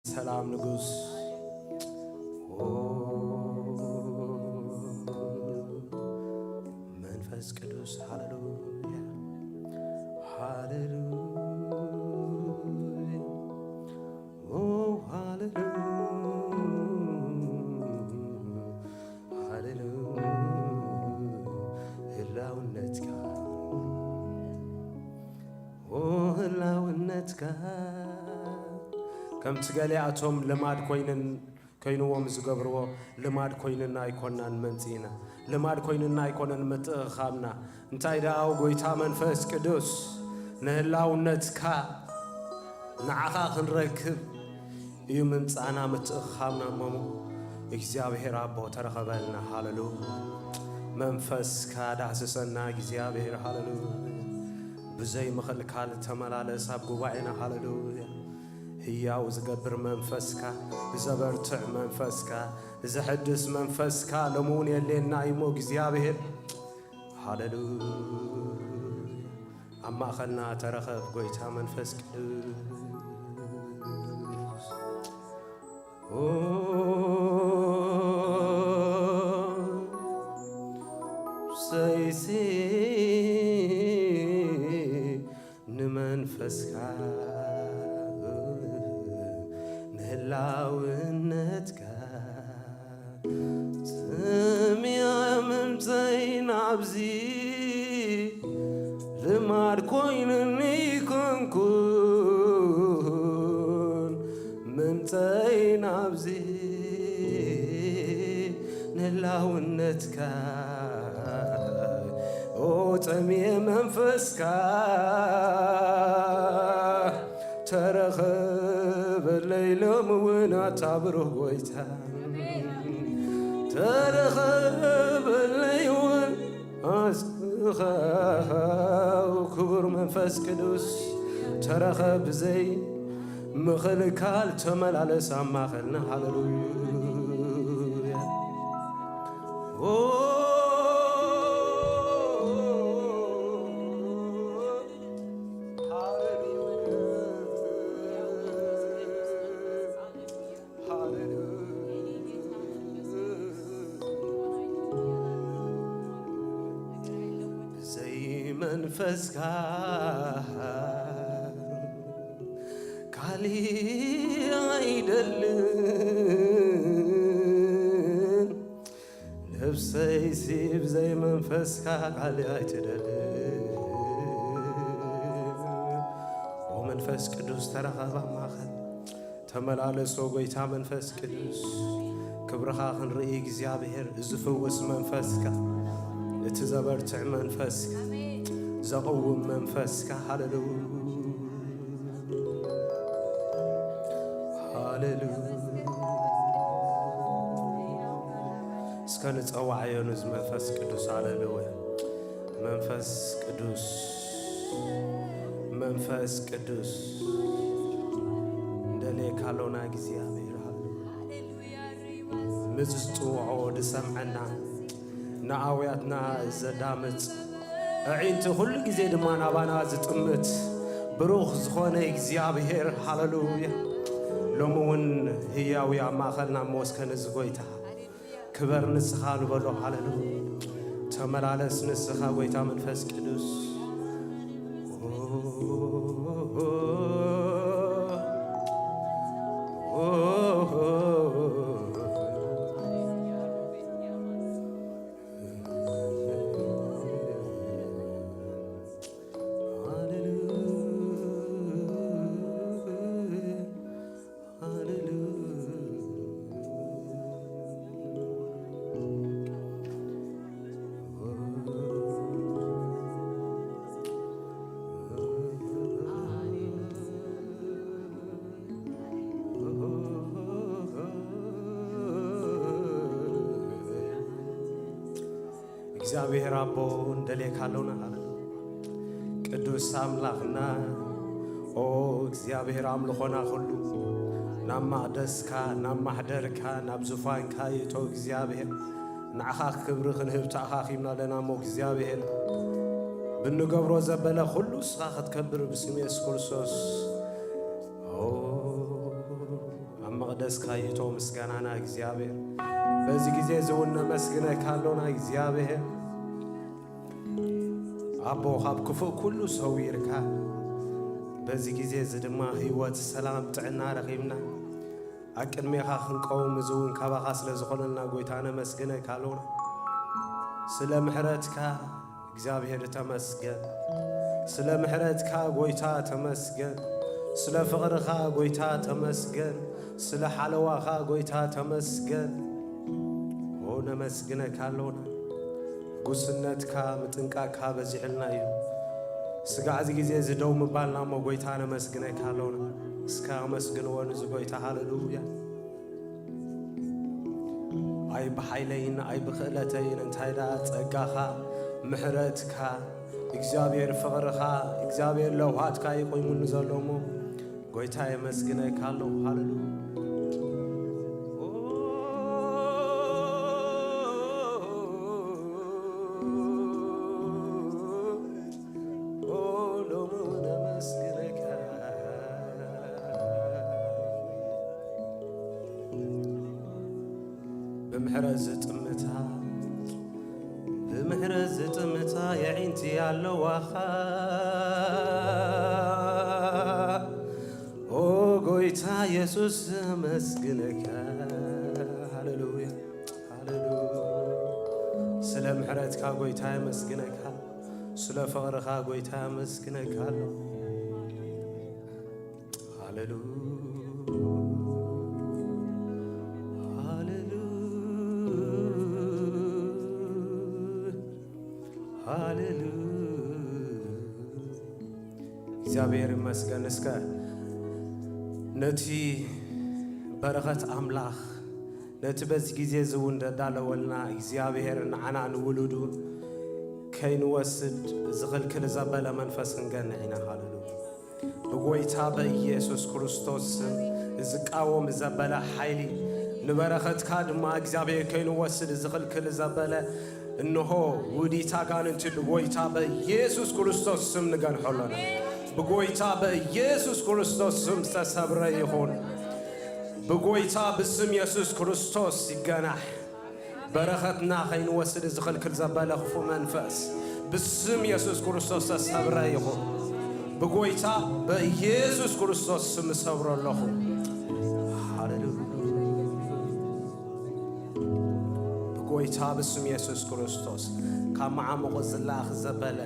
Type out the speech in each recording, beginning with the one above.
ሰላም ንጉስ መንፈስ ቅዱስ። ሃሌሉያ፣ ሃሌሉያ፣ ኦ ሃሌሉያ፣ ሃሌሉያ። ህላውነትካ፣ ኦ ህላውነትካ፣ ከምቲ ገሊኣቶም ልማድ ኮይንን ኮይንዎም ዝገብርዎ፣ ልማድ ኮይንና ኣይኮናን መምጽኢና። ልማድ ኮይንና ኣይኮነን ምትእኻብና። እንታይ ደኣ፣ ጎይታ መንፈስ ቅዱስ፣ ንህላውነትካ፣ ንዓኻ ክንረክብ እዩ ምምጻእና፣ ምትእኻብና። እሞ እግዚኣብሔር ኣቦ፣ ተረኸበልና። ሃሌሉያ። መንፈስካ ዳህስሰና እግዚኣብሔር። ሃሌሉያ። ብዘይ ምኽልካል ተመላለስ ኣብ ጉባኤና። ሃሌሉያ። ህያው ዝገብር መንፈስካ፣ ዘበርትዕ መንፈስካ፣ ዘሐድስ መንፈስካ ሎሚ እውን የድልየና እዩ እሞ እግዚኣብሔር። ሃሌሉያ። ኣብ ማእኸልና ተረኸብ ጎይታ መንፈስ ቅዱስ። ኦ ሰይሲ ንመንፈስካ፣ ንህላውነትካ፣ ጽምየ ምምጸይ ናብዚ ልማድ ኮይኑኒ ኮንኩን። ምምጸይ ናብዚ ንህላውነትካ፣ ኦ ጸምየ መንፈስካ፣ ተረኸበለይ ሎሚ እውን ኣታ ብሩህ ጎይታ፣ ተረኸበለይ እውን ኣስኻ ክቡር መንፈስ ቅዱስ፣ ተረኸብ ብዘይ ምኽልካል ተመላለስ ኣብ ማእኸልና። ሃሌሉያ። ኦ፣ ሃሌሉያ። ሃሌሉያ። ብዘይ መንፈስካ ካሊእ ኣይደልን። ነፍሰይሲ ብዘይ መንፈስካ ካሊእ ኣይትደልን። ኦ መንፈስ ቅዱስ ተረኸብ ኣብ ማእኸል፣ ተመላለስ ኦ ጎይታ መንፈስ ቅዱስ። ክብርኻ ክንርኢ እግዚኣብሔር፣ ዝፍውስ መንፈስካ፣ እቲ ዘበርትዕ መንፈስካ፣ ዘቕውም መንፈስካ። ሃሌሉያ። ሃሌሉያ። እስከ ንጸዋዓዮ ነዚ መንፈስ ቅዱስ። ሃሌሉያ። መንፈስ ቅዱስ፣ መንፈስ ቅዱስ፣ እንደልየካ ኣሎና እግዚኣብሔር። ሃሌሉያ። ምዚ ዝጽውዖ ዝሰምዐና፣ ንኣውያትና ዘዳምጽ፣ ኣዒንቲ ኩሉ ግዜ ድማ ናባና ዝጥምት ብሩኽ ዝኾነ እግዚኣብሔር፣ ሃሌሉያ፣ ሎሚ እውን ህያው ኣብ ማእኸልና እሞ እስከ ነዚ ጎይታ ክበር ንስኻ ንበሎ፣ ሃሌሉያ። ተመላለስ ንስኻ ጎይታ መንፈስ ቅዱስ። እግዚኣብሔር ኣቦ እንደልየካ ኣሎና። ቅዱስ ኣምላኽና፣ ኦ እግዚኣብሔር ኣምልኾና ኩሉ ናብ ማቕደስካ፣ ናብ ማሕደርካ፣ ናብ ዙፋንካ ይእቶ እግዚኣብሔር። ንዓኻ ክብሪ ክንህብ ተኣኻኺብና ኣለና እሞ እግዚኣብሔር፣ ብንገብሮ ዘበለ ኩሉ ንስኻ ክትከብር ብስም የሱስ ክርስቶስ። ኦ እስካይቶ ምስጋናና እግዚኣብሔር። በዚ ግዜ እዚ እውን ነመስግነካ ኣሎና እግዚኣብሔር። ኣቦ ካብ ክፉእ ኩሉ ሰዊርካ በዚ ግዜ እዚ ድማ ህይወት፣ ሰላም፣ ጥዕና ረኺብና ኣብ ቅድሜኻ ክንቀውም እዚ እውን ካባኻ ስለ ዝኾነልና ጎይታ ነመስግነካ ኣሎና። ስለ ምሕረትካ እግዚኣብሔር ተመስገን። ስለ ምሕረትካ ጎይታ ተመስገን። ስለ ፍቕርኻ ጎይታ ተመስገን። ስለ ሓለዋኻ ጎይታ ተመስገን። ኦ ነመስግነካ ኣሎና። ጉስነትካ ምጥንቃቕካ በዚሕልና እዩ። ስጋዕ እዚ ግዜ እዚ ደው ምባልና እሞ ጎይታ ነመስግነካ ኣሎና። እስከ ኣመስግንዎ ንዚ ጎይታ። ሃሌሉያ። ኣይ ብሓይለይን ኣይ ብኽእለተይን እንታይ ደኣ ጸጋኻ፣ ምሕረትካ፣ እግዚኣብሔር ፍቕርኻ፣ እግዚኣብሔር ለውሃትካ እዩ ቆይሙኒ ዘሎ እሞ ጎይታ የመስግነካ ኣለኹ። ሃሌሉያ። ኦ ሎሙ ነመስግነካ። ብምሕረት ዝጥምታ፣ ብምሕረት ዝጥምታ የዒንቲ ኣለዋኻ። ኦ ጎይታ የሱስ የመስግነካ። ሃሌሉያ፣ ሃሌሉያ። ስለ ምሕረትካ ጎይታ የመስግነካ። ስለ ፍቕርኻ ጎይታ የመስግነካ ኣሎ። ሃሌሉ-፣ ሃሌሉ-፣ ሃሌሉ-፣ እግዚኣብሔር ይመስገን። እስከ ነቲ በረኸት ኣምላኽ፣ ነቲ በዚ ግዜ እዚ እውን ደዳለወልና እግዚኣብሔር ንዓና ንውሉዱ ከይንወስድ ዝኽልክል ዘበለ መንፈስ ክንገንሕ ኢና። ሃሌሉያ። ብጎይታ በኢየሱስ ክርስቶስ ስም ዝቃወም ዘበለ ሓይሊ፣ ንበረኸትካ ድማ እግዚኣብሔር ከይንወስድ ዝኽልክል ዘበለ፣ እንሆ ውዲት ኣጋንንቲ ብጎይታ በኢየሱስ ክርስቶስ ስም ንገንሖ ኣለና። ብጎይታ በኢየሱስ ክርስቶስ ስም ዝተሰብረ ይኹን። ብጎይታ ብስም የሱስ ክርስቶስ ይገናሕ። በረኸትና ከይንወስድ ዝኽልክል ዘበለ ክፉእ መንፈስ ብስም የሱስ ክርስቶስ ተሰብረ ይኹን። ብጎይታ በኢየሱስ ክርስቶስ ስም እሰብሮ ኣለኹ። ሃሌሉያ። ብጎይታ ብስም የሱስ ክርስቶስ ካብ መዓሙቕ ዝለኣኽ ዘበለ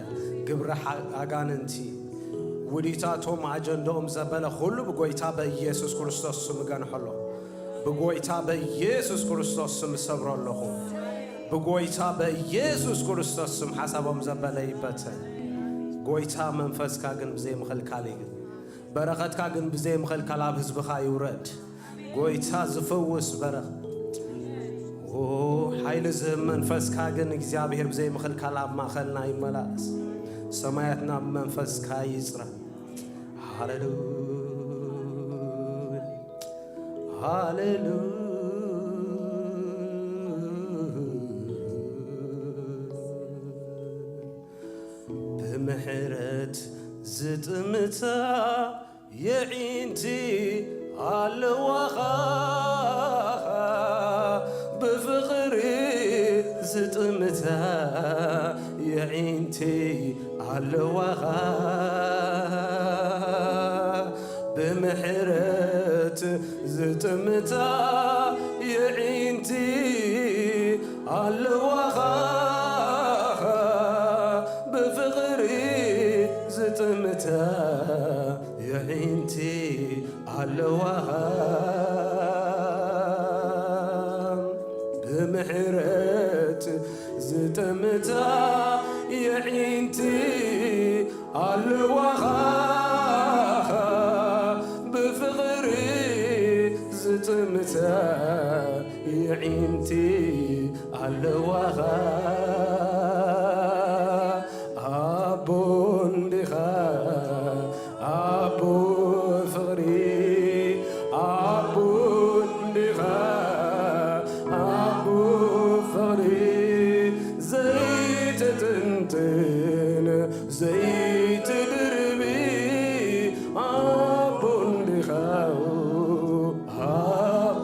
ግብሪ ሓ-፣ ኣጋንንቲ፣ ውዲታቶም ኣጀንዳኦም ዘበለ ኩሉ ብጎይታ በኢየሱስ ክርስቶስ ስም እገንሖ ኣለኹ። ብጎይታ በኢየሱስ ክርስቶስ ስም እሰብሮ ኣለኹ። ብጎይታ በኢየሱስ ክርስቶስ ስም ሓሳቦም ዘበለ ይበተን። ጎይታ መንፈስካ ግን ብዘይ ምኽልካል እዩ። በረኸትካ ግን ብዘይ ምኽልካል ኣብ ህዝብኻ ይውረድ። ጎይታ ዝፈውስ በረኸት። ኦ፣ ሓይሊ ዝህብ መንፈስካ ግን እግዚኣብሔር ብዘይ ምኽልካል ኣብ ማእኸልና ይመላለስ። ሰማያትና ብመንፈስካ ይጽረ። ሃሌሉያ፣ ሃሌሉያ። ብምሕረት ዝጥምታ የዒንቲ ኣለዋኻ፣ ብፍቕሪ ዝጥምታ የዒንቲ ኣለዋኻ፣ ብምሕረት ዝጥምታ የዒንቲ ኣለዋኻ፣ ብፍቕሪ ዝጥምታ የዒንቲ ኣለዋኻ፣ ብምሕረት ዝጥምታ የዒንቲ ኣለዋኻ፣ ብፍቕሪ ዝጥምታ የዒንቲ ኣለዋኻ። ኣቦ እንዲኻ፣ ኣቦ ፍቕሪ፣ ኣቦ እንዲኻ፣ ኣቦ ፍቕሪ፣ ዘይትጥንጥን ዘይትድርቢ፣ ኣቦ እንዲኻ፣ ኣቦ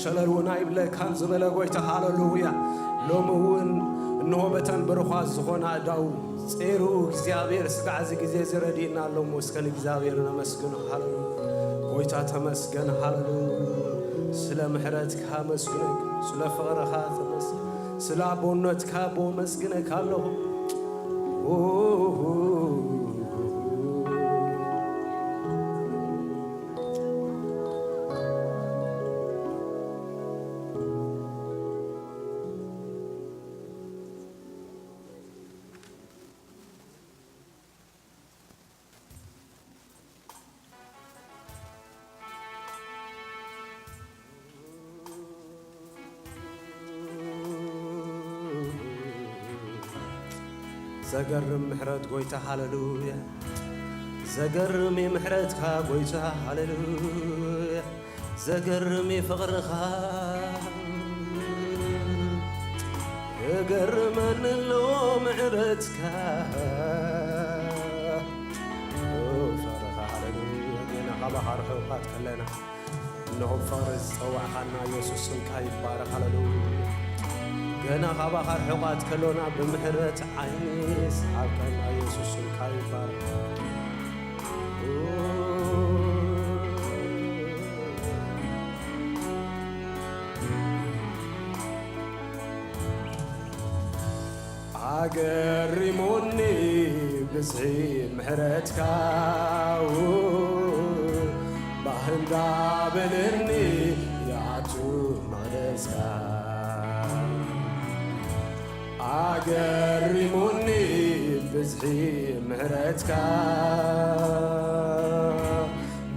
ሸለል እውን ኣይብለካን ዝበለ ጎይታ፣ ሃሌሉያ። ሎሚ እውን እንሆ በተን ብሩኻት ዝኾና ኣእዳው ጼሩ እግዚኣብሔር ስጋዕ እዚ ግዜ እዚ ረድእና ኣሎ። መስገን እግዚኣብሔር ነመስግኖ። ሃሌሉያ። ጎይታ ተመስገን። ሃሌሉያ። ስለ ምሕረትካ መስግነክ፣ ስለ ፍቕርኻ ተመስገን፣ ስለ ኣቦነትካ ኣቦ መስግነካ ኣለኹ። ዘገርም ምሕረት ጎይታ፣ ሃሌሉያ። ዘገርም ምሕረትካ ጎይታ፣ ሃሌሉያ። ዘገርም ፍቕርኻ፣ እገርመኒ ኣሎ ምሕረትካ። ኦ፣ ፍቕርኻ፣ ሃሌሉያ። ጌና ካባኻ ርሑቓት ከለና፣ እንሆ ብፍቕሪ ዝጸዋዕኻና የሱስ ስምካ ይባረኽ። ሃሌሉያ። ገና ካባኻ ርሑቓት ከሎና ብምሕረት ዓይኒ ሰሓብካና የሱስ ስምካ ይባረኽ። ኣገሪሙኒ ብዝሒ ምሕረትካ፣ ባህ እንዳበለኒ ይኣቱ መቕደስካ። ኣገሪሙኒ ብዝሒ ምሕረትካ፣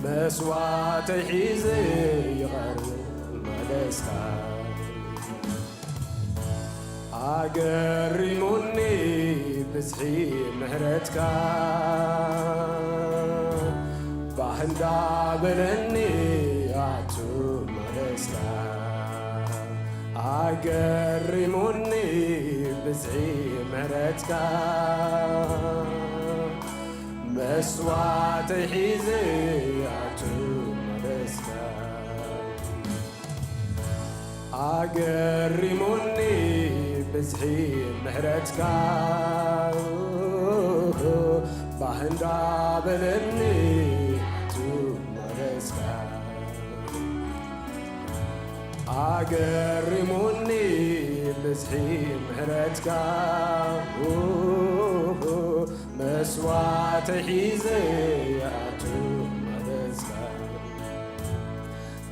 መስዋዕተይ ሒዘ ይቐርብ መቕደስካ። ኣገሪሙኒ ብዝሒ ምሕረትካ፣ ባህ እንዳበለኒ ኣቱ መቕደስካ። ኣገሪሙኒ ብዝሒ ምሕረትካ፣ መስዋዕተይ ሒዘ ኣቱ መቕደስካ። ኣገሪሙኒ ብዝሒ ምሕረትካ፣ ባህ እንዳበለኒ ኣቱ መቕደስካ። ኣገሪሙኒ ብዝሒ ምሕረትካ፣ መስዋዕተይ ሒዘ ኣቱ መቕደስካ።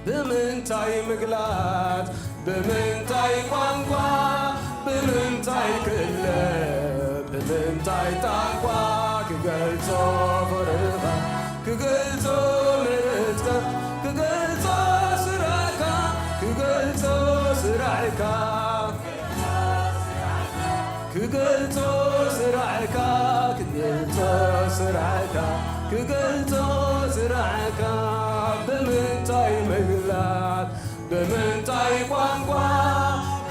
ብምንታይ ምግላጽ፣ ብምንታይ ቋንቋ፣ ብምንታይ ክእለ፣ ብምንታይ ጣቋ ክገልጾ ፍቕርኻ፣ ክገልጾ ምሕረትካ፣ ክገልጾ ስራሕካ፣ ክገልጾ ስራሕካ። ክገልጾ ስራሕካ፣ ክገልጾ ስራሕካ፣ ክገልጾ ስራሕካ። ብምንታይ ምግላጽ፣ ብምንታይ ቋንቋ፣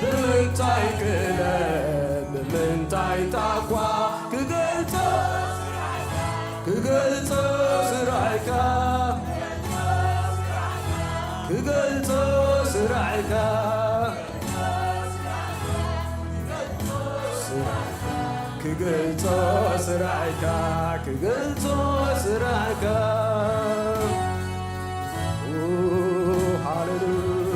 ብምንታይ ክእለ፣ ብምንታይ ጣቋ ክገልጾ፣ ክገልጾ ስራሕካ፣ ክገልጾ ስራሕካ። ክገልጾ ስራሕካ፣ ክገልጾ ስራሕካ። ኡ፣ ሃሌሉያ።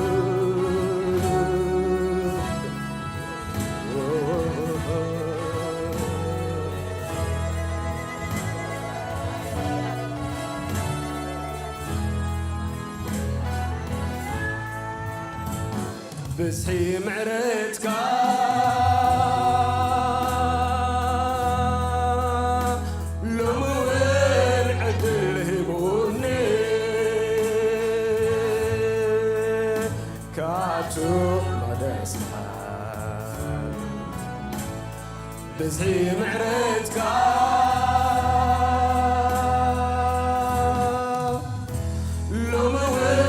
ብዝሒ ምሕረትካ ሎሚ እውን ዕድል ሂቡኒ ክኣቱ መቕደስካ። ብዝሒ ምሕረትካ ሎሚ እውን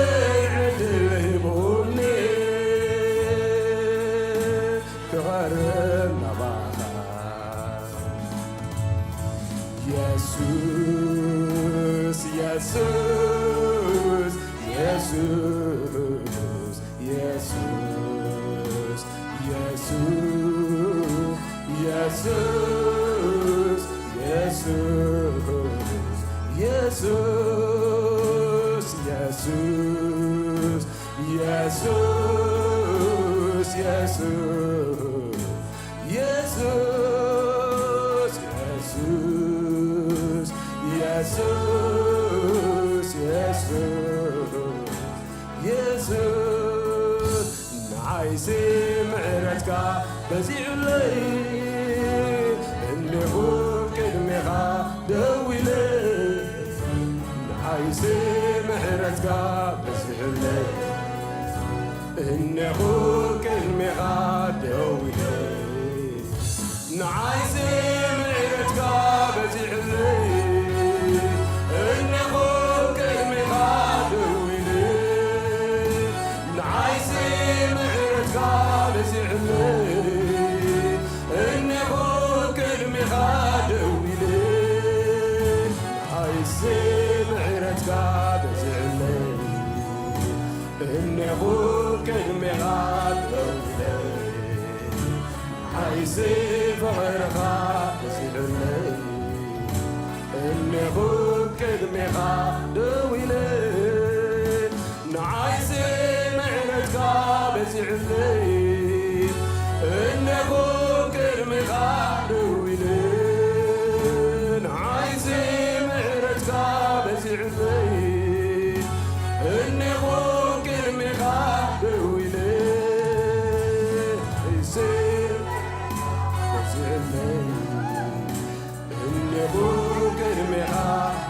ዕድል ሂቡኒ ክቐርብ ናባኻ። የሱስ፣ የሱስ፣ የሱስ፣ ኢየሱስ፣ ኢየሱስ፣ ኢየሱስ፣ ኢየሱስ፣ ኢየሱስ፣ ኢየሱስ፣ ኢየሱስ፣ ኢየሱስ፣ ኢየሱስ፣ ኢየሱስ፣ ኢየሱስ፣ ንዓይሲ ምሕረትካ በዚሑለይ፣ እኔኹ ቅድሜኻ ደው ኢለ። ንዓይሲ ምሕረትካ በዚሑለይ፣ እኔኹ ቅድሜኻ ደው ኢለ። ንዓይሲ ምሕረትካ በዚሕለይ፣ እኔኹ ቅድሜኻ ደው ኢለ። ንዓይሲ ምሕረትካ በዚሕለይ፣ እኔኹ ቅድሜኻ ደው ኢለ። ንዓይሲ ምሕረትካ በዚሕለይ፣ እኔኹ ቅድሜኻ ደው ኢለ። ንዓይሲ ፍቕርኻ በዚሑለይ፣ እኔኹ ቅድሜኻ ደው ኢለ። ንዓይሲ ምሕረትካ በዚሑለይ፣ እኔኹ ቅድሜኻ ደው ኢለ። ንዓይሲ ምሕረትካ በዚሑለይ፣ እኔኹ ቅድሜኻ ደው ኢለ። ንዓይሲ በዚሑለይ፣ እኔኹ ቅድሜኻ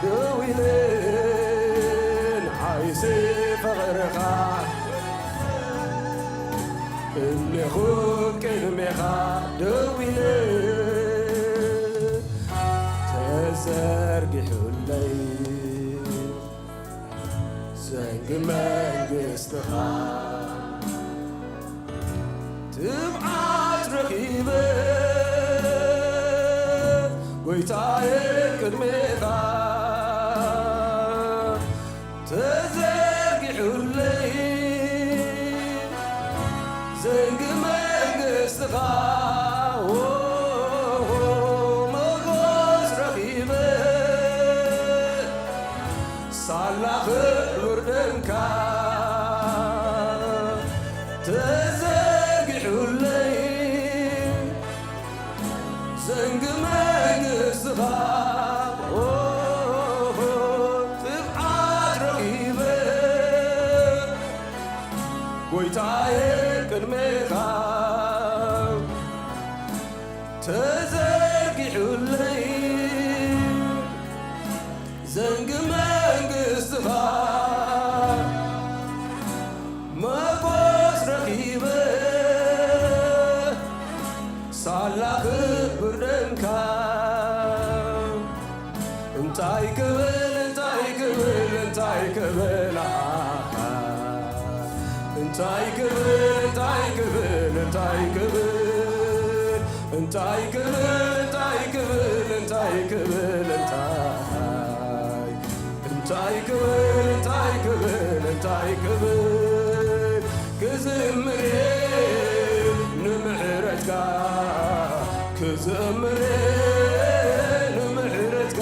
ደው ኢለ። ንዓይሲ ፍቕርኻ፣ እኔኹ ቅድሜኻ ደው ኢለ። ተዘርጊሑለይ ዘንጊ መንግስትኻ፣ ትብዓት ረኺበ ጎይታየ ቅድሜኻ፣ ተዘርጊሑለይ ዘንጊ መንግስትኻ፣ ሞጎስ ረኺበ ሳላ ክቡር ደምካ ተዘርጊሑለይ፣ ዘንጊ መንግስትኻ፣ ትብዓት ረኺበ ጎይታየ ቅድሜኻ፣ ተዘርጊሑለይ ዘንጊ መንግስትኻ፣ መጎስ ረኺበ ሳላ ክቡር ደምካ። እንታይ ክብል፣ እንታይ ክብል፣ እንታይ ክብል፣ ኣሃ። እንታይ ክብል፣ እንታይ ክብል፣ እንታይ ክብል፣ እንታይ ክብል፣ እንታይ ክብል፣ እንታይ ክብል፣ እንታይ፣ እንታይ ክብል፣ እንታይ ክብል፣ እንታይ ክብል፣ ክዝምር ንምሕረትካ፣ ክዝምር ንምሕረትካ፣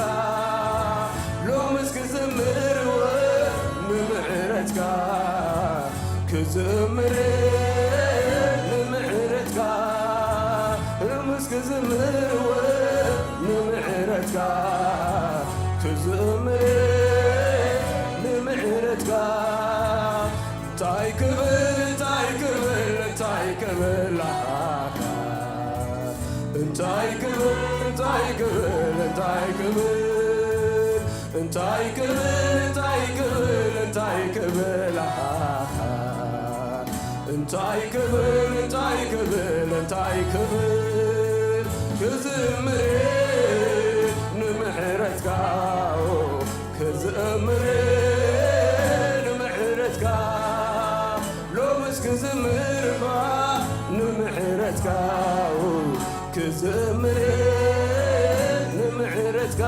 ሎምስ ክዝምር ንምሕረትካ፣ ክዝምር ንምሕረትካ፣ ሎምስ ክዝምር ንምሕረትካ፣ ክዝምር ንምሕረትካ። እንታይ ክብል፣ እንታይ ክብል፣ እንታይ ክብል፣ ኣሃ። እንታይ ክብል፣ እንታይ ክብል፣ እንታይ ክብል፣ እንታይ ክብል፣ እንታይ ክብል፣ እንታይ ክብል፣ ኣሃ። እንታይ ክብል፣ እንታይ ክብል፣ እንታይ ክብል፣ ክዝምር ንምሕረትካ፣ ክዝምር ንምሕረትካ፣ ሎምስ ክዝምርማ ንምሕረትካ፣ ክዝምር ንምሕረትካ፣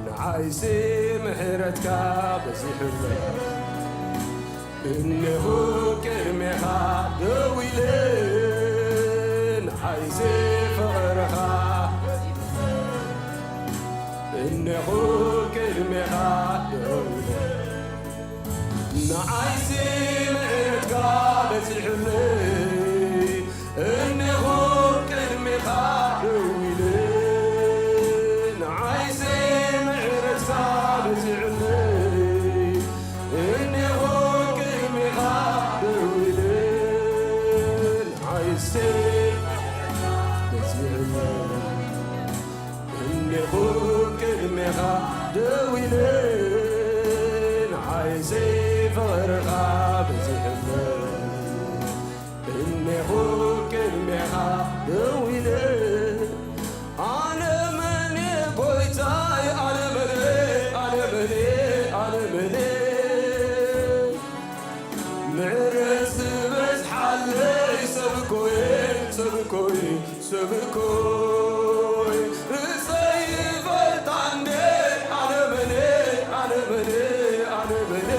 ንዓይሲ ምሕረትካ በዚሑለይ። እነሆ ቅድሜኻ ደው ኢለ፣ ደው ኢለ ንዓይሲ ፍቕርኻ በዚሕለይ እኔኹ ቅድሜኻ ደው ኢለ ኣነ መን ጎይታይ ኣነ መን ኣነ መን ኣነ መን ምሕረት ዝበዝሓለይ ሰብ እኮየ ሰብ እኮየ ሰብ እኮየ ርእሰይ ይፈልጣ እንዴ ኣነ መን ኣነ መን ኣነ መን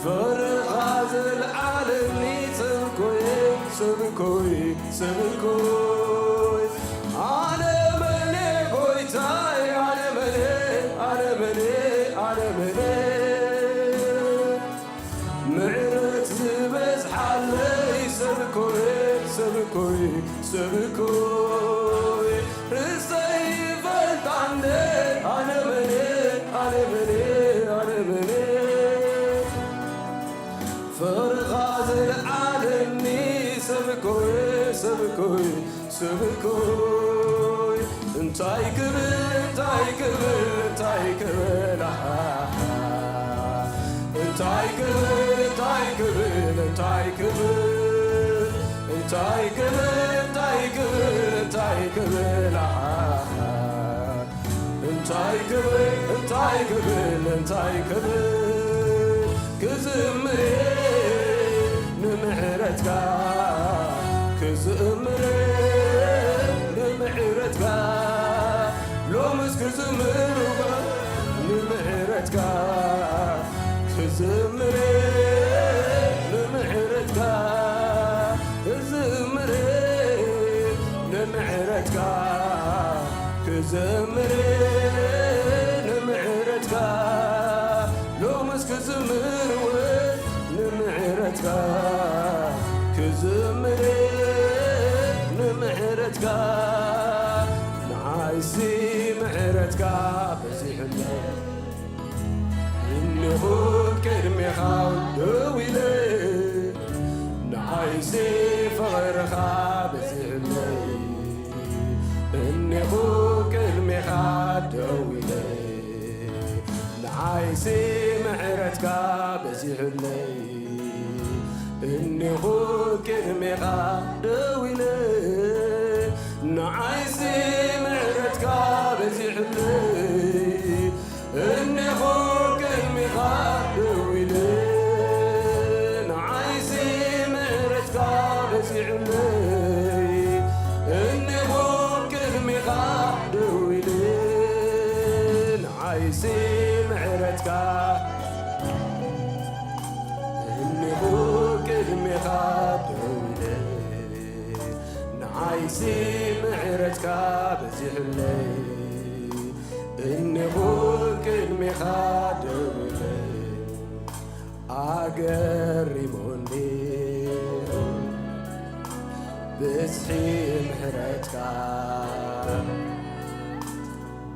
ፍቕርኻ ዘልዓለኒ ሰብ እኮየ ሰብ እኮየ ሰብ እኮየ ኣነ መን ጎይታይ ኣነ መን ኣነ መን ኣነ መን ምሕረት ዝበዝሓለይ ሰብ እኮየ ሰብ እኮየ ሰብ እኮየ ርእሰይ ይፈልጣ እንደ ኣነ መን ኣነ መን ኣነ መን ፍቕርኻ ዘልዓለኒ ሰብ እኮየ ሰብ እኮየ ሰብ እኮይ እንታይ ክብል እንታይ ክብል እንታይ ክብል ኣሃ እንታይ ክብል እንታይ ክብል እንታይ ክብል እንታይ ክብል እንታይ ክብል ኣሃ እንታይ ክብል እንታይ ክብል እንታይ ክብል ክዝምር ንምሕረትካ ክዝምር ንምሕረትካ ሎምስ ክዝምር ንምሕረትካ ክዝምር ንምሕረትካ ክዝምር ንምሕረትካ ክዝምር ንምሕረትካ ሎምስ ክዝምር እውን ንምሕረትካ ክዝምር ንምሕረትካ ንዓይሲ ምሕረትካ በዚሕለይ እኔኹ ቅድሜኻ ደው ኢለ ንዓይሲ ፍቕርኻ በዚሕለይ እኔኹ ቅድሜኻ ደው ኢለ ንዓይሲ ምሕረትካ በዚሕለይ እኔኹ ቅድሜኻ ደው ኢለ ንዓይሲ ምሕረትካ በዚሕለይ እኔኹ ቅድሜኻ ደው ኢለ ንዓይሲ ምሕረትካ በዚሕለይ እኔኹ ቅድሜኻ ደው ኢለ ንዓይሲ ምሕረትካ እኔኹ ቅድሜኻ ደው ኢለ ንዓይሲ ምሕረትካ በዚሕለይ እኔኹ ቅድሜኻ ደው ኢለ ኣገሪሙኒ ብዝሒ ምሕረትካ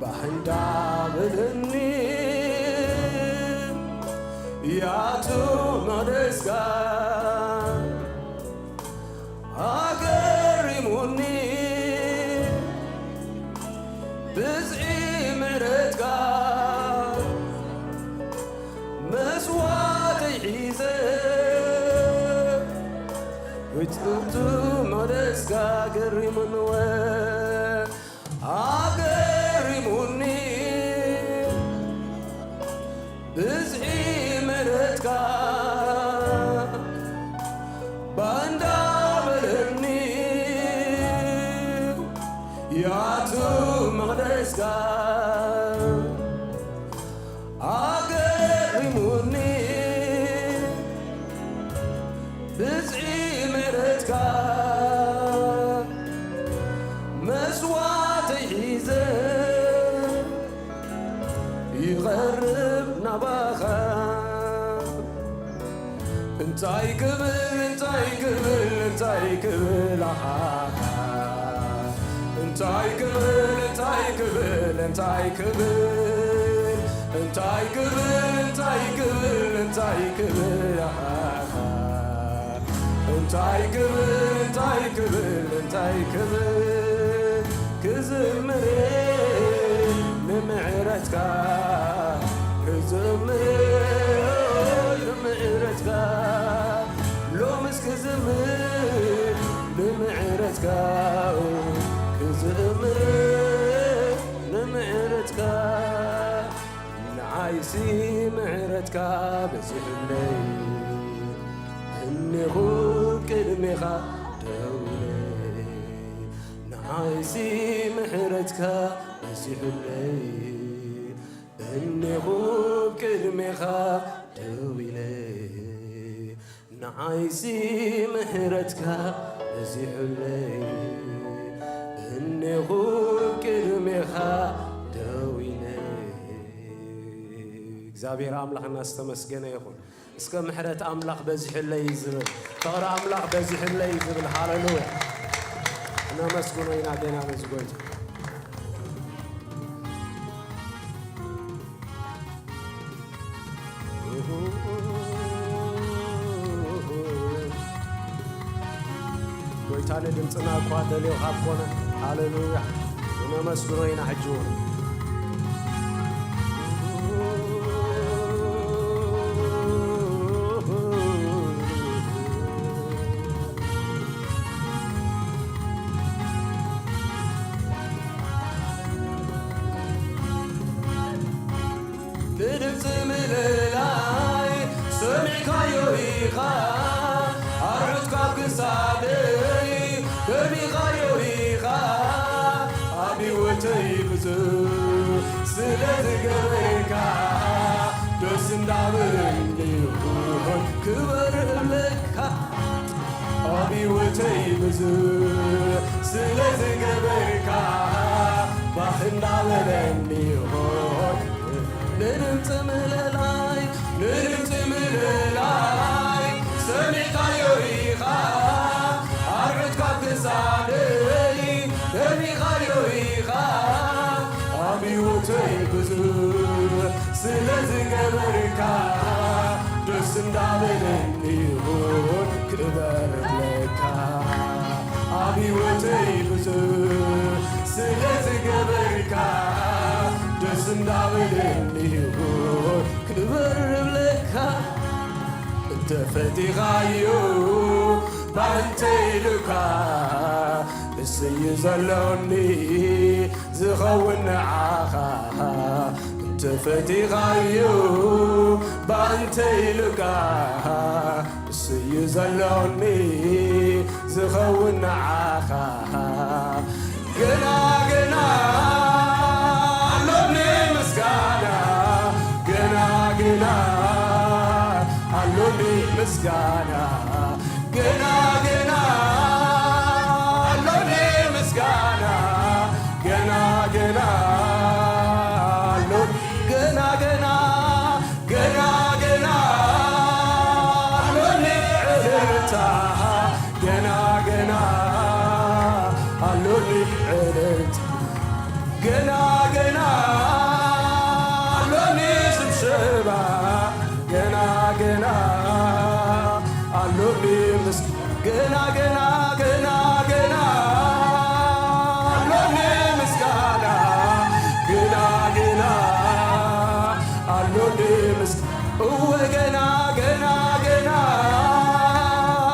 ባህ እንዳበለኒ ያቱ መቕደስካ ኣገሪሙኒ ብዝሒ ምሕረትካ መስዋዕተይ ሒዘ ውጽእቱ መቕደስካ ኣገሪሙንወ ኣገሪሙኒ ብዝሒ ምሕረትካ ባንዳ በለኒ ያቱ መቕደስካ ኣገሪሙኒ ብዝሒ ምሕረትካ መስዋዕተይ ሒዘ ይቐርብ ናባኻ እንታይ ክብል እንታይ ክብል እንታይ ክብል ኣሓ እንታይ ክብል እንታይ ክብል እንታይ ክብል እንታይ ክብል እንታይ ክብል እንታይ ክብል ኣሓ እንታይ ክብል እንታይ ክብል እንታይ ክብል ክዝምር ክዝምር ንምሕረትካ፣ ሎምስ ክዝምር ንምሕረትካ፣ ክዝምር ንምሕረትካ። ንዓይሲ ምሕረትካ በዚሑለይ፣ እኔኹ ቅድሜኻ ደው ኢለ። ንዓይሲ ምሕረትካ በዚሑለይ፣ እኔኹ ቅድሜኻ ደው ኢለ። ንዓይሲ ምሕረትካ በዚሑለይ፣ እኔኹ ቅድሜኻ ደው ኢለ። እግዚኣብሔር ኣምላኽና ዝተመስገነ ይኹን። እስከ ምሕረት ኣምላኽ በዚሕለይ ዝብል፣ ፍቕሪ ኣምላኽ በዚሕለይ ዝብል፣ ሃሌሉያ። እነመስግኖ ኢና ጌና ነዚ ጎይታ። ጎይታ ንድምፅና እኳ ደልዮ ካብ ኮነ፣ ሃሌሉያ፣ እነመስግኖ ኢና ሕጂ እውን። ንድምፂ ምልላይ ሰሚዕካዮ ኢኻ፣ ኣርዑት ካብ ክሳደይ ደሚኻዮ ኢኻ። ኣብ ህይወተይ ብዙሕ ስለ ዝገበርካ፣ ደስ እንዳበለኒ ይኹን ክበር እብለካ። ኣብ ህይወተይ ብዙሕ ስለ ዝገበርካ፣ ባህ እንዳበለኒ ይኹን። ንድምፂ ምልላይ፣ ንድምፂ ምልላይ ሰሚዕካዮ ኢኻ፣ ኣርዑት ካብ ክሳደይ ደሚኻዮ ኢኻ። ኣብ ህይወተይ ብዙሕ ስለ ዝገበርካ፣ ደስ እንዳበለኒ ይኹን ክበር እብለካ። ኣብ ህይወተይ ብዙሕ ስለ ዝገበርካ፣ ደስ እንዳበለኒ ይኹን ክበር እብለካ። እንተፈቲኻዮ ባንተ ኢሉካ፣ እስዩ ዘሎኒ ዝኸውን ንዓኻ። እንተፈቲኻዮ ባንተ ኢሉካ፣ እስዩ ዘሎኒ ዝኸውን ንዓኻ። ገና ገና ኣሎኒ ምስጋና፣ ገና ገና ኣሎኒ ምስጋና፣ ገና ገና ኣሎኒ ምስጋና፣ ገና ገና ኣሎኒ፣ ገና ገና፣ ገና ገና ኣሎኒ ዕልልታ፣ ገና ገና ኣሎኒ ዕልልታ፣ ገና ገና ኣሎኒ ሽብሸባ፣ ገና ገና ኣሎኒ ምስ-፣ ገና ገና፣ ገና ገና ኣሎኒ ምስጋና፣ ገና ገና ኣሎኒ ምስ-፣ እወ ገና ገና፣ ገና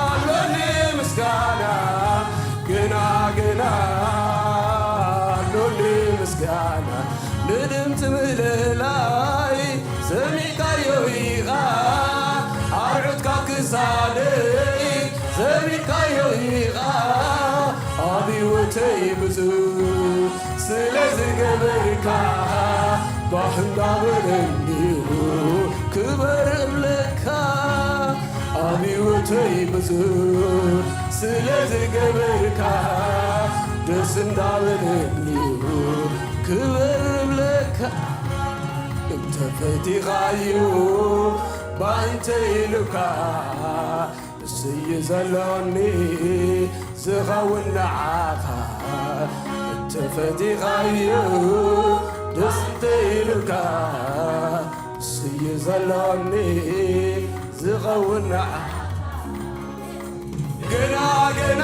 ኣሎኒ ምስጋና፣ ገና ገና ኣሎኒ ምስጋና። ንድምፂ ምልላይ ሰሚዕካዮ ኢኻ፣ ኣርዑት ካብ ክሳደይ ዘሚርካዮ ኢኻ። ኣብ ህይወተይ ብዙሕ ስለ ዝገበርካ፣ ባህ እንዳበለኒ ክበር እብለካ። ኣብ ህይወተይ ብዙሕ ስለ ዝገበርካ፣ ደስ እንዳበለኒ ክበር እብለካ። እንተፈቲኻዮ ባንተ ኢሉካ፣ እስዩ ዘሎኒ ዝኸውን ንዓኻ። እንተፈቲኻዮ ደስ እንተ ኢሉካ፣ እስዩ ዘሎኒ ዝኸውን ንዓኻ። ገና ገና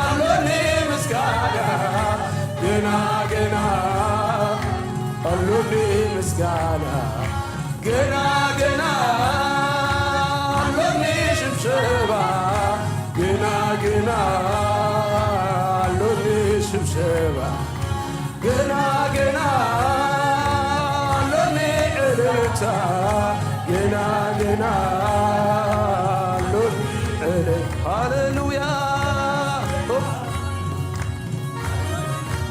ኣሎኒ ምስጋና፣ ገና ገና ጋና ገና ገና ኣሎኒ ሽብሸባ፣ ገና ገና ኣሎኒ ሽብሸባ፣ ገና ገና ኣሎኒ ዕልልታ፣ ገና ገና ኣሎኒ ዕልል-፣ ሃሌሉያ።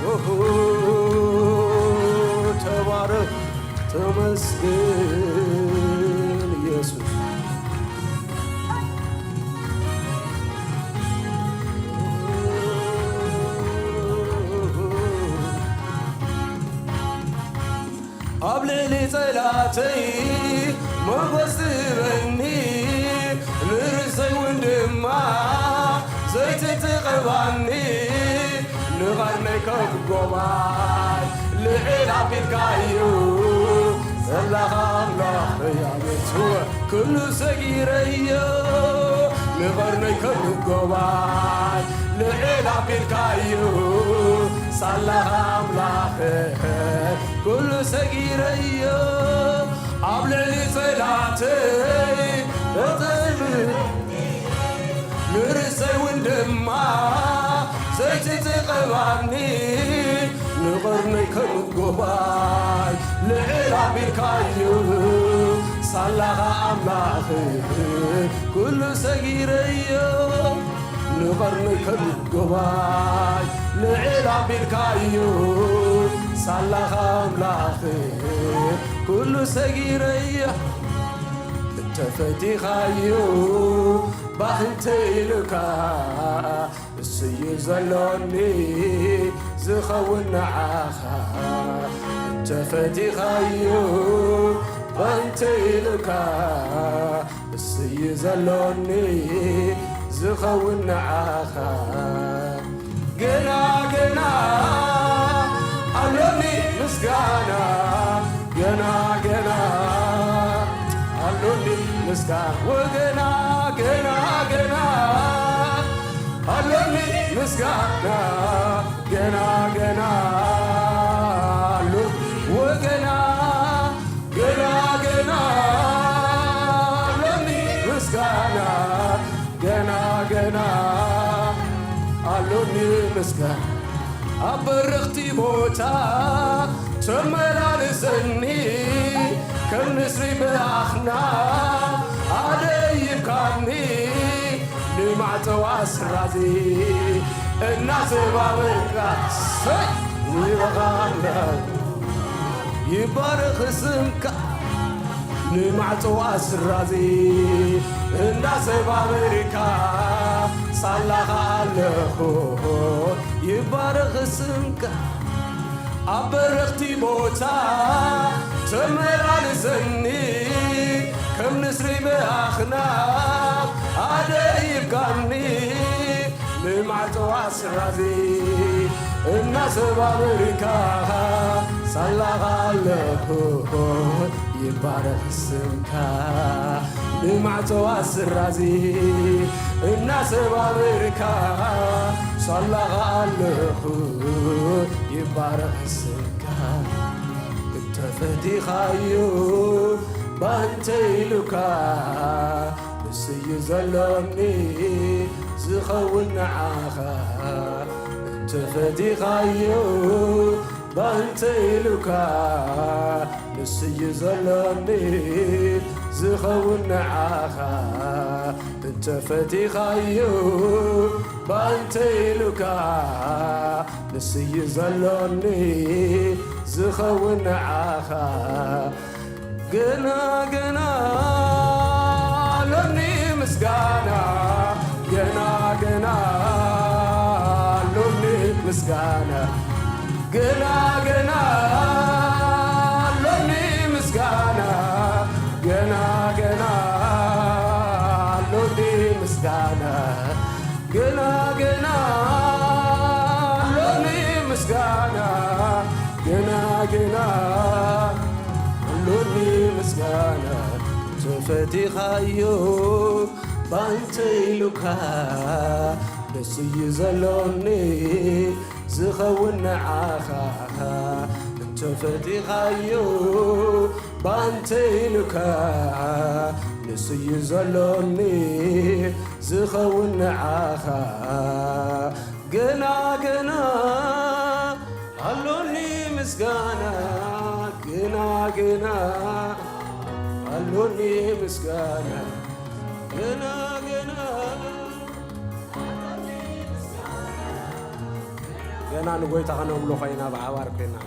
ኦሆ፣ ተባረኽ፣ ተመስገን ኢየሱስ። ኣብ ልዕሊ ጸላተይ ሞገስ ትህበኒ፣ ንርእሰይ እውን ድማ ዘይቲ ትቐባኒ። ንቐርነይ ከም ጎባይ ልዕል ኣቢልካዮ፣ ዘለኻ ኣምላኽ ኣቤቱ፣ ኩሉ ሰጊረዮ። ንቐርነይ ከም ጎባይ ልዕል ኣቢልካዮ፣ ሳላኻ ኣምላኽ ኩሉ ሰጊረዮ። ኣብ ልዕሊ ጸላተይ ተጸልም ንርእሰይ እውን ድማ ዘይቲ ትቐባኒ፣ ንቐርነይ ከም ጎባይ ልዕል ኣቢልካዮ፣ ሳላኻ ኣምላኽ ኩሉ ሰጊረዮ። ንቐርነይ ከም ጎባይ ልዕል ኣቢልካዮ፣ ሳላኻ ኣምላኽ ኩሉ ሰጊረዮ። እንተፈቲኻዮ ባህ እንተኢሉካ፣ እሱዩ ዘሎኒ ዝኸውን ንዓኻ። እንተፈቲኻዮ ባህ እንተኢሉካ፣ እሱዩ ዘሎኒ ዝኸውን ንዓኻ። ገና ገና ኣሎኒ ምስጋና፣ ገና ገና ኣሎኒ ምስጋና፣ ወገና ገና ገና ኣሎኒ ምስጋና፣ ገና ገና ኣሎኒ ወገና፣ ገና ገና ኣሎኒ ምስጋና፣ ገና ገና ኣሎኒ ምስጋና። ኣብ በረኽቲ ቦታ ተመላልሰኒ፣ ከም ንስሪ ብኣኽናፍ ኣደይብካኒ፣ ንማዕጸዋ ስራዚ እናሰባበርካ፣ ሰይ፣ ይበቓ ኣምላኽ፣ ይባረኽ ስምካ። ንማዕጾ ኣስራዚ እንዳሰባበርካ ሳላኻ ኣለኹ፣ ይባረኽ ስምካ። ኣብ በረኽቲ ቦታ ተመላልሰኒ፣ ከም ንስሪ ብኣኽናፍ ኣደይብካኒ። ንማዕጾ ኣስራዚ እናሰባበርካ ሳላኻ ኣለኹ፣ ይባረኽ ስምካ። ንማዕጾ ኣስራዚ እናሰባበርካ ሳላኻ ኣለኹ፣ ይባረኽ ስምካ። እንተፈቲኻዮ ባንተ ኢሉካ፣ ንስዩ ዘሎኒ ዝኸውን ንዓኻ። እንተፈቲኻዮ ባንተ ኢሉካ፣ ንስዩ ዘሎኒ ዝኸውን ንዓኻ። እንተፈቲኻዮ ባንተ ኢሉካ፣ ንስዩ ዘሎኒ ዝኸውን ንዓኻ። ገና ገና ኣሎኒ ምስጋና፣ ገና ገና ኣሎኒ ምስጋና፣ ገና ገና ኣሎኒ ምስጋና፣ ገና ገና ኣሎኒ ምስጋና፣ ገና ገና ኣሎኒ ምስጋና፣ ገና ገና ኣሎኒ ምስጋና። ተፈቲኻዮ ባንተ ኢሉካ፣ ደስ እዩ ዘሎኒ ዝኸውን ንዓኻ። እንተ ተፈጢኻዮ ባንተይኑ ከኣ ንስዩ ዘሎኒ ዝኸውን ንዓኻ ገና ገና ኣሎኒ ምስጋና ገና ገና ኣሎኒ ምስጋና ገና ገና ገና ንጎይታ ከነብሎ ኮይና ብሓባር ኮይና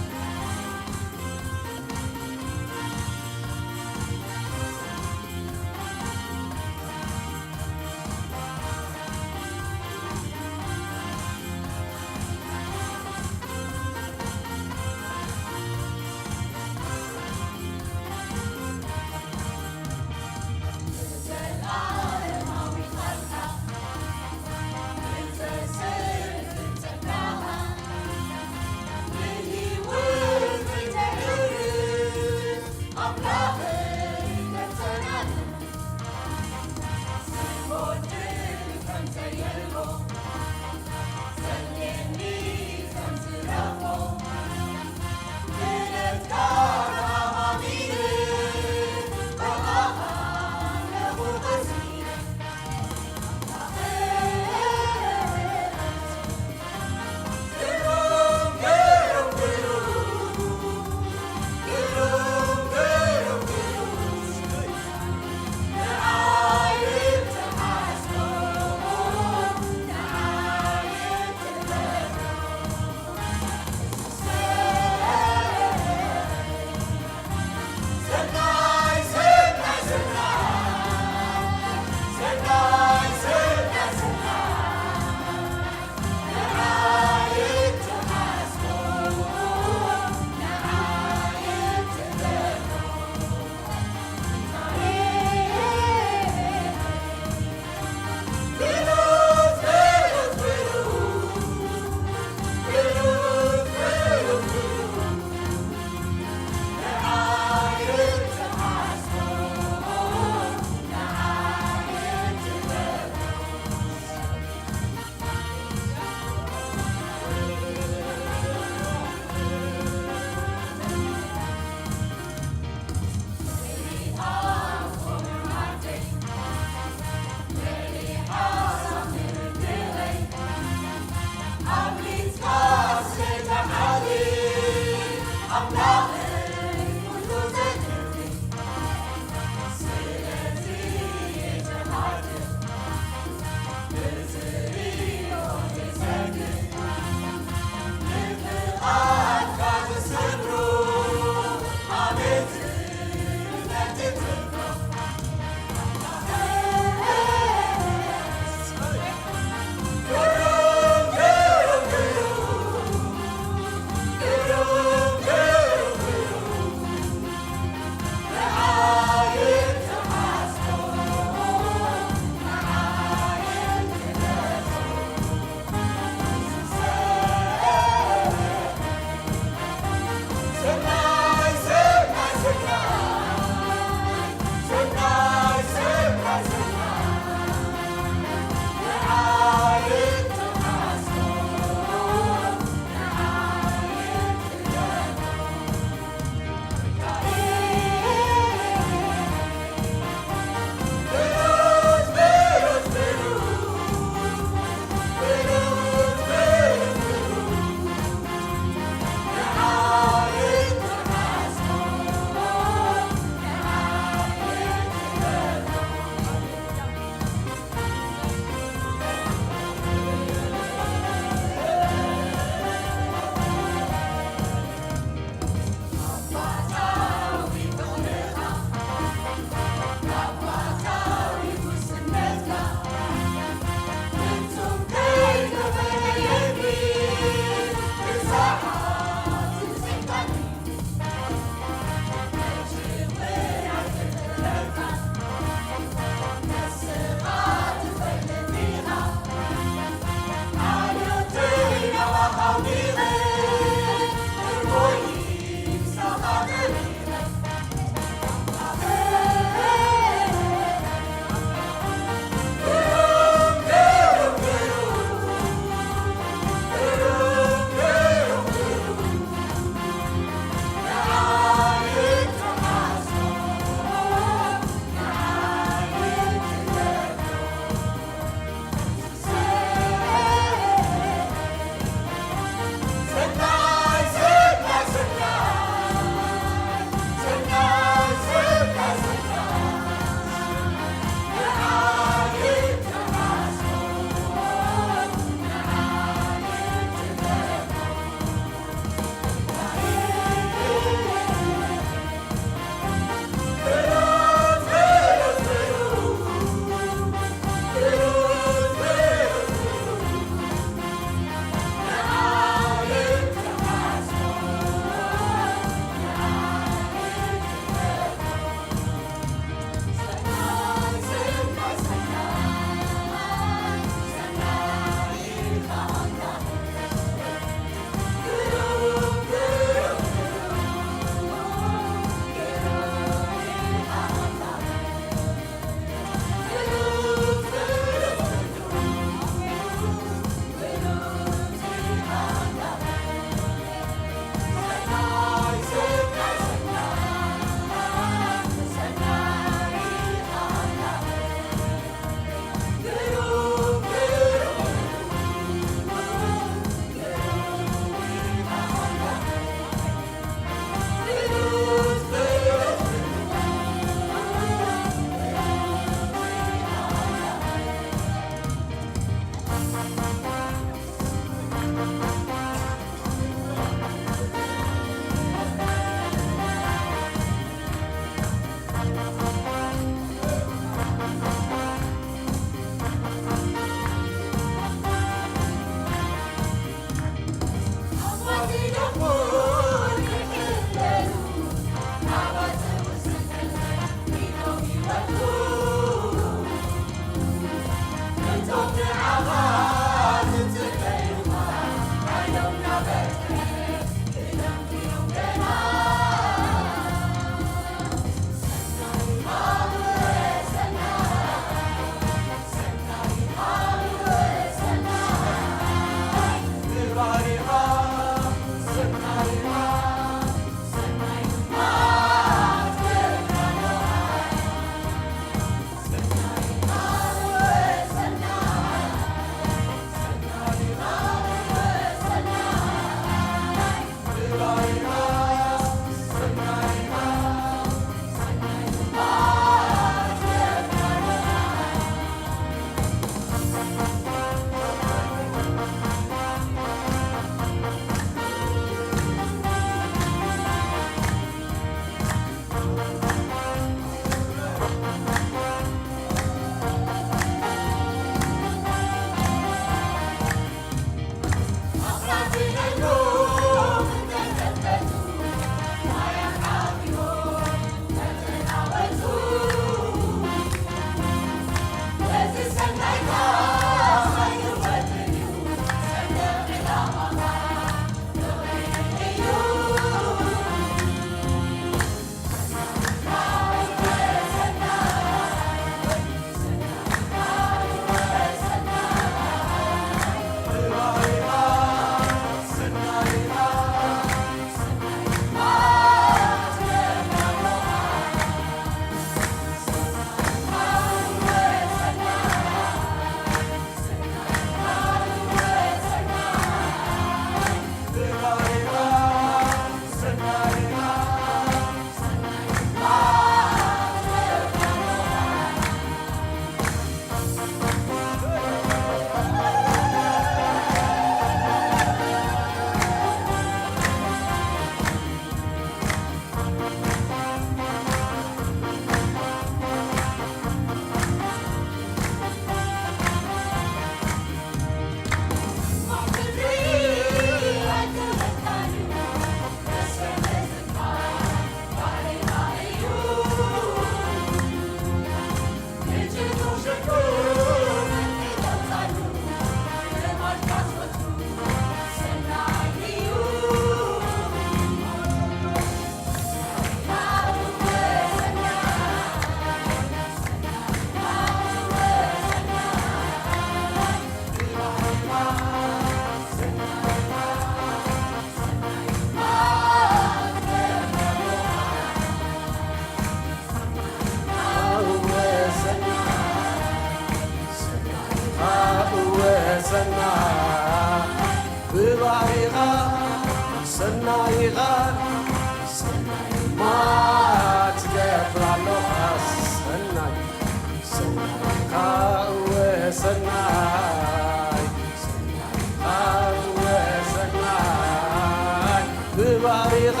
ባሪኻ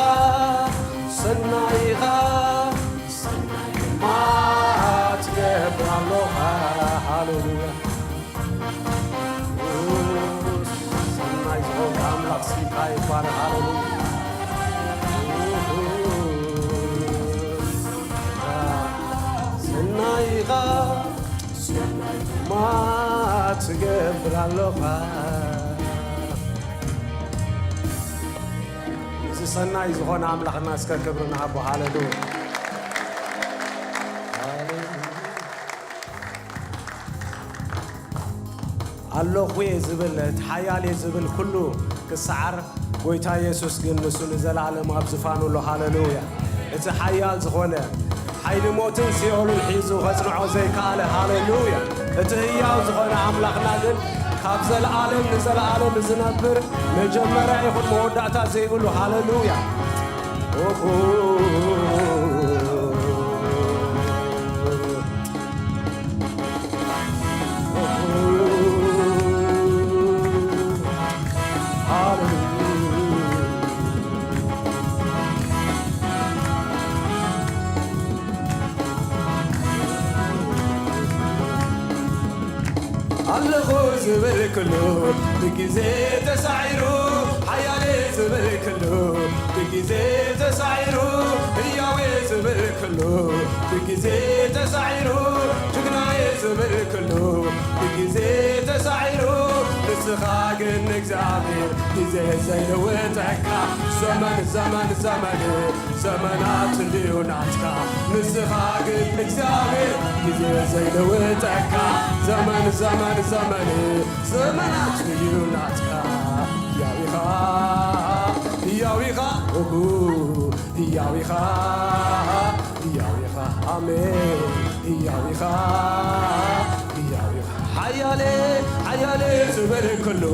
ሰናይኻ ሰናይ ድማ ትገብር ኣሎኻ። ሃሌሉያ። ሰናይ ዝኾንካ ኣምላኽ ስምካ ይባረኽ። ሃሌሉያ። ሰናይኻ ሰናይ ድማ ትገብር ኣሎኻ። እዚ ሰናይ ዝኾነ ኣምላኽና እስከ ክብሪ ንሃቦ። ሃሌሉያ። ሃሌሉያ። ኣለኹ እየ ዝብል፣ እቲ ሓያል እየ ዝብል ኩሉ ክሰዓር፣ ጎይታ የሱስ ግን ንሱ ንዘለኣለም ኣብ ዝፋኑ ኣሎ። ሃሌሉያ። እቲ ሓያል ዝኾነ፣ ሓይሊ ሞትን ሲኦልን ሒዙ ኸጽንዖ ዘይከኣለ። ሃሌሉያ። እቲ ህያው ዝኾነ ኣምላኽና ግን ካብ ዘለኣለም ንዘለኣለም ዝነብር፣ መጀመርያ ይኹን መወዳእታ ዘይብሉ። ሃሌሉያ። ኦሆ። ኣለኹ ዝብል ኩሉ ብግዜ ተሳዒሩ፣ ሓያል ዝብል ኩሉ ብግዜ ተሳዒሩ፣ ህያው ዝብል ኩሉ ብግዜ ተሳዒሩ፣ ጅግና ዝብል ኩሉ ብግዜ ተሳዒሩ፣ ንስኻ ግን እግዚኣብሔር ግዜ ዘይልውጠካ፣ ዘመን ዘመን ዘመን ዘመናት እንድዩ ናትካ። ንስኻ ግን እግዚኣብሔር ግዜ ዘይልውጠካ፣ ዘመን ዘመን ዘመን ዘመናት እንድዩ ናትካ። ህያው ኢኻ፣ ህያው ኢኻ፣ ኦጉ፣ ህያው ኢኻ፣ ህያው ኢኻ፣ ኣሜን። ህያው ኢኻ፣ ህያው ኢኻ። ሓያሌ፣ ሓያሌ ዝብል ኩሉ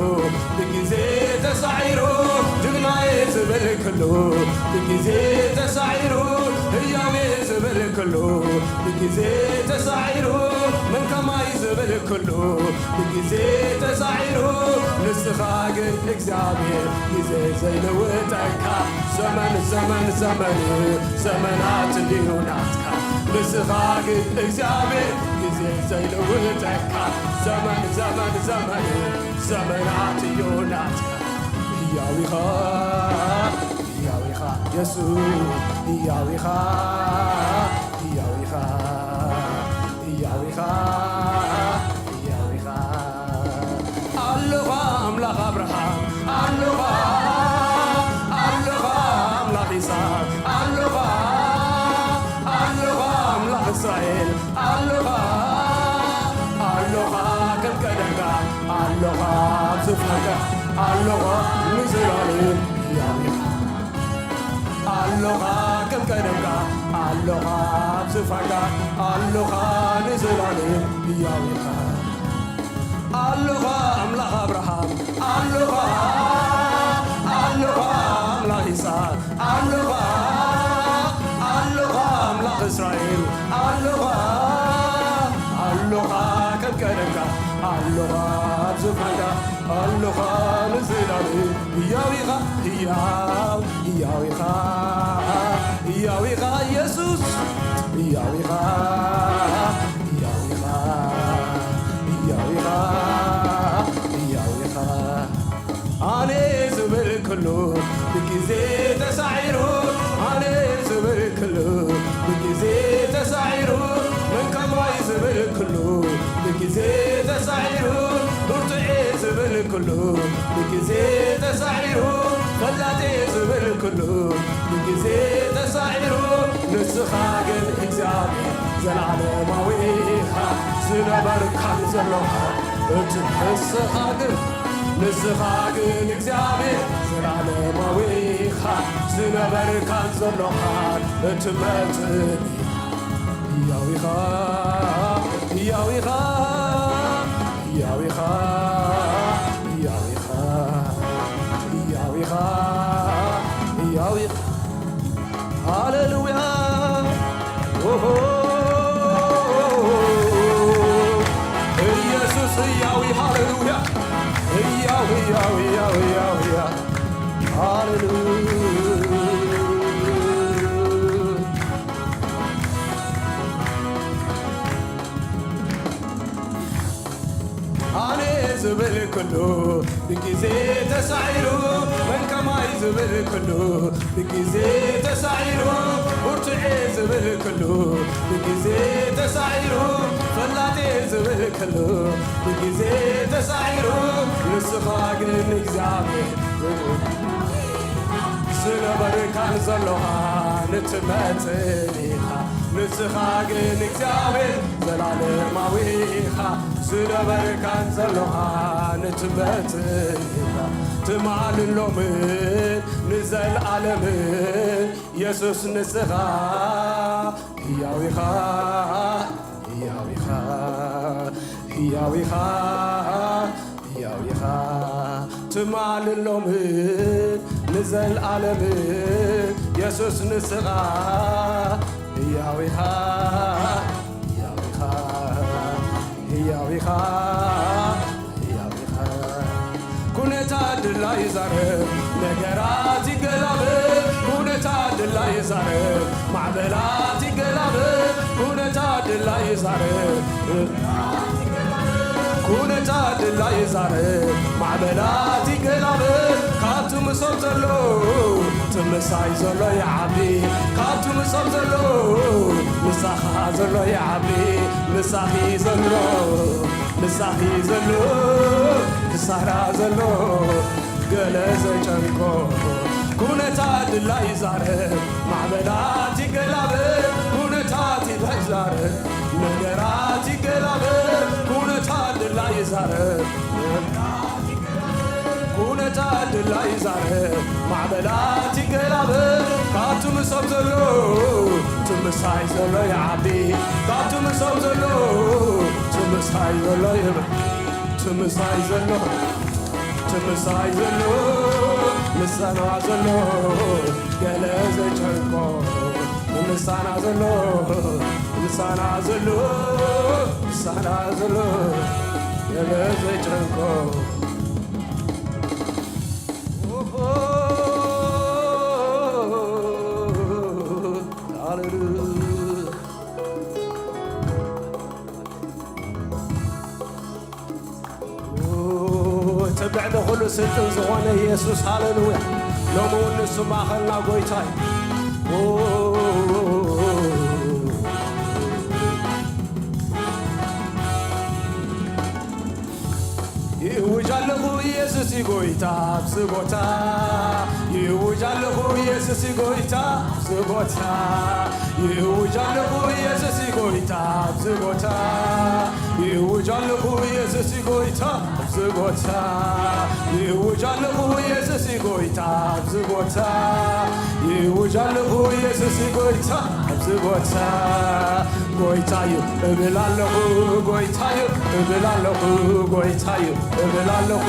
ብግዜ ተሳዒሩ፣ ጅግናዬ ዝብል ኩሉ ብግዜ ተሳዒሩ፣ ህያውዬ ዝብል ኩሉ ብግዜ ተሳዒሩ፣ መን ከማይ ዝብል ኩሉ ብግዜ ተሳዒሩ፣ ንስኻ ግን እግዚኣብሔር ግዜ ዘይልውጠካ፣ ዘመን ዘመን ዘመን ዘመናት እንድዩ ናትካ። ንስኻ ግን እግዚኣብሔር ግዜ ዘይልውጠካ፣ ዘመን ዘመን ዘመን ዘመናት እዩ ናትካ። ህያው ኢኻ፣ ህያው ኢኻ የሱስ፣ ህያው ኢኻ፣ ህያው ኢኻ፣ ህያው ኢኻ፣ ህያው ኢኻ። ኣሎኻ ኣምላኽ ኣብርሃም፣ ኣሎኻ፣ ኣሎኻ ኣምላኽ ይስሓቅ፣ ኣሎኻ፣ ኣሎኻ ኣምላኽ እስራኤል፣ ኣሎኻ፣ ኣሎኻ ከም ቀደምካ፣ ኣሎኻ ኣብ ዙፋንካ፣ ኣሎኻ ንዘለኣለም ህያው ኢኻ። ኣሎኻ ከም ቀደምካ፣ ኣሎኻ ኣብ ዙፋንካ፣ ኣሎኻ ንዘለኣለም ህያው ኢኻ። ኣሎኻ ኣምላኽ ኣብርሃም፣ ኣሎኻ፣ ኣሎኻ ኣምላኽ ይስሓቅ፣ ኣሎኻ፣ ኣሎኻ ኣምላኽ እስራኤል፣ ኣሎኻ፣ ኣሎኻ ከም ቀደምካ፣ ኣሎኻ ኣብ ዙፋንካ፣ ኣሎኻ ንዘለኣለም ህያው ኢኻ፣ ህያው፣ ህያው ኢኻ፣ ህያው ኢኻ የሱስ፣ ህያው ኢኻ፣ ህያው ኢኻ፣ ህያው ኢኻ፣ ህያው ኢኻ። ኣነ ዝብል ኩሉ ብግዜ ተሳዒሩ፣ ኣነ ዝብል ኩሉ ብግዜ ተሳዒሩ፣ መን ከማይ ዝብል ኩሉ ብግዜ ተሳዒሩ፣ ብርቱዕዬ ዝብል ኩሉ ብግዜ ተሳዒሩ፣ ፈላጥዬ ዝብል ኩሉ ብግዜ ተሳዒሩ፣ ንስኻ ግን እግዚኣብሔር ዘለዓለማዊ ኢኻ፣ ዝነበርካን ዘሎኻ እቲ ንስኻ ግን፣ ንስኻ ግን እግዚኣብሔር ዘለዓለማዊ ኢኻ፣ ዝነበርካን ዘሎኻን እትመጽእ ህያው ኢኻ፣ ህያው ኢኻ፣ ህያው ኢኻ፣ ህያው ኢኻ፣ ህያው ኢኻ፣ ህያው ኢኻ። ሃሌሉያ። ኦሆ። ኢየሱስ ህያው፣ ሃሌሉያ። ህያው፣ ህያው፣ ህያው፣ ህያው፣ ህያው። ሃሌሉያ። ክሉ ብግዜ ተሳዒሩ፣ መን ከማይ ዝብል ክሉ ብግዜ ተሳዒሩ፣ ብርቱዔ ዝብል ክሉ ብግዜ ተሳዒሩ፣ ፈላጤ ዝብል ክሉ ብግዜ ተሳዒሩ፣ ንስኻ ግን እግዚኣብሔር ዝነበርካን ዘሎኻን እትመጽእ ኢኻ። ንስኻ ግን እግዚኣብሔር ዘላለማዊ ኢኻ። ዝነበርካን ዘሎኻን እትመጽእ ኢኻ። ትማልን ሎምን ንዘለኣለምን የሱስ ንስኻ ህያው ኢኻ፣ ህያው ኢኻ፣ ህያው ኢኻ፣ ህያው ኢኻ። ትማልን ሎምን ንዘለኣለምን የሱስ ንስኻ ህያው ኢኻ፣ ህያው ኢኻ፣ ህያው ኢኻ፣ ህያው ኢኻ። ኩነታ ድላይ ይዛረብ፣ ነገራት ይገላበጥ። ኩነታ ድላይ ይዛረብ፣ ማዕበላት ይገላበጥ። ኩነታ ድላይ ይዛረብ፣ ኩነታ ድላይ ይዛረብ፣ ማዕበላት ይገላበጥ። ካብቲ ምሶም ዘሎ እቲ ምሳይ ዘሎ ይዓቢ። ካብቲ ምሶም ዘሎ ምሳኻ ዘሎ ይዓቢ። ምሳኺ ዘሎ፣ ምሳኺ ዘሎ፣ ክሳራ ዘሎ፣ ገለ ዘጨንቆ ኩነታ ድላይ ይዛረብ፣ ማዕበላት ይገላበጥ። ኩነታት ይዛረብ፣ ነገራት ይገላበጥ። ኩነታ ድላይ ይዛረብ፣ ኩነታ ድላይ ይዛረብ፣ ማዕበላት ይገላበጥ። ካብቲ ምሶም ዘሎ እቲ ምሳይ ዘሎ ይዓቢ። ካብቲ ምሶም ዘሎ እቲ ምሳይ ዘሎ ይብ-፣ እቲ ምሳይ ዘሎ፣ እቲ ምሳይ ዘሎ፣ ምሳና ዘሎ፣ ገለ ዘጨንቆ፣ ምሳና ዘሎ፣ ምሳና ዘሎ፣ ምሳና ዘሎ፣ ገለ ዘጨንቆ። ትብዕ ንኹሉ ስልጡን ዝኾነ የሱስ፣ ሃሌሉያ። ሎሚ እውን ንሱ ማእኸልና ጎይታ እዩ። ይእውጅ ኣለኹ የሱስ እዩ ጎይታ ኣብዚ ቦታ። ይእውጅ ኣለኹ የሱስ እዩ ጎይታ ኣብዚ ቦታ። ይእውጅ ኣለኹ የሱስ እዩ ጎይታ ኣብዚ ቦታ። ይእውጅ ኣለኹ የሱስ እዩ ጎይታ ኣብዚ ቦታ። ይእውጅ ኣለኹ የሱስ እዩ ጎይታ ኣብዚ ቦታ። ይእውጅ ኣለኹ የሱስ እዩ ጎይታ ኣብዚ ቦታ። ጎይታዩ እብል ኣለኹ፣ ጎይታዩ እብል ኣለኹ፣ ጎይታዩ እብል ኣለኹ፣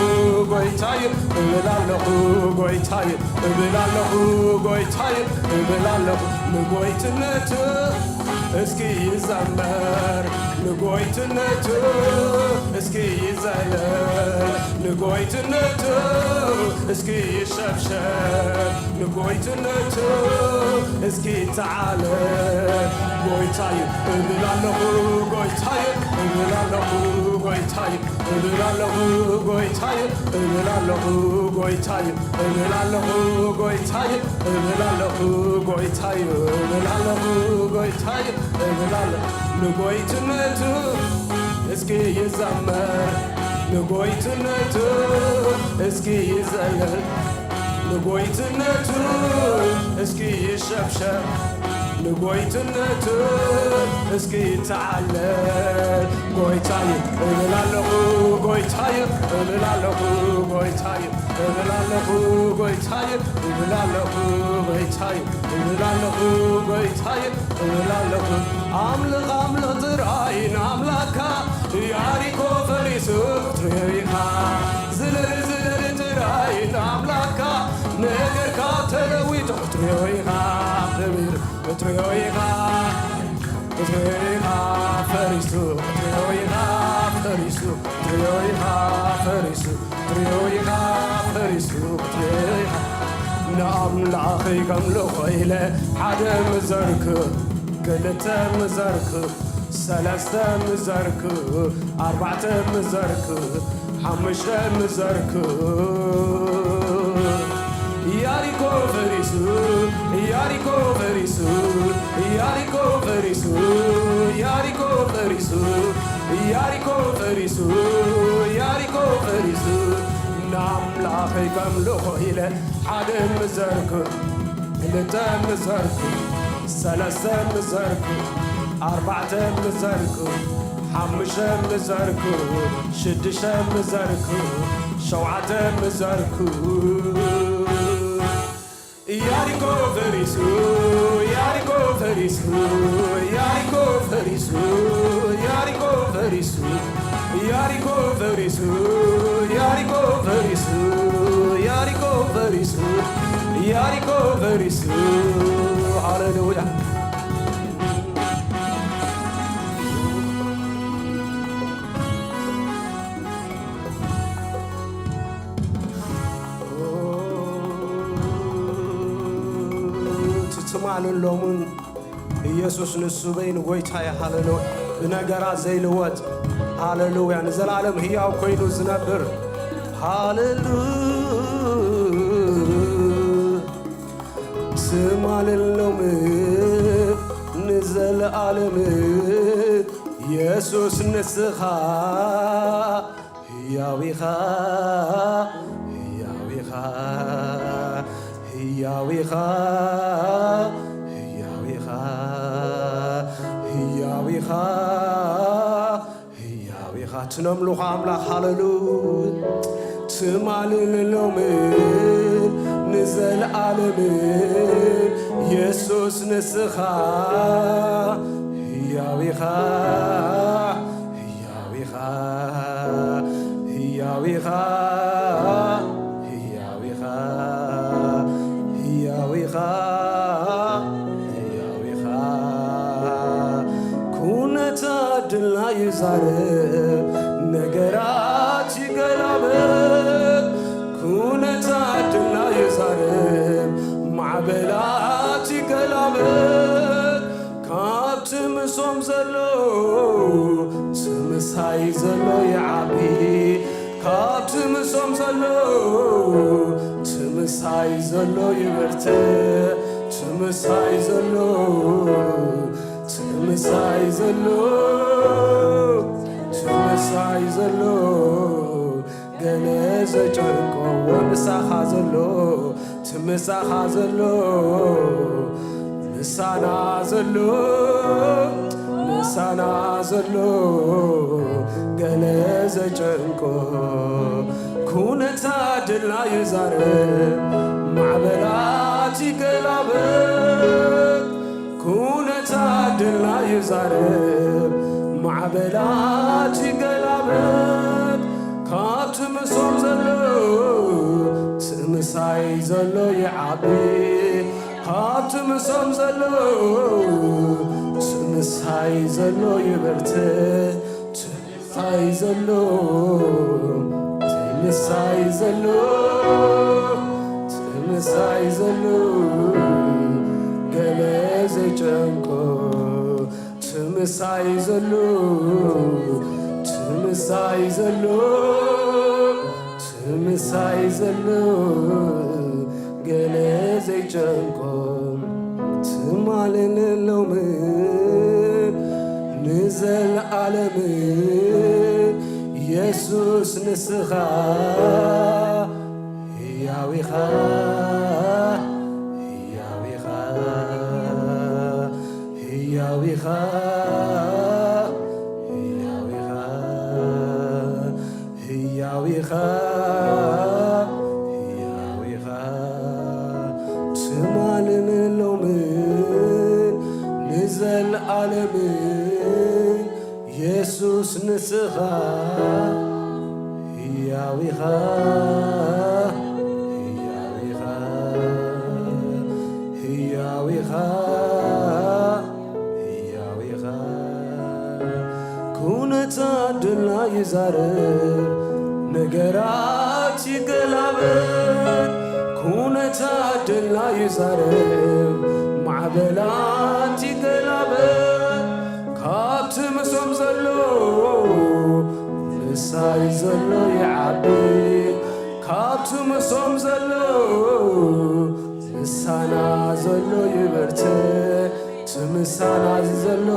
ጎይታዩ እብል ኣለኹ፣ ጎይታዩ እብል ኣለኹ፣ ጎይታዩ እብል ኣለኹ። ንጎይትነቱ እስኪ ይዘመር፣ ንጎይትነቱ እስኪ ይዘለል፣ ንጎይትነቱ እስኪ ይሸብሸብ፣ ንጎይትነቱ እስኪ ይተዓለ። ጎይታዩ እብል ኣለኹ፣ ጎይታዩ እብል ኣለኹ፣ ጎይታዩ እብል ኣለኹ፣ ጎይታዩ እብል ኣለኹ፣ ጎይታዩ እብል ኣለኹ፣ ጎይታዩ እብል ኣለኹ፣ ጎይታዩ እብል ኣለኹ፣ ጎይታዩ እብል ኣለኹ። ንጎይትነቱ እስኪ ይዘመር፣ ንጎይትነቱ እስኪ ይዘለል፣ ንጎይትነቱ እስኪ ይሸብሸብ፣ ንጎይትነቱ እስኪ ይተዓለል። ጎይታዩ እብል ኣለኹ፣ ጎይታዩ እብል ኣለኹ፣ ጎይታዩ እብል ኣለኹ፣ ጎይታዩ እብል ኣለኹ፣ ጎይታዩ እብል ኣለኹ፣ ጎይታዩ እብል ኣለኹ። ኣምልኽ ኣምልኽ ጥራይ ንኣምላኽካ፣ ያሪኮ ፈሪሱ ክትሪኦ ኢኻ። ዝለል ዝለል ጥራይ ንኣምላኽካ፣ ነገርካ ተለዊጡ ክትሪኦ ኢኻ። ክብር ክትሪኦ ኢኻ፣ ክትሪኦ ኢኻ ፈሪሱ፣ ክትሪኦ ኢኻ ፈሪሱ፣ ክትሪኦ ኢኻ ፈሪሱ፣ ክትሪኦ ኢኻ ፈሪሱ፣ ክትሪኦ ኢኻ። ንኣምላኸይ ከምልኾ ኢለ ሓደ ምዘርክ፣ ክልተ ምዘርክ፣ ሰለስተ ምዘርክ፣ ኣርባዕተ ምዘርክ፣ ሓሙሽተ ምዘርኩ ያሪኮ ፈሪሱ፣ ያሪኮ ፈሪሱ፣ ያሪኮ ፈሪሱ፣ ያሪኮ ፈሪሱ፣ ያሪኮ ፈሪሱ፣ ያሪኮ ፈሪሱ፣ ንኣምላኸይ ከምልኾ ኢለ ሓደ ምዘርኩ፣ ክልተ ምዘርኩ፣ ሰለስተ ምዘርኩ፣ ኣርባዕተ ምዘርኩ፣ ሓሙሽተ ምዘርኩ፣ ሽዱሽተ ምዘርኩ፣ ሸውዓተ ምዘርኩ። ያሪኮ ፈሪሱ፣ ያሪኮ ፈሪሱ፣ ያሪኮ ፈሪሱ፣ ያሪኮ ፈሪሱ፣ ያሪኮ ፈሪሱ፣ ያሪኮ ፈሪሱ፣ ያሪኮ ፈሪሱ፣ ያሪኮ ፈሪሱ። ሃሌሉያ። ትማልን ሎምን ኢየሱስ ንሱ በይኑ ጐይታ እዩ። ሃሌሉያ። ብነገራት ዘይልወጥ፣ ሃሌሉያ፣ ንዘለኣለም ህያው ኮይኑ ዝነብር። ሃሌሉያ። ትማልን ሎምን ንዘለኣለም ኢየሱስ ንስኻ ህያው ኢኻ፣ ህያው ኢኻ፣ ህያው ኢኻ፣ ህያው ኢኻ፣ ህያው ኢኻ፣ ህያው ኢኻ። ትነምልኾ ኣምላኽ፣ ሃሌሉያ። ትማልን ሎምን ንዘለኣለምን የሱስ ንስኻ ህያው ኢኻ፣ ህያው ኢኻ፣ ህያው ኢኻ፣ ህያው ኢኻ፣ ህያው ኢኻ፣ ህያው ኢኻ። ኩነታት ድልና ይዛረብ፣ ነገራት ይገላበጥ። ኩነታት ድልና ይዛረብ፣ ማዕበላት ይገላበጥ። ካብቲ ምሶም ዘሎ፣ እቲ ምሳይ ዘሎ ይዓቢ። ካብቲ ምሶም ዘሎ፣ እቲ ምሳይ ዘሎ ይበርትዕ። እቲ ምሳይ ዘሎ፣ እቲ ምሳይ ዘሎ፣ እቲ ምሳይ ዘሎ፣ ገለ ዘጨንቆ ምሳኻ ዘሎ፣ እቲ ምሳኻ ዘሎ፣ ምሳና ዘሎ፣ ምሳና ዘሎ፣ ገለ ዘጨንቆ ኩነታ ድልና ይዛረብ፣ ማዕበላት ይገላበጥ። ኩነታ ድልና ይዛረብ፣ ማዕበላት ይገላበጥ። ካብቲ ምሶም ዘሎ፣ እቲ ምሳይ ዘሎ ይዓቢ። ካብቲ ምሶም ዘሎ፣ እቲ ምሳይ ዘሎ ይበርትዕ። እቲ ምሳይ ዘሎ፣ እቲ ምሳይ ዘሎ፣ እቲ ምሳይ ዘሎ፣ ገለ ዘጨንቆ፣ እቲ ምሳይ ዘሎ፣ እቲ ምሳይ ዘሎ፣ እቲ ምሳይ ዘሎ፣ ገለ ዘይጨንቆ፣ ትማልን ሎምን ንዘለኣለምን የሱስ ንስኻ ህያው ኢኻ፣ ህያው ኢኻ፣ ህያው ኢኻ፣ ህያው ኢኻ፣ ህያው ኢኻ፣ ህያው ኢኻ። ትማልን ሎምን ንዘለኣለምን የሱስ ንስኻ ህያው ኢኻ፣ ህያው ኢኻ፣ ህያው ኢኻ፣ ህያው ኢኻ። ኩነታ ድልና ይዛረብ፣ ነገራት ይገላበጥ። ኩነታ ድልና ይዛረብ፣ ማዕበላት ይገላበጥ። ካብቲ ምሶም ዘሎ፣ ምሳ ምሳይ ዘሎ ይዓቢ ካብቲ ምሶም ዘሎ፣ ምሳና ዘሎ ይበርትዕ፣ እቲ ምሳና ዘሎ፣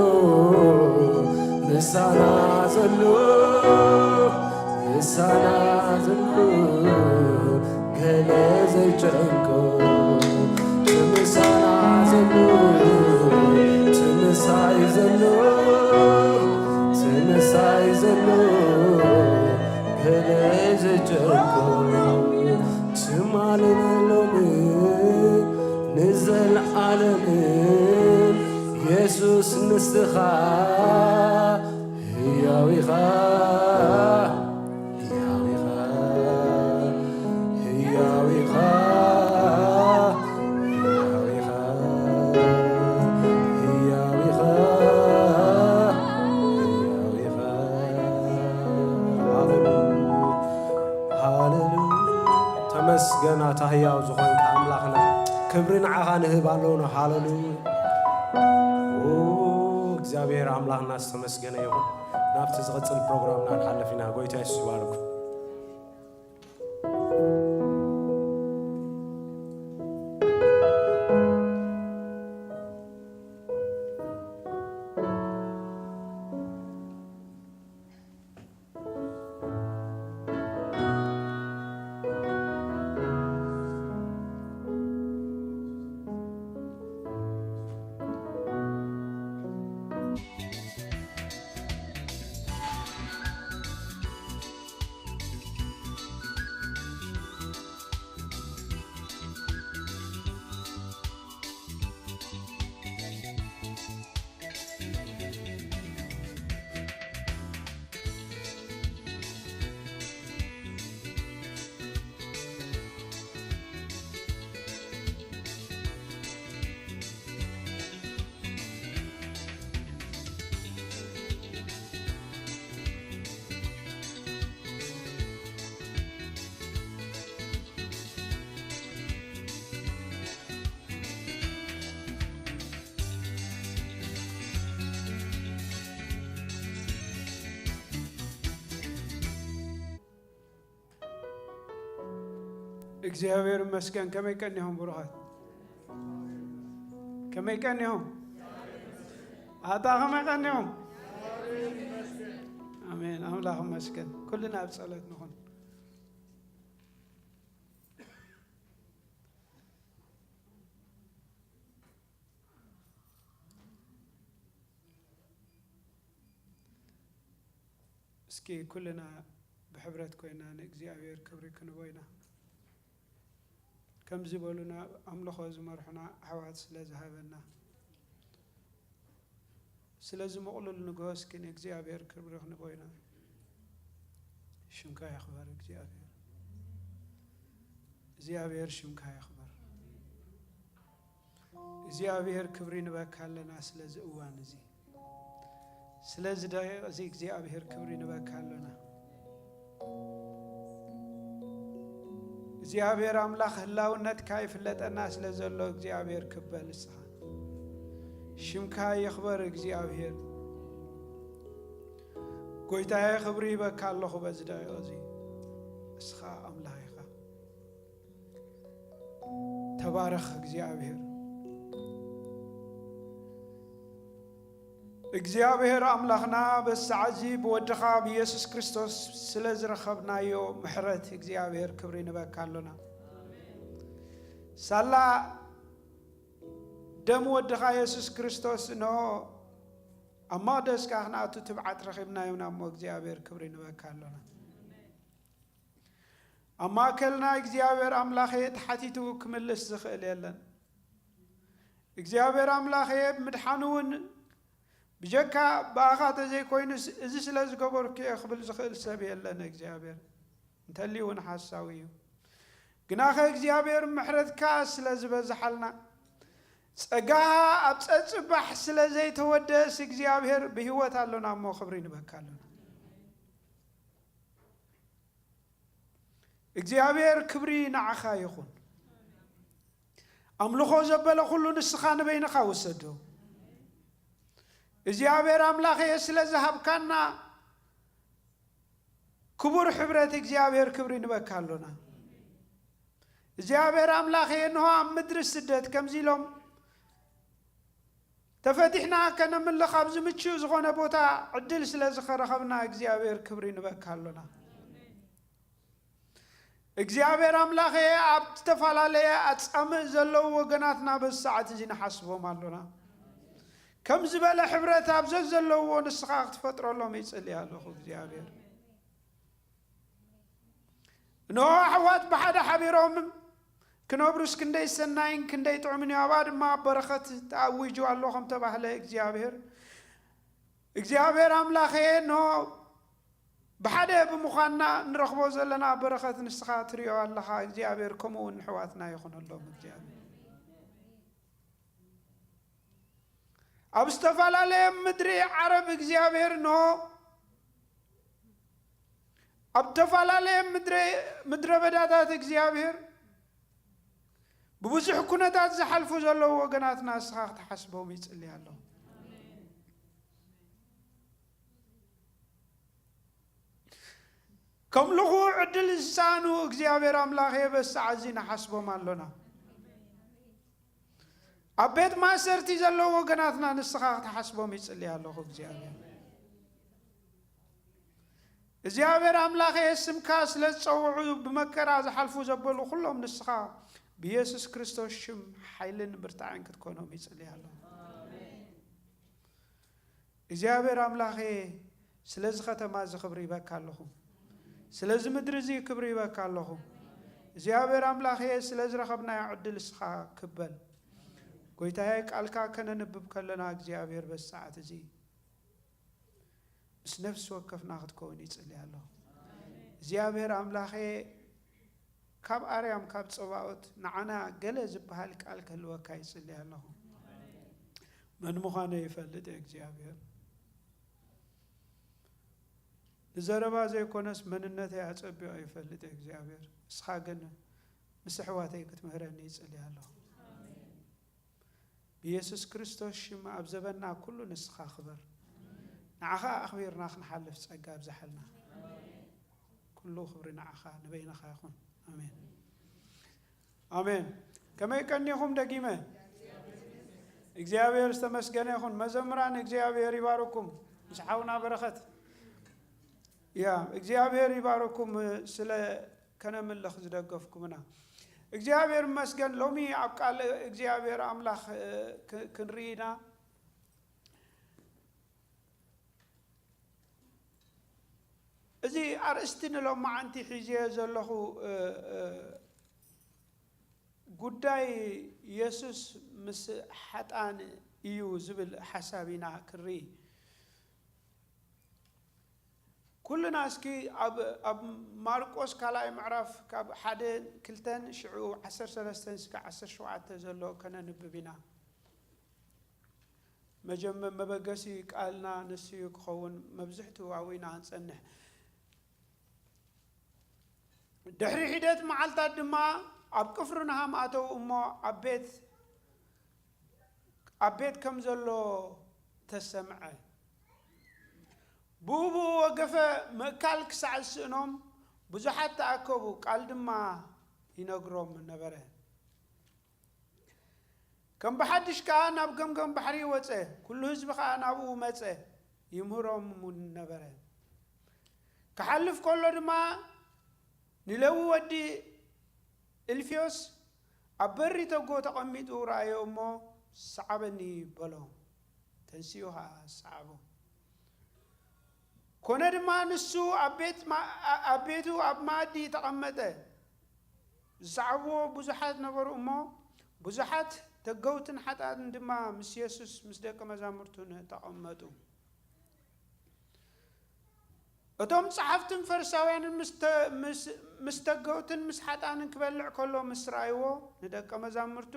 ምሳና ዘሎ፣ ምሳና ዘሎ፣ ገለ ዘይጨንቆ፣ እቲ ምሳና ዘሎ፣ እቲ ምሳይ ዘሎ፣ እቲ ምሳይ ዘሎ፣ ገለ ዘይጨንቆ፣ ትማልን ሎምን ንዘለዓለምን የሱስ ንስኻ ህያው ኢኻ፣ ህያው ኢኻ፣ ህያው ኢኻ፣ ህያው ኢኻ፣ ህያው ኢኻ፣ ህያው ኢኻ። ሃሌሉያ፣ ሃሌሉያ። ተመስገን ኣታ ህያው ዝኾንካ ኣምላኽና፣ ክብሪ ንዓኻ ንህብ ኣለውና። ሃሌሉያ። ኦ፣ እግዚኣብሔር ኣምላኽና ዝተመስገነ ይኹን። ናብቲ ዝቕጽል ፕሮግራምና ንሓልፍ ኢና። ጎይታ የሱስ ይባርኩም። እግዚኣብሔር ይመስገን። ከመይ ቀኒኹም ብሩኻት? ከመይ ቀኒኹም? ኣታ ከመይ ቀኒኹም? ኣሜን። ኣምላኽ ይመስገን። ኩልና ኣብ ጸሎት ንኹን። እስኪ ኩልና ብሕብረት ኮይና ንእግዚኣብሔር ክብሪ ክንቦ ኢና። ከምዚ በሉና፣ ኣምልኾ ዝመርሑና ኣሕዋት ስለ ዝሃበና፣ ስለዚ ምቕሉል ንግሆ እስኪ ንእግዚኣብሔር ክብሪ ክንቦ ኢና። ሽምካ ይኽበር እግዚኣብሔር። እግዚኣብሔር ሽምካ ይኽበር። እግዚኣብሔር ክብሪ ንበካ ኣለና ስለዚ እዋን እዚ፣ ስለዚ ደቂቕ እዚ እግዚኣብሔር ክብሪ ንበካ ኣለና። እግዚኣብሔር ኣምላኽ ህላውነትካ ይፍለጠና ስለ ዘሎ እግዚኣብሔር ክበል ንስኻ። ሽምካ ይኽበር እግዚኣብሔር። ጎይታዬ ክብሪ ይበካ ኣለኹ በዚ ደቂቕ እዚ። ንስኻ ኣምላኽ ኢኻ። ተባረኽ እግዚኣብሔር። እግዚኣብሔር ኣምላኽና በዚ ሰዓት እዚ ብወድኻ ብኢየሱስ ክርስቶስ ስለ ዝረኸብናዮ ምሕረት እግዚኣብሔር ክብሪ ንበካ ኣሎና። ሳላ ደም ወድኻ የሱስ ክርስቶስ እንሆ ኣብ መቕደስካ ክንኣቱ ትብዓት ረኺብናዮ ኢና እሞ እግዚኣብሔር ክብሪ ንበካ ኣሎና። ኣብ ማእከልና እግዚኣብሔር ኣምላኸ ተሓቲቱ ክምልስ ዝኽእል የለን። እግዚኣብሔር ኣምላኸ ምድሓን እውን ብጀካ ብኣኻ ተዘይኮይኑስ እዚ ስለ ዝገበርኩ እየ ክብል ዝኽእል ሰብ የለን። እግዚኣብሔር እንተልዩ እውን ሓሳዊ እዩ። ግናኸ እግዚኣብሔር ምሕረትካ ስለ ዝበዝሓልና፣ ጸጋኻ ኣብ ጸጽባሕ ስለ ዘይተወደእስ እግዚኣብሔር ብህይወት ኣሎና እሞ ክብሪ ንበካ ኣሎና። እግዚኣብሔር ክብሪ ንዓኻ ይኹን። ኣምልኾ ዘበለ ኩሉ ንስኻ ንበይንኻ ውሰዶ። እግዚኣብሔር ኣምላኸ ስለ ዝሃብካና ክቡር ሕብረት እግዚኣብሔር ክብሪ ንበካ ኣሎና። እግዚኣብሔር ኣምላኽ እንሆ ኣብ ምድሪ ስደት ከምዚ ኢሎም ተፈቲሕና ከነምልኽ ኣብዚ ምቹእ ዝኾነ ቦታ ዕድል ስለ ዝኸረኸብና እግዚኣብሔር ክብሪ ንበካ ኣሎና። እግዚኣብሔር ኣምላኸ ኣብ ዝተፈላለየ ኣጻምእ ዘለዉ ወገናትና በዚ ሰዓት እዚ ንሓስቦም ኣሎና። ከም ዝበለ ሕብረት ኣብ ዘዘለውዎ ንስኻ ክትፈጥረሎም ይጽልይ ኣለኹ እግዚኣብሔር። እንሆ ኣሕዋት ብሓደ ሓቢሮም ክነብሩስ ክንደይ ሰናይን ክንደይ ጥዑምን እዩ። ኣብኣ ድማ በረኸት ተኣዊጁ ኣሎ ከም ተባህለ እግዚኣብሔር እግዚኣብሔር ኣምላኸ እንሆ ብሓደ ብምዃንና ንረኽቦ ዘለና በረኸት ንስኻ ትሪኦ ኣለኻ እግዚኣብሔር። ከምኡ እውን ንሕዋትና ይኹነሎም እግዚኣብሔር። ኣብ ዝተፈላለየ ምድሪ ዓረብ እግዚኣብሔር እንሆ ኣብ ዝተፈላለየ ምድረ በዳታት እግዚኣብሔር ብብዙሕ ኩነታት ዝሓልፉ ዘለዉ ወገናትና ንስኻ ክትሓስቦም ይጽሊ ኣለኹ። ከምልኹ ዕድል ዝሰኣኑ እግዚኣብሔር ኣምላኽ በዚ ሰዓት እዚ ንሓስቦም ኣሎና። ኣብ ቤት ማእሰርቲ ዘለዉ ወገናትና ንስኻ ክትሓስቦም ይጽሊ ኣለኹ እግዚኣብሔር። እግዚኣብሔር ኣምላኸ ስምካ ስለ ዝጸውዑ ብመከራ ዝሓልፉ ዘበሉ ኩሎም ንስኻ ብኢየሱስ ክርስቶስ ሽም ሓይልን ብርታዕን ክትኮኖም ይጽሊ ኣለኹ። እግዚኣብሔር ኣምላኸ ስለዚ ከተማ እዚ ክብሪ ይበካ ኣለኹ። ስለዚ ምድሪ እዚ ክብሪ ይበካ ኣለኹ። እግዚኣብሔር ኣምላኸ ስለ ዝረኸብናዮ ዕድል እስኻ ክበል። ጎይታየ ቃልካ ከነንብብ ከለና እግዚኣብሔር በዚ ሰዓት እዚ ምስ ነፍሲ ወከፍና ክትከውን ይጽሊ ኣለኹ። እግዚኣብሔር ኣምላኸ ካብ ኣርያም ካብ ጸባኦት ንዓና ገለ ዝበሃል ቃል ክህልወካ ይጽሊ ኣለኹ። መን ምዃነ ይፈልጥ እየ እግዚኣብሔር። ንዘረባ ዘይኮነስ መንነተይ ኣጸቢቑ ይፈልጥ እየ እግዚኣብሔር። እስኻ ግን ምስ ኣሕዋተይ ክትምህረኒ ይጽሊ ኣለኹ። ብኢየሱስ ክርስቶስ ሽም ኣብ ዘበንና ኩሉ ንስኻ ክበር። ንዓኻ ኣኽቢርና ክንሓልፍ ጸጋ ኣብዝሓልና። ኩሉ ክብሪ ንዓኻ ንበይንኻ ይኹን። ኣሜን። ኣሜን። ከመይ ቀኒኹም ደጊመ? እግዚኣብሔር ዝተመስገነ ይኹን። መዘምራን እግዚኣብሔር ይባርኩም። ምስ ሓውና በረኸት ያ እግዚኣብሔር ይባርኩም ስለ ከነምልኽ ዝደገፍኩምና እግዚኣብሔር ይመስገን። ሎሚ ኣብ ቃል እግዚኣብሔር ኣምላኽ ክንርኢና እዚ ኣርእስቲ ንሎማዓንቲ ሒዝዮ ዘለኹ ጉዳይ የሱስ ምስ ሓጣን እዩ ዝብል ሓሳብ ኢና ክርኢ። ኩልና እስኪ ኣብ ኣብ ማርቆስ ካልኣይ ምዕራፍ ካብ ሓደ ክልተን ሽዑ ዓሰርተ ሰለስተን እስከ ዓሰርተ ሸውዓተ ዘሎ ከነንብብ ኢና። መጀመ መበገሲ ቃልና ንሱ እዩ ክኸውን። መብዝሕትኡ ኣብኡ ኢና ክንጸንሕ። ድሕሪ ሒደት መዓልታት ድማ ኣብ ቅፍርናሃም ኣተው እሞ ኣብ ቤት ኣብ ቤት ከም ዘሎ ተሰምዐ። ብኡ ብኡ ወገፈ ምእካል ክሳዕ ዝስእኖም ብዙሓት ተኣከቡ፣ ቃል ድማ ይነግሮም ነበረ። ከም ብሓድሽ ከኣ ናብ ገምገም ባሕሪ ወጸ፣ ኩሉ ህዝቢ ከኣ ናብኡ መጸ፣ ይምህሮም እውን ነበረ። ክሓልፍ ከሎ ድማ ንሌዊ ወዲ እልፍዮስ ኣብ በሪ ተጎ ተቐሚጡ ረኣዮ እሞ፣ ሰዓበኒ በሎ። ተንሲኡ ኸዓ ሰዓቦ። ኮነ ድማ ንሱ ኣብ ቤት ማ- ኣ- ኣብ ቤቱ ኣብ መኣዲ ተቐመጠ። ዝሰዓብዎ ብዙሓት ነበሩ እሞ፣ ብዙሓት ተገውትን ሓጣትን ድማ ምስ የሱስ ምስ ደቀ መዛሙርቱን ተቐመጡ። እቶም ጸሓፍትን ፈሪሳውያንን ምስ ተ- ምስ ምስ ተገውትን ምስ ሓጣንን ክበልዕ ከሎ ምስ ረኣይዎ፣ ንደቀ መዛሙርቱ፣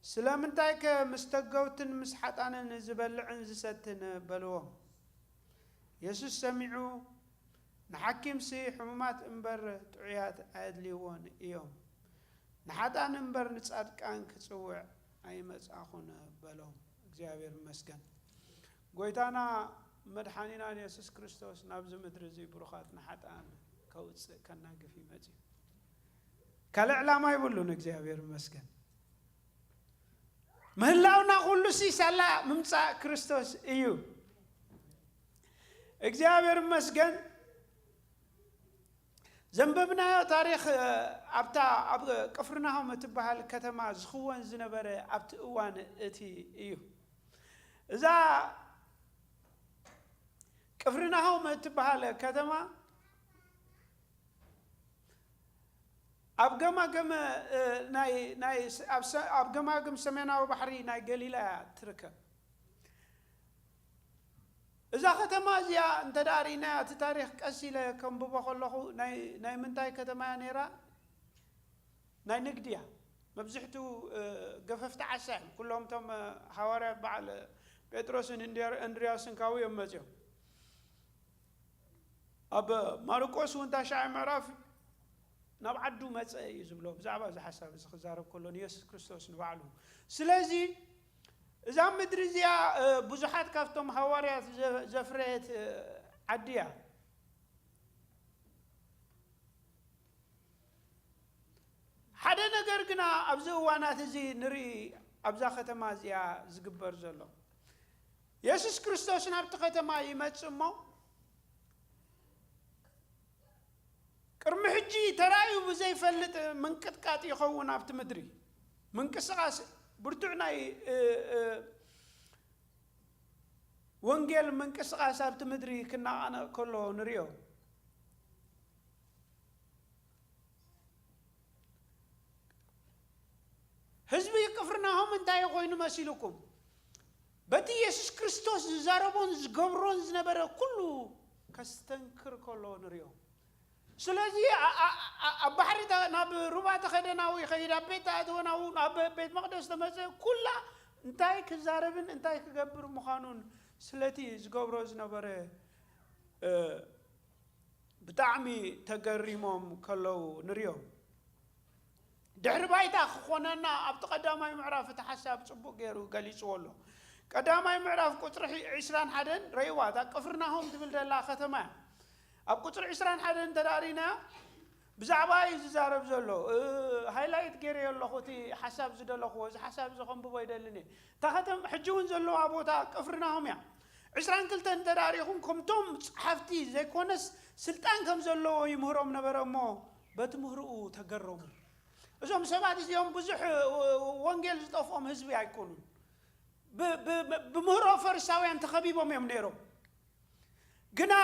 ስለምንታይከ ምስ ተገውትን ምስ ሓጣንን ዝበልዕን ዝሰትን? በልዎም። የሱስ ሰሚዑ፣ ንሓኪምሲ ሕሙማት እምበር ጥዑያት ኣየድልይዎን እዮም፣ ንሓጣን እምበር ንጻድቃን ክጽውዕ ኣይመጻኹን በሎም። እግዚኣብሔር ይመስገን። ጎይታና መድሓኒናን የሱስ ክርስቶስ ናብዚ ምድሪ እዚ ብሩኻት ንሓጥኣን ከውፅእ ከናግፍ እዩ መፅዩ። ካልእ ዕላማ ይብሉን። እግዚኣብሔር ይመስገን። ምህላውና ኩሉ ሲ ሳላ ምምፃእ ክርስቶስ እዩ። እግዚኣብሔር ይመስገን። ዘንበብናዮ ታሪኽ ኣብታ ኣብ ቅፍርናሆም እትበሃል ከተማ ዝኽወን ዝነበረ ኣብቲ እዋን እቲ እዩ። እዛ ቅፍርናሆም እትበሃል ከተማ ኣብ ገማግም ናይ ናይ ኣብ ገማግም ሰሜናዊ ባሕሪ ናይ ገሊላ እያ ትርከብ። እዛ ከተማ እዚኣ እንተ ደኣ ርኢናያ፣ እቲ ታሪኽ ቀስ ኢለ ከንብቦ ከለኹ ናይ ናይ ምንታይ ከተማ እያ ነይራ? ናይ ንግዲ እያ። መብዝሕትኡ ገፈፍቲ ዓሳ እዮም። ኩሎም እቶም ሃዋርያት በዓል ጴጥሮስን እንድርያስን ካብኡ እዮም መፅኦም። ኣብ ማርቆስ እውን ታሽዓይ ምዕራፍ ናብ ዓዱ መፀ እዩ ዝብሎ። ብዛዕባ እዚ ሓሳብ እዚ ክዛረብ ከሎ ንየሱስ ክርስቶስ ንባዕሉ። ስለዚ እዛ ምድሪ እዚኣ ብዙሓት ካብቶም ሃዋርያት ዘፍረየት ዓዲ እያ። ሓደ ነገር ግና ኣብዚ እዋናት እዚ ንርኢ፣ ኣብዛ ከተማ እዚኣ ዝግበር ዘሎ፣ የሱስ ክርስቶስ ናብቲ ከተማ ይመጽእ እሞ ቅድሚ ሕጂ ተራእዩ ብዘይፈልጥ ምንቅጥቃጥ ይኸውን ኣብቲ ምድሪ። ምንቅስቃስ፣ ብርቱዕ ናይ ወንጌል ምንቅስቃስ ኣብቲ ምድሪ ክናቓነቕ ከሎ ንሪኦ። ህዝቢ ቅፍርናሆም እንታይ ኮይኑ መሲልኩም? በቲ የሱስ ክርስቶስ ዝዛረቦን ዝገብሮን ዝነበረ ኩሉ ከስተንክር ከሎ ንሪኦ። ስለዚ ኣብ ባሕሪ ናብ ሩባ ተኸደ ናው ይኸይድ፣ ኣብ ቤት ተኣተወ ናው፣ ኣብ ቤት መቕደስ ተመፀ፣ ኩላ እንታይ ክዛረብን እንታይ ክገብር ምዃኑን ስለቲ ዝገብሮ ዝነበረ ብጣዕሚ ተገሪሞም ከለዉ ንሪኦም። ድሕሪ ባይታ ክኾነና ኣብቲ ቀዳማይ ምዕራፍ እቲ ሓሳብ ጽቡቕ ገይሩ ገሊጽዎ ኣሎ። ቀዳማይ ምዕራፍ ቁጽሪ ዒስራን ሓደን ረይዋ፣ እታ ቅፍርናሆም ትብል ዘላ ከተማ እያ። ኣብ ቁጽሪ ዒስራን ሓደን እንተ ደኣ ርኢናያ ብዛዕባ እዩ ዝዛረብ ዘሎ። ሃይላይት ገይረዮ ኣለኹ እቲ ሓሳብ ዝደለኽዎ፣ እዚ ሓሳብ እዚ ከንብቦ ይደልን እየ። እታ ከተማ ሕጂ እውን ዘለዋ ቦታ ቅፍርናሆም እያ። ዒስራን ክልተን እንተ ደኣ ርኢኹም፣ ከምቶም ጸሓፍቲ ዘይኮነስ ስልጣን ከም ዘለዎ ይምህሮም ነበረ እሞ በቲ ምህሮኡ ተገረሙ። እዞም ሰባት እዚኦም ብዙሕ ወንጌል ዝጠፍኦም ህዝቢ ኣይኮኑን። ብምህሮ ፈሪሳውያን ተኸቢቦም እዮም ነይሮም። ግና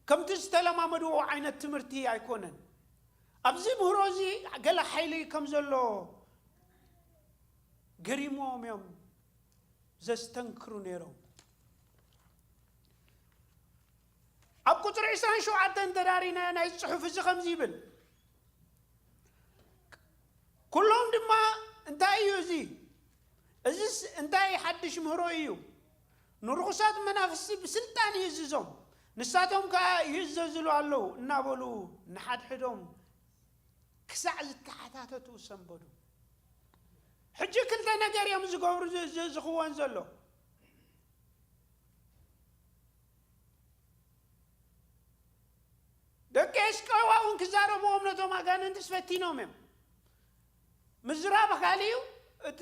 ከምቲ ዝተለማመድዎ ዓይነት ትምህርቲ ኣይኮነን። ኣብዚ ምህሮ እዚ ገለ ሓይሊ ከም ዘሎ ገሪሞም እዮም ዘስተንክሩ ነይሮም። ኣብ ቁፅሪ ዒስራን ሸውዓተን ተዳሪና ናይ ጽሑፍ እዚ ከምዚ ይብል፣ ኩሎም ድማ እንታይ እዩ እዚ? እዚስ እንታይ ሓድሽ ምህሮ እዩ? ንርኹሳት መናፍስቲ ብስልጣን ይእዝዞም፣ ንሳቶም ከኣ ይእዘዝሉ ኣለዉ እናበሉ ንሓድሕዶም ክሳዕ ዝተሓታተቱ ሰንበዱ። ሕጂ ክልተ ነገር እዮም ዝገብሩ ዝኽወን ዘሎ። ደቂ ኤስቀዋ እውን ክዛረብዎም ነቶም ኣጋንንትስ ፈቲኖም እዮም። ምዝራብ ካሊኡ እቲ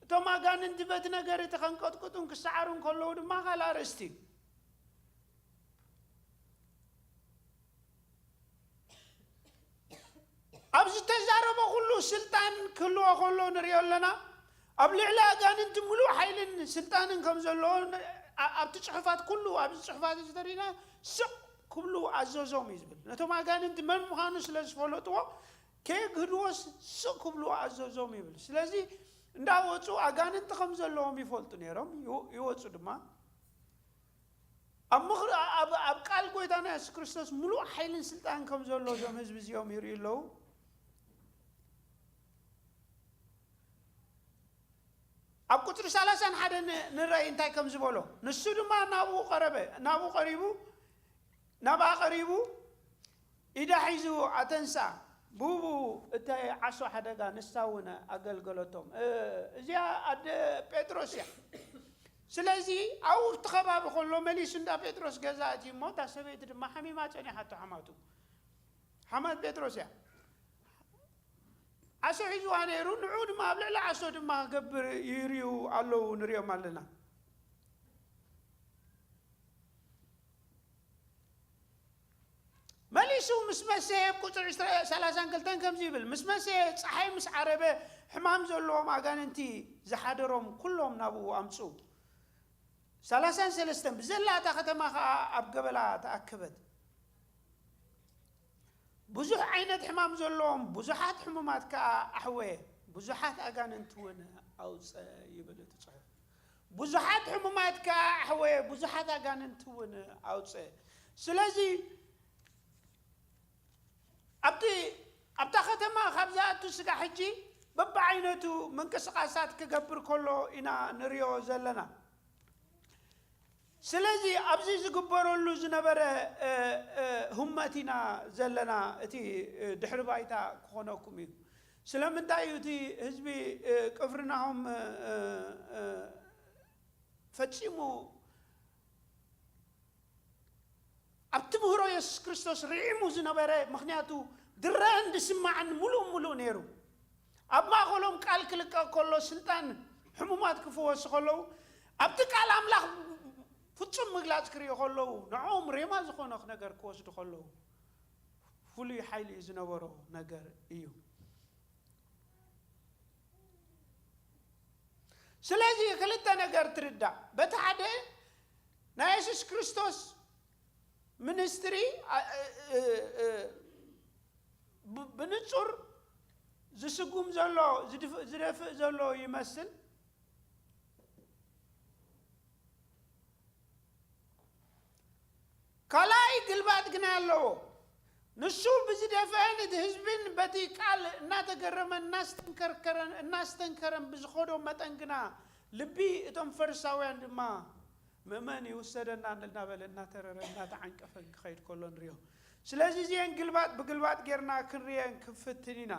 እቶም ኣጋንንቲ በቲ ነገር እቲ ከንቀጥቅጡን ክሰዓሩን ከለዉ ድማ ካልእ ኣርእስቲ እዩ። ኣብ ዝተዛረቦ ኩሉ ስልጣን ክህልዎ ከሎ ንሪኦ ኣለና። ኣብ ልዕሊ ኣጋንንቲ ሙሉእ ሓይልን ስልጣንን ከም ዘለዎ ኣብቲ ጽሑፋት ኩሉ ኣብዚ ጽሑፋት እዚ ተሪና ስቕ ክብሉ ኣዘዞም እዩ ዝብል። ነቶም ኣጋንንቲ መን ምዃኑ ስለ ዝፈለጥዎ ከየግህድዎስ ስቕ ክብሉ ኣዘዞም ይብል። ስለዚ እንዳወፁ ኣጋንንቲ ከም ዘለዎም ይፈልጡ ነይሮም፣ ይወፁ ድማ። ኣብ ምኽሪ ኣብ ቃል ጎይታና የሱስ ክርስቶስ ሙሉእ ሓይልን ስልጣን ከም ዘሎ እዞም ህዝቢ እዚኦም ይርእዩ ኣለዉ። ኣብ ቁፅሪ ሰላሳን ሓደን ንረኣይ እንታይ ከም ዝበሎ። ንሱ ድማ ናብኡ ቀረበ፣ ናብኡ ቀሪቡ፣ ናብኣ ቀሪቡ ኢዳ ሒዙ ኣተንሳ። ብኡ እታ ዓሶ ሓደጋ ንሳ እውን ኣገልገለቶም። እዚኣ ኣደ ጴጥሮስ እያ። ስለዚ ኣብኡ ኣብቲ ከባቢ ከሎ መሊሱ እንዳ ጴጥሮስ ገዛ ኣትዩ እሞ፣ እታ ሰበይቲ ድማ ሓሚማ ጸኒሓቶ ሓማቱ። ሓማት ጴጥሮስ እያ። ዓሶ ሒዝዋ ነይሩ፣ ንዑ ድማ ኣብ ልዕሊ ዓሶ ድማ ክገብር ይርእዩ ኣለዉ፣ ንርእዮም ኣለና። መሊሱ ምስ መሰየ፣ ኣብ ቁጽሪ ዕስራ፣ ሰላሳን ክልተን ከምዚ ይብል፣ ምስ መሰየ፣ ጸሓይ ምስ ዓረበ፣ ሕማም ዘለዎም ኣጋንንቲ ዝሓደሮም ኩሎም ናብኡ ኣምጽኡ። ሰላሳን ሰለስተን፣ ብዘላ እታ ከተማ ኸኣ ኣብ ገበላ ተኣከበት። ብዙሕ ዓይነት ሕማም ዘለዎም ብዙሓት ሕሙማት ከኣ ኣሕወየ፣ ብዙሓት ኣጋንንቲ እውን ኣውጸ ይብል እቲ ጽሑፍ። ብዙሓት ሕሙማት ከኣ ኣሕወየ፣ ብዙሓት ኣጋንንቲ እውን ኣውጸ። ስለዚ ኣብቲ፣ ኣብታ ከተማ ካብ ዝኣቱ ስጋዕ ሕጂ በብዓይነቱ ምንቅስቓሳት ክገብር ከሎ ኢና ንሪኦ ዘለና። ስለዚ ኣብዚ ዝግበረሉ ዝነበረ፣ እ፣ እ፣ ህመት ኢና ዘለና፣ እቲ፣ እ፣ ድሕሪ ባይታ ክኾነኩም እዩ። ስለምንታይ እዩ እቲ ህዝቢ፣ እ፣ ቅፍርናሆም፣ እ፣ እ፣ እ፣ ፈጺሙ ኣብ ትምህሮ የሱስ ክርስቶስ ርዒሙ ዝነበረ? ምኽንያቱ ድረን ዝስማዕን ምሉእ ምሉእ ነይሩ። ኣብ ማእኸሎም ቃል ክልቀቕ ከሎ፣ ስልጣን ሕሙማት ክፍወሱ ከለዉ፣ ኣብቲ ቃል ኣምላኽ ፍጹም ምግላጽ ክርእዩ ከለዉ፣ ንዕኦም ሬማ ዝኾነ ነገር ክወስዱ ከለዉ፣ ፍሉይ ሓይሊ ዝነበሮ ነገር እዩ። ስለዚ ክልተ ነገር ትርዳእ። በቲ ሓደ ናይ የሱስ ክርስቶስ ሚኒስትሪ፣ እ፣ እ፣ እ፣ ብ-፣ ብንጹር ዝስጉም ዘሎ፣ ዝድፍ-፣ ዝደፍእ ዘሎ ይመስል። ካልኣይ ግልባጥ ግና ኣለዎ። ንሱ ብዝደፍአን እቲ ህዝብን በቲ ቃል እናተገረመን እናስተንከርከረን፣ እናስተንከረን ብዝኸዶ መጠን ግና ልቢ እቶም ፈሪሳውያን ድማ ምእመን ይውሰደና እናበለ እናተረረ እናተዓንቀፈን ክኸይድ ከሎ ንሪኦ። ስለዚ እዚአን ግልባጥ ብግልባጥ ጌርና ክንሪአን ክንፍትን ኢና።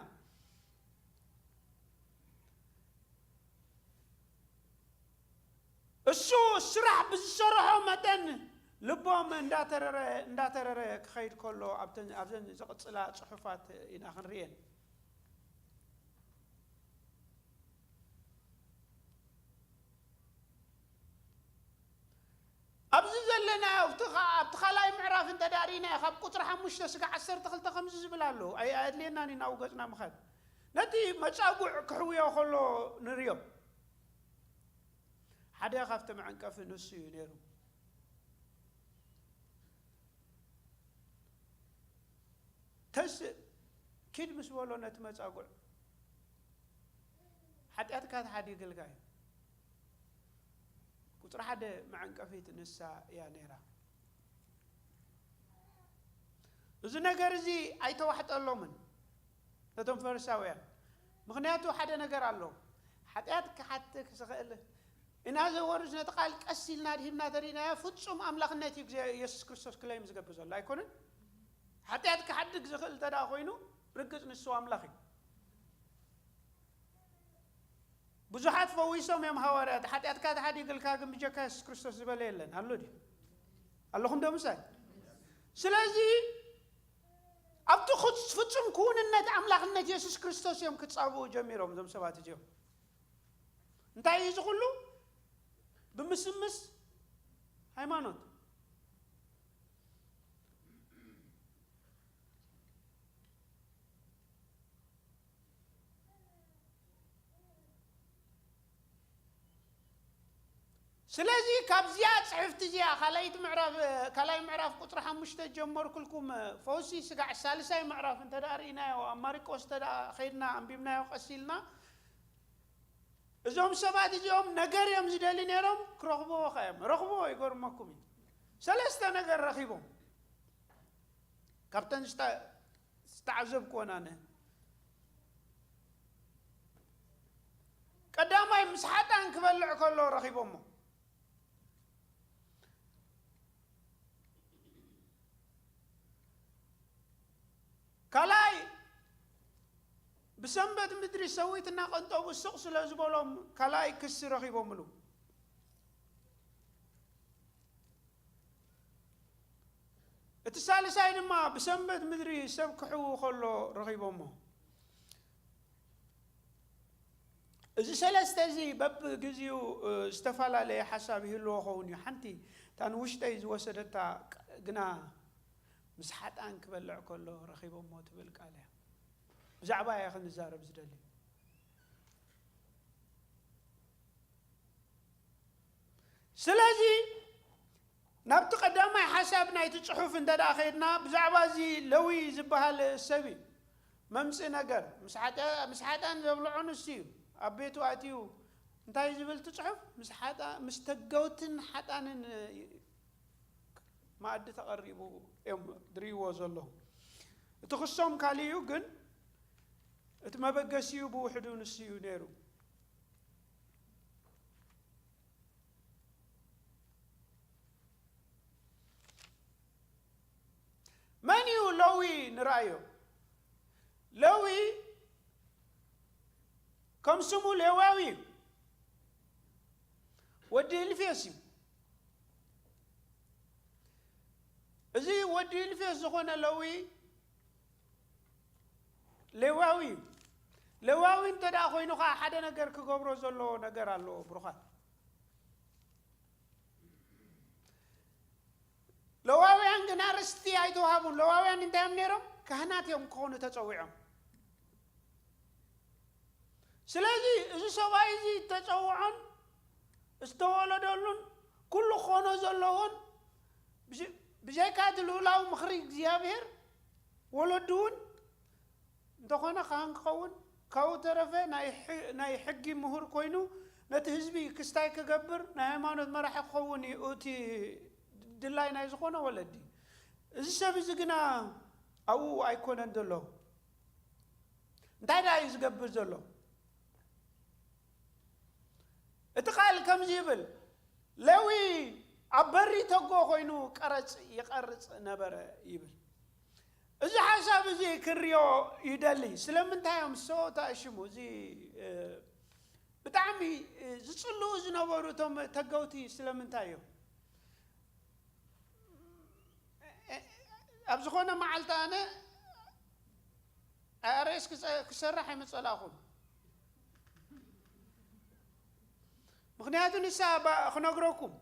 እሱ ስራሕ ብዝሰርሖ መጠን ልቦም እንዳተረረ፣ እንዳተረረ ክኸይድ ከሎ ኣብተን፣ ኣብዘን ዝቕጽላ ጽሑፋት ኢና ክንርእየን። ኣብዚ ዘለና ኣብቲ ኻ-፣ ኣብቲ ካልኣይ ምዕራፍ እንተ ደኣ ርኢናዮ፣ ካብ ቁጽሪ ሓሙሽተ ስጋዕ ዓሰርተ ክልተ ከምዚ ዝብል ኣሎ። ኣይ-፣ ኣየድልየናን እዩ ናብኡ ገጽና ምኻድ። ነቲ መጻጉዕ ክሕውዮ ከሎ ንርእዮ። ሓደ ካብቲ መዐንቀፊ ንሱ እዩ ነይሩ። ተስእ፣ ኪድ ምስ በሎ ነቲ መጻጉዕ፣ ሓጢኣትካ ተሓዲግልካ እዩ። ቁጽሪ ሓደ መዐንቀፊት ንሳ እያ ነይራ። እዚ ነገር እዚ ኣይተዋሕጠሎምን ነቶም ፈሪሳውያን። ምኽንያቱ ሓደ ነገር ኣሎ። ሓጢኣት ክሓትት ዝኽእል ኢና ዘወርስ ነቲ ቃል ቀስ ኢልና ድሂብና ተሪእናዮ፣ ፍጹም ኣምላኽነት እዩ ግዜ የሱስ ክርስቶስ ክለይም ዝገብር ዘሎ ኣይኮነን። ሓጢኣት ክሓድግ ዝኽእል እንተ ደኣ ኮይኑ፣ ርግጽ ንሱ ኣምላኽ እዩ። ብዙሓት ፈዊሶም እዮም ሃዋርያት። ሓጢኣትካ ተሓዲግልካ ግን ብጀካ የሱስ ክርስቶስ ዝበለ የለን። ኣሎ ድዩ? ኣለኹም ዶ ምሳይ? ስለዚ ኣብቲ ኹ-፣ ፍጹም ክውንነት ኣምላኽነት የሱስ ክርስቶስ እዮም ክጻብኡ ጀሚሮም እዞም ሰባት እዚኦም። እንታይ እዩ እዚ ኩሉ? ብምስምስ ሃይማኖት። ስለዚ ካብዚኣ ጽሕፍቲ እዚኣ፣ ካልኣይቲ ምዕራፍ፣ ካልኣይ ምዕራፍ ቁጽሪ ሓሙሽተ ጀመርኩልኩም፣ ፈውሲ ስጋዕ ሳልሳይ ምዕራፍ እንተ ደኣ ርኢናዮ፣ ኣብ ማርቆስ እንተ ደኣ ኸይድና ኣንቢብናዮ ቀስ ኢልና፣ እዞም ሰባት እዚኦም ነገር እዮም ዝደሊ ነይሮም፣ ክረኽብዎ ኸ እዮም። ረኽብዎ፣ ይገርመኩም እዩ። ሰለስተ ነገር ረኺቦም። ካብተን ዝተ-፣ ዝተዓዘብኩወን ኣነ፣ ቀዳማይ ምስ ሓጣን ክበልዕ ከሎ ረኺቦሞ። ካልኣይ ብሰንበት ምድሪ ሰዊት እናቐንጠቡ ስቕ ስለ ዝበሎም ካልኣይ ክሲ ረኺቦምሉ። እቲ ሳልሳይ ድማ ብሰንበት ምድሪ ሰብ ክሕዉ ከሎ ረኺቦሞ። እዚ ሰለስተ እዚ በብግዚኡ ዝተፈላለየ ሓሳብ ይህልዎ ኸውን እዩ። ሓንቲ እታ ንውሽጠይ ዝወሰደታ ግና ምስ ሓጣን ክበልዕ ከሎ ረኺቦሞ ትብል ቃል እያ። ብዛዕባ እያ ክንዛረብ ዝደሊ። ስለዚ ናብቲ ቀዳማይ ሓሳብ ናይቲ ጽሑፍ እንተ ደኣ ኸይድና፣ ብዛዕባ እዚ ለዊ ዝበሃል ሰብ እዩ መምጽእ ነገር። ምስ ሓጣ-፣ ምስ ሓጣን ዘብልዖ ንሱ እዩ። ኣብ ቤቱ ኣትዩ እንታይ ዝብል እቲ ጽሑፍ? ምስ ሓጣ-፣ ምስ ተገውትን ሓጣንን መኣዲ ተቐሪቡ እዮም ዝርእይዎ ዘለዉ። እቲ ክሶም ካልእ እዩ፣ ግን እቲ መበገሲኡ ብውሕዱ ንሱ እዩ ነይሩ። መን እዩ ለዊ ንርኣዮ? ለዊ ከም ስሙ ሌዋዊ እዩ። ወዲ ኢልፌስ እዩ። እዚ ወዲ ኢልፌስ ዝኾነ ለዊ ሌዋዊ እዩ። ሌዋዊ እንተ ደኣ ኮይኑ ኸዓ ሓደ ነገር ክገብሮ ዘለዎ ነገር ኣለዎ ብሩኻት። ለዋውያን ግና ርስቲ ኣይተዋሃቡን። ለዋውያን እንታይ እዮም ነይሮም? ካህናት እዮም ክኾኑ ተጸዊዖም። ስለዚ እዚ ሰብኣይ እዚ እተጸውዖን ዝተወለደሉን ኩሉ ክኾኖ ዘለዎን ብዘ-፣ ብዘይካ እቲ ልኡላዊ ምኽሪ እግዚኣብሔር ወለዱ እውን እንተኾነ ካህን ክኸውን፣ ካብኡ ተረፈ ናይ ሕ-፣ ናይ ሕጊ ምሁር ኮይኑ ነቲ ህዝቢ ክስታይ ክገብር ናይ ሃይማኖት መራሒ ክኸውን እዩ እቲ ድላይ ናይ ዝኾነ ወለዲ። እዚ ሰብ እዚ ግና ኣብኡ ኣይኮነን ዘሎ። እንታይ ደኣ እዩ ዝገብር ዘሎ? እቲ ቃል ከምዚ ይብል፣ ሌዊ ኣብ በሪ ተጎ ኮይኑ ቀረጽ ይቐርጽ ነበረ ይብል። እዚ ሓሳብ እዚ ክንሪኦ ይደሊ። ስለምንታይ እዮም ሰብኡት ሽሙ እዚ፣ እ፣ ብጣዕሚ፣ እ፣ ዝጽልኡ ዝነበሩ እቶም ተገውቲ ስለምንታይ እዮም? እ፣ ኣብ ዝኾነ መዓልቲ ኣነ ኣይ ኣር ኤስ ክጸ-፣ ክሰርሕ ኣይምጸላእኹን። ምኽንያቱ ንሳ ባ-፣ ክነግረኩም፣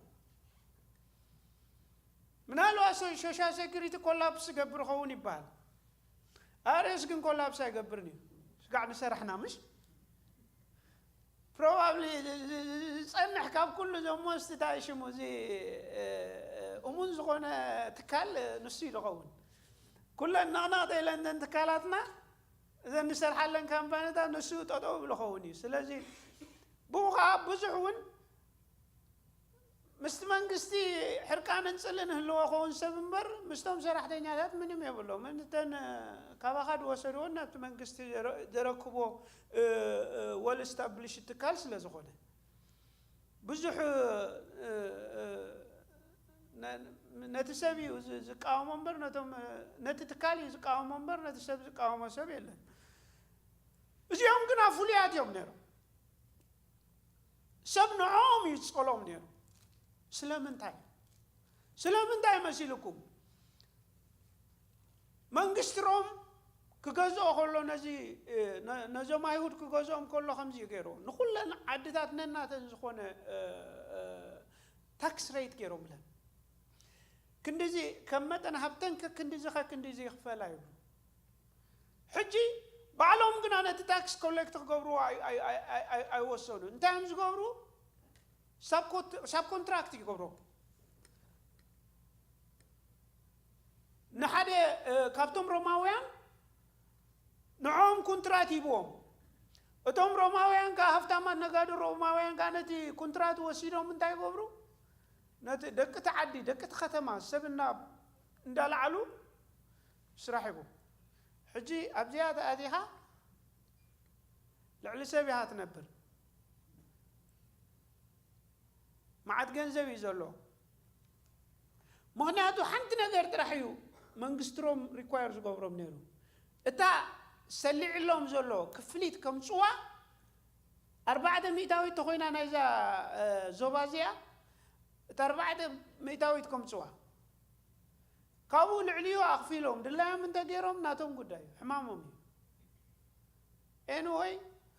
ምናልባት ሶ-፣ ሶሻል ሴኩሪቲ ኮላፕስ ይገብር ይኸውን ይበሃል። ኣይ ኣር ኤስ ግን ኮላፕስ ኣይገብርን እዩ። ስጋዕ ንሰራሕና ምሽ? ፕሮባብሊ ዝ-፣ ዝ-፣ ዝ-፣ ዝጸንሕ ካብ ኩሉ እዞም ሞስት እንታይ ሽሙ እዚ፣ እ፣ እ፣ እሙን ዝኾነ ትካል ንሱ እዩ ዝኸውን። ኩለን ነቕነቕቲ ኢለን እዘን ትካላትና፣ እዘን ንሰርሓለን ካምፓኒታት ንሱ ጠጠው ይብል ይኸውን እዩ። ስለዚ ብኡ ኸዓ ብዙሕ እውን ምስቲ መንግስቲ ሕርቃንን ጽልእን ህልዎ ኸውን ሰብ እምበር፣ ምስቶም ሰራሕተኛታት ምንም የብሎም። እተን ካባኻ ዝወሰድዎን ናብቲ መንግስቲ ዘረ-፣ ዘረክቦ፣ እ፣ እ፣ ወል ስታብሊሽ ትካል ስለ ዝኾነ። ብዙሕ፣ እ፣ እ፣ ነ-፣ ነቲ ሰብ እዩ ዝ-፣ ዝቃወሞ እምበር፣ ነቶም፣ ነቲ ትካል እዩ ዝቃወሞ እምበር፣ ነቲ ሰብ ዝቃወሞ ሰብ የለን። እዚኦም ግና ፍሉያት እዮም ነይሮም። ሰብ ንዕኦም እዩ ዝጸሎም ነይሩ። ስለምንታይ? ስለምንታይ መሲልኩም? መንግስቲ ሮም ክገዝኦ ከሎ ነዚ፣ እ፣ ነ-፣ ነዞም ኣይሁድ ክገዝኦም ከሎ ከምዚ እዩ ገይሩ። ንኹለን ዓድታት ነናተን ዝኾነ፣ እ፣ እ፣ ታክስ ሬት ገይሮምለን። ክንዲዚ ከም መጠን ሃብተን ከክንዲዚ ከክንዲዚ ይኽፈላ ይብሉ። ሕጂ ባዕሎም ግና ነቲ ታክስ ኮሌክት ክገብርዎ ኣይ-፣ ኣይ-፣ ኣይ-፣ ኣይ-፣ ኣይ-፣ ኣይወሰኑ። እንታይ እዮም ዝገብሩ? ሳብ ኮት-፣ ሳብ ኮንትራክት ይገብሮ። ንሓደ፣ እ፣ ካብቶም ሮማውያን ንዕኦም ኮንትራት ሂብዎም። እቶም ሮማውያን ከኣ ሃብታማት ነጋዶ ሮማውያን ከኣ ነቲ ኮንትራት ወሲዶም እንታይ ይገብሩ? ነቲ ደቂ እቲ ዓዲ፣ ደቂ እቲ ከተማ ሰብ እና-፣ እንዳለዓሉ ስራሕ ሂቦም። ሕጂ ኣብዚኣ ተኣቲኻ ልዕሊ ሰብ ኢኻ ትነብር። መዓት ገንዘብ እዩ ዘሎ። ምኽንያቱ ሓንቲ ነገር ጥራሕ እዩ መንግስቲ ሮም ሪኳየር ዝገብሮም ነይሩ። እታ ሰሊዕሎም ዘሎ ክፍሊት ከምጽዋ ኣርባዕተ ሚእታዊት ተኾይና ናይዛ፣ እ፣ ዞባ እዚኣ፣ እታ ኣርባዕተ ሚእታዊት ከምጽዋ። ካብኡ ልዕሊኡ ኣኽፊሎም ድላዮም እንተገይሮም ናቶም ጉዳይ እዩ፣ ሕማሞም እዩ። ኤንወይ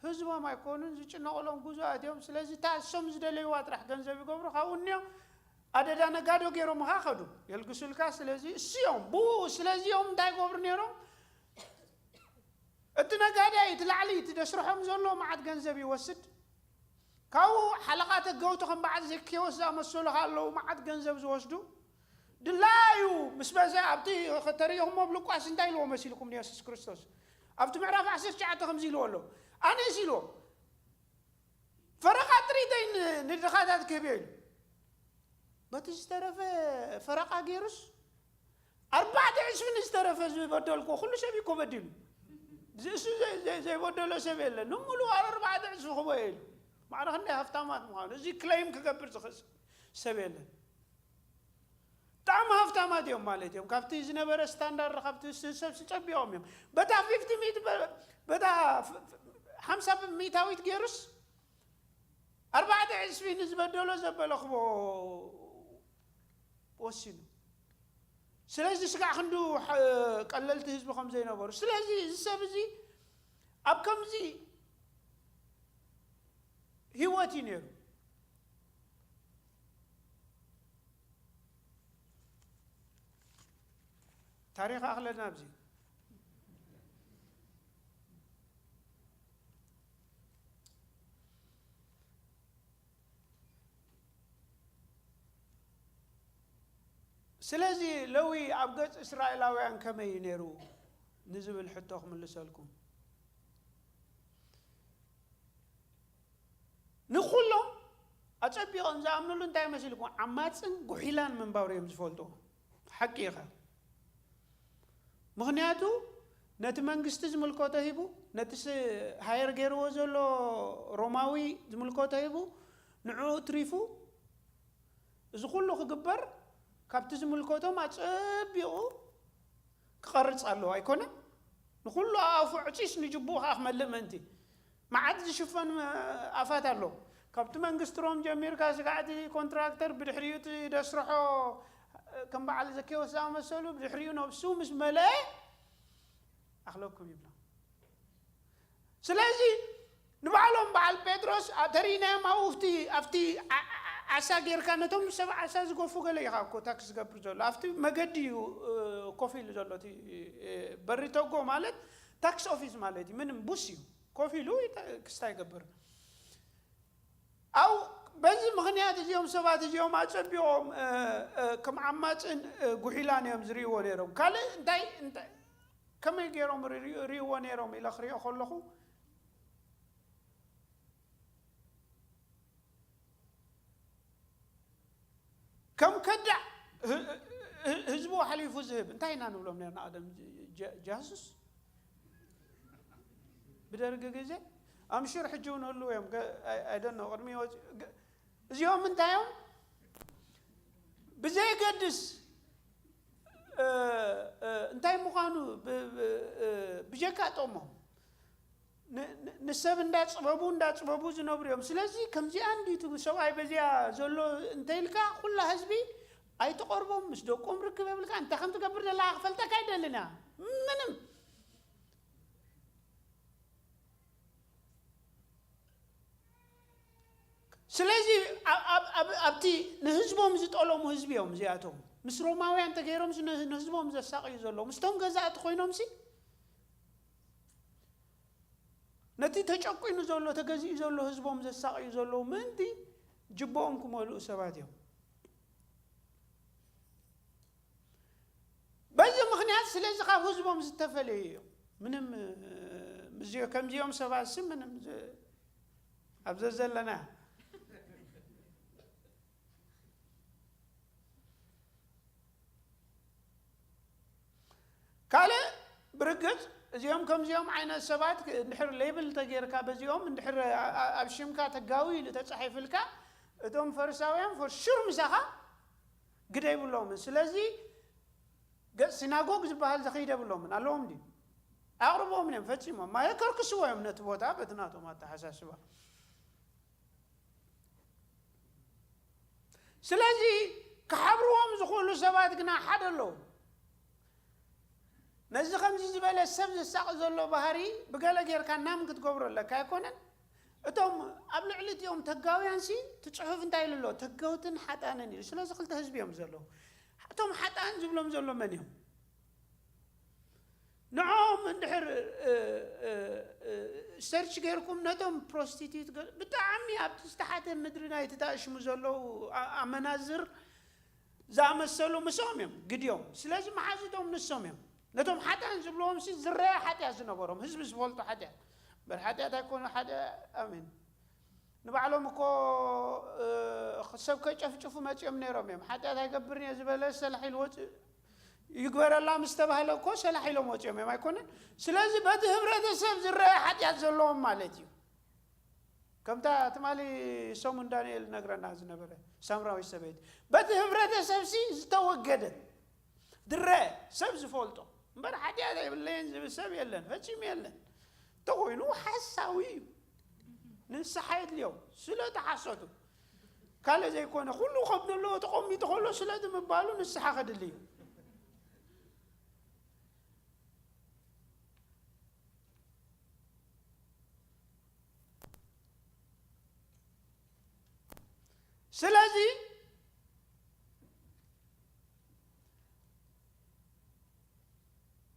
ህዝቦም ኣይኮኑን፣ ዝጭነቕሎም ግዙኣት እዮም። ስለዚ እታ እሶም ዝደለይዋ ጥራሕ ገንዘብ ይገብሩ። ካብኡ እኒኦ ኣደዳ ነጋዶ ገይሮምኻ ከዱ የልግሱልካ። ስለዚ እሲኦም ብኡ ስለዚኦም እንታይ ይገብሩ ነይሮም? እቲ ነጋዳይ እቲ ላዕሊ እቲ ደስርሖም ዘሎ መዓት ገንዘብ ይወስድ። ካብኡ ሓለቓ ተገውቲ ከም በዓል ዘኬዎስ ዝኣመሰሉ ኣለዉ፣ መዓት ገንዘብ ዝወስዱ። ድላዩ ምስ በዘ ኣብቲ ከተርእኹሞ ኣብ ሉቃስ እንታይ ኢልዎ መሲልኩም ንየሱስ ክርስቶስ ኣብቲ ምዕራፍ ዓሰርተ ትሽዓተ ከምዚ ኢልዎ ኣሎ። ኣነስ ኢልዎ ፈረቓ ጥሪተይ ን- ንድኻታት ክህብዮ ኢሉ። በቲ ዝተረፈ ፈረቓ ገይሩስ ኣርባዕተ ዕስቢ ንዝተረፈ ዝበደልኩዎ ኩሉ ሰብ እዩ እኮ በዲሉ። ዝእሱ ዘይ- ዘይ- ዘይበደሎ ሰብ የለን። ንምሉእ ኣርባዕተ ዕስቢ ክቦ ኢሉ። ማዕረ ክንደይ ሃፍታማት ምዃኑ እዚ ክለይም ክገብር ዝኽእል ሰብ የለን። ብጣዕሚ ሃፍታማት እዮም ማለት እዮም። ካብቲ ዝነበረ ስታንዳርድ ካብቲ ስ- ሰብ ስጸቢቖም እዮም። በታ ፊፍቲ ሚእቲ በ- በታ ፍ- ፍ- ሓምሳ ሚእታዊት ገይሩስ ኣርባዕተ ዕስቢ ንዝበደሎ ዘበለ ክቦ ወሲኑ። ስለዚ ስጋዕ ክንዱ ቀለልቲ ህዝቢ ከም ዘይነበሩ። ስለዚ እዚ ሰብ እዚ ኣብ ከምዚ ህይወት እዩ ነይሩ። ታሪኽ ኣኽለና ኣብዚ። ስለዚ ለዊ ኣብ ገጽ እስራኤላውያን ከመይ እዩ ነይሩ ንዝብል ሕቶ ክምልሰልኩም። ንኹሎም ኣጸቢቖም ዝኣምኑሉ እንታይ መሲልኩም? ዓማጽን ጉሒላን ምንባሩ እዮም ዝፈልጡ። ሓቂ ኢኻ። ምኽንያቱ ነቲ መንግስቲ ዝምልከቶ ሂቡ፣ ነቲ ስ- ሃየር ገይርዎ ዘሎ ሮማዊ ዝምልከቶ ሂቡ፣ ንዕኡ ትሪፉ እዚ ኩሉ ክግበር ካብቲ ዝምልከቶም ኣጸቢቑ ክቐርጽ ኣለዎ ኣይኮነን? ንኹሉ ኣፉ ዕጺስ ንጅቡኡ ከኣ ክመልእ ምእንቲ። መዓት ዝሽፈን ኣፋት ኣሎ። ካብቲ መንግስቲ ሮም ጀሚርካ ስጋዕቲ ኮንትራክተር ብድሕሪኡ እቲ ደስርሖ ከም በዓል ዘኬዎስ ዝኣመሰሉ ብድሕሪኡ ነብሱ ምስ መለአ ኣኽለኩም ይብሎም። ስለዚ ንባዕሎም በዓል ጴጥሮስ ተሪእናዮም ኣብኡ ኣብቲ ዓሳ ጌርካ ነቶም ሰብ ዓሳ ዝገፉ ገለ ኢኻ እኮ ታክስ ዝገብር ዘሎ ኣብቲ መገዲ እዩ ኮፍ ኢሉ ዘሎ እቲ በሪ ተጎ ማለት ታክስ ኦፊስ ማለት እዩ። ምንም ቡስ እዩ ኮፍ ኢሉ ክስታ ይገብር። ኣብ በዚ ምኽንያት እዚኦም ሰባት እዚኦም ኣጸቢቖም ከም ዓማጽን ጉሒላን እዮም ዝርእይዎ ነይሮም። ካልእ እንታይ ከመይ ገይሮም ርእይዎ ነይሮም ኢለ ክሪኦ ከለኹ ከም ከዳዕ ህዝቡ ሓሊፉ ዝህብ እንታይ ኢና ንብሎም ነርና ቀደም ጃሱስ ብደርጊ ግዜ ኣምሽር ሕጂ እውን ህልው እዮም ኣይደኖ ቅድሚ እዚኦም እንታይ እዮም ብዘይገድስ እንታይ ምዃኑ ብጀካ ጠሞም ንሰብ እንዳፅበቡ እንዳፅበቡ ዝነብሩ እዮም። ስለዚ ከምዚኣ እንዲቱ ሰብኣይ በዚኣ ዘሎ እንተይልካ ኩላ ህዝቢ ኣይትቐርቦም፣ ምስ ደቆም ርክብ የብልካ። እንታይ ከም ትገብር ዘለካ ክፈልጠካ ኣይደልን እያ ምንም። ስለዚ ኣብቲ ንህዝቦም ዝጠለሙ ህዝቢ እዮም እዚኣቶም። ምስ ሮማውያን ተገይሮም ንህዝቦም ዘሳቕዩ ዘለዉ ምስቶም ገዛእቲ ኮይኖምሲ ነቲ ተጨቂኑ ዘሎ ተገዚኡ ዘሎ ህዝቦም ዘሳቕዩ ዘለዉ ምእንቲ ጅቦኦም ክመልኡ ሰባት እዮም። በዚ ምኽንያት ስለዚ ካብ ህዝቦም ዝተፈለዩ እዮም። ምንም ከምዚኦም ሰባት ሲ ምንም ኣብ ዘዘለና ካልእ ብርግጽ እዚኦም ከምዚኦም ዓይነት ሰባት እንድሕር ሌብል ተጌርካ በዚኦም እንድሕር ኣብ ሽምካ ተጋዊ ኢሉ ተጻሒፍልካ እቶም ፈሪሳውያን ፈርሹር ምሳኻ ግደ ይብሎምን። ስለዚ ገጽ ሲናጎግ ዝበሃል ዘኸይደ ብሎምን ኣለዎም ድዩ? ኣቕርቦምን እዮም ፈጺሞም። ማየ ከርክስዎ እዮም ነቲ ቦታ በቲ ናቶም ኣተሓሳስባ። ስለዚ ክሓብርዎም ዝኽእሉ ሰባት ግና ሓደ ኣለዉ። ነዚ ከምዚ ዝበለ ሰብ ዘሳቕ ዘሎ ባህሪ ብገለ ጌርካ ናም ክትገብሮ ኣለካ ኣይኮነን። እቶም ኣብ ልዕሊ እቲኦም ተጋውያንሲ እቲ ጽሑፍ እንታይ ኢሉ ኣሎ? ተገውትን ሓጣንን ኢሉ። ስለዚ ክልተ ህዝቢ እዮም ዘለዉ። እቶም ሓጣን ዝብሎም ዘሎ መን እዮም? ንዕኦም እንድሕር ሰርች ጌርኩም ነቶም ፕሮስቲቱት ብጣዕሚ ኣብቲ ዝተሓተ ምድሪ ናይቲ ታእሽሙ ዘለዉ ኣመናዝር ዝኣመሰሉ ምስኦም እዮም ግድዮም። ስለዚ መሓዙቶም ንሶም እዮም። ነቶም ሓጥኣን ዝብልዎም ሲ ዝረአ ሓጢኣት ዝነበሮም ህዝቢ ዝፈልጦ ሓጢኣት እምበር ሓጢኣት ኣይኮነ ሓደ ኣሜን። ንባዕሎም እኮ ሰብ ከጨፍጭፉ መፂኦም ነይሮም እዮም። ሓጢኣት ኣይገብርን እየ ዝበለ ሰላሕ ኢሉ ወፅ ይግበረላ ምስ ተባህለ እኮ ሰላሕ ኢሎም ወፂኦም እዮም ኣይኮነን። ስለዚ በቲ ህብረተሰብ ዝረአ ሓጢኣት ዘለዎም ማለት እዩ። ከምታ ትማሊ ሰሙን ዳንኤል ነግረና ዝነበረ ሳምራዊ ሰበይቲ በቲ ህብረተሰብ ሲ ዝተወገደት ድረ ሰብ ዝፈልጦ እምበር ሓጢኣት የብለየን ዝብል ሰብ የለን፣ ፈጺሙ የለን። እንተኾይኑ ሓሳዊ እዩ። ንስሓ የድልዮ ስለ ተሓሰቱ ካልእ ዘይኮነ ኩሉ ከም ዘለዎ ተቐሚጡ ከሎ ስለዚ ምባሉ ንስሓ ከድሊ እዩ። ስለዚ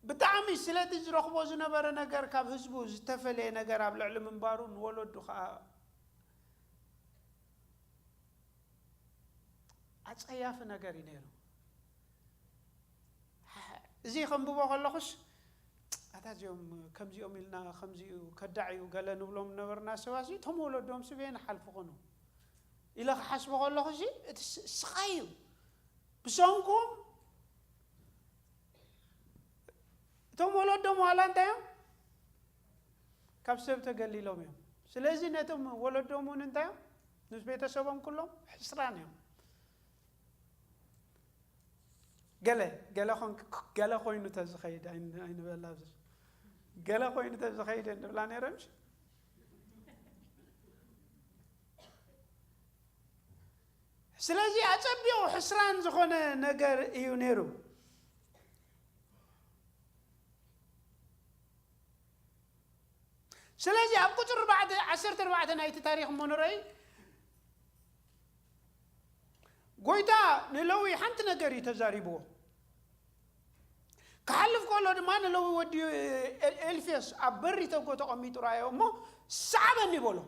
ብጣዕሚ ስለቲ ዝረኽቦ ዝነበረ ነገር ካብ ህዝቡ ዝተፈለየ ነገር ኣብ ልዕሊ ምንባሩ ንወለዱ ከዓ ኣፀያፊ ነገር እዩ ነይሩ። እዚ ከንብቦ ከለኹስ ኣታ እዚኦም ከምዚኦም ኢልና ከምዚኡ ከዳዕ እዩ ገለ ንብሎም ነበርና ሰባት እቶም ወለዶም ስበየን ሓልፉ ኮኑ ኢለ ክሓስቦ ከለኹ እዚ እቲ ስቃይ እዩ። ብሰንኩም እቶም ወለዶም ዋላ እንታይ እዮም ካብ ሰብ ተገሊሎም እዮም። ስለዚ ነቶም ወለዶም እውን እንታይ እዮም ምስ ቤተሰቦም ኩሎም ሕስራን እዮም። ገለ ገለ ኾን ገለ ኮይኑ ተዝኸይድ ኣይንበላ ብዙ ገለ ኮይኑ ተዝኸይድ እንብላ ነይረ ምሽ። ስለዚ ኣጸቢቑ ሕስራን ዝኾነ ነገር እዩ ነይሩ። ስለዚ ኣብ ቁፅሪ ኣርባዕተ ዓሰርተ ኣርባዕተ ናይቲ ታሪክ እሞ ንረይ ጎይታ ንለዊ ሓንቲ ነገር እዩ ተዛሪብዎ። ክሓልፍ ከሎ ድማ ንለዊ ወዲ ኤልፌስ ኣብ በሪ ተጎ ተቐሚጡ ረኣዮ እሞ ሰዓበኒ በሎ።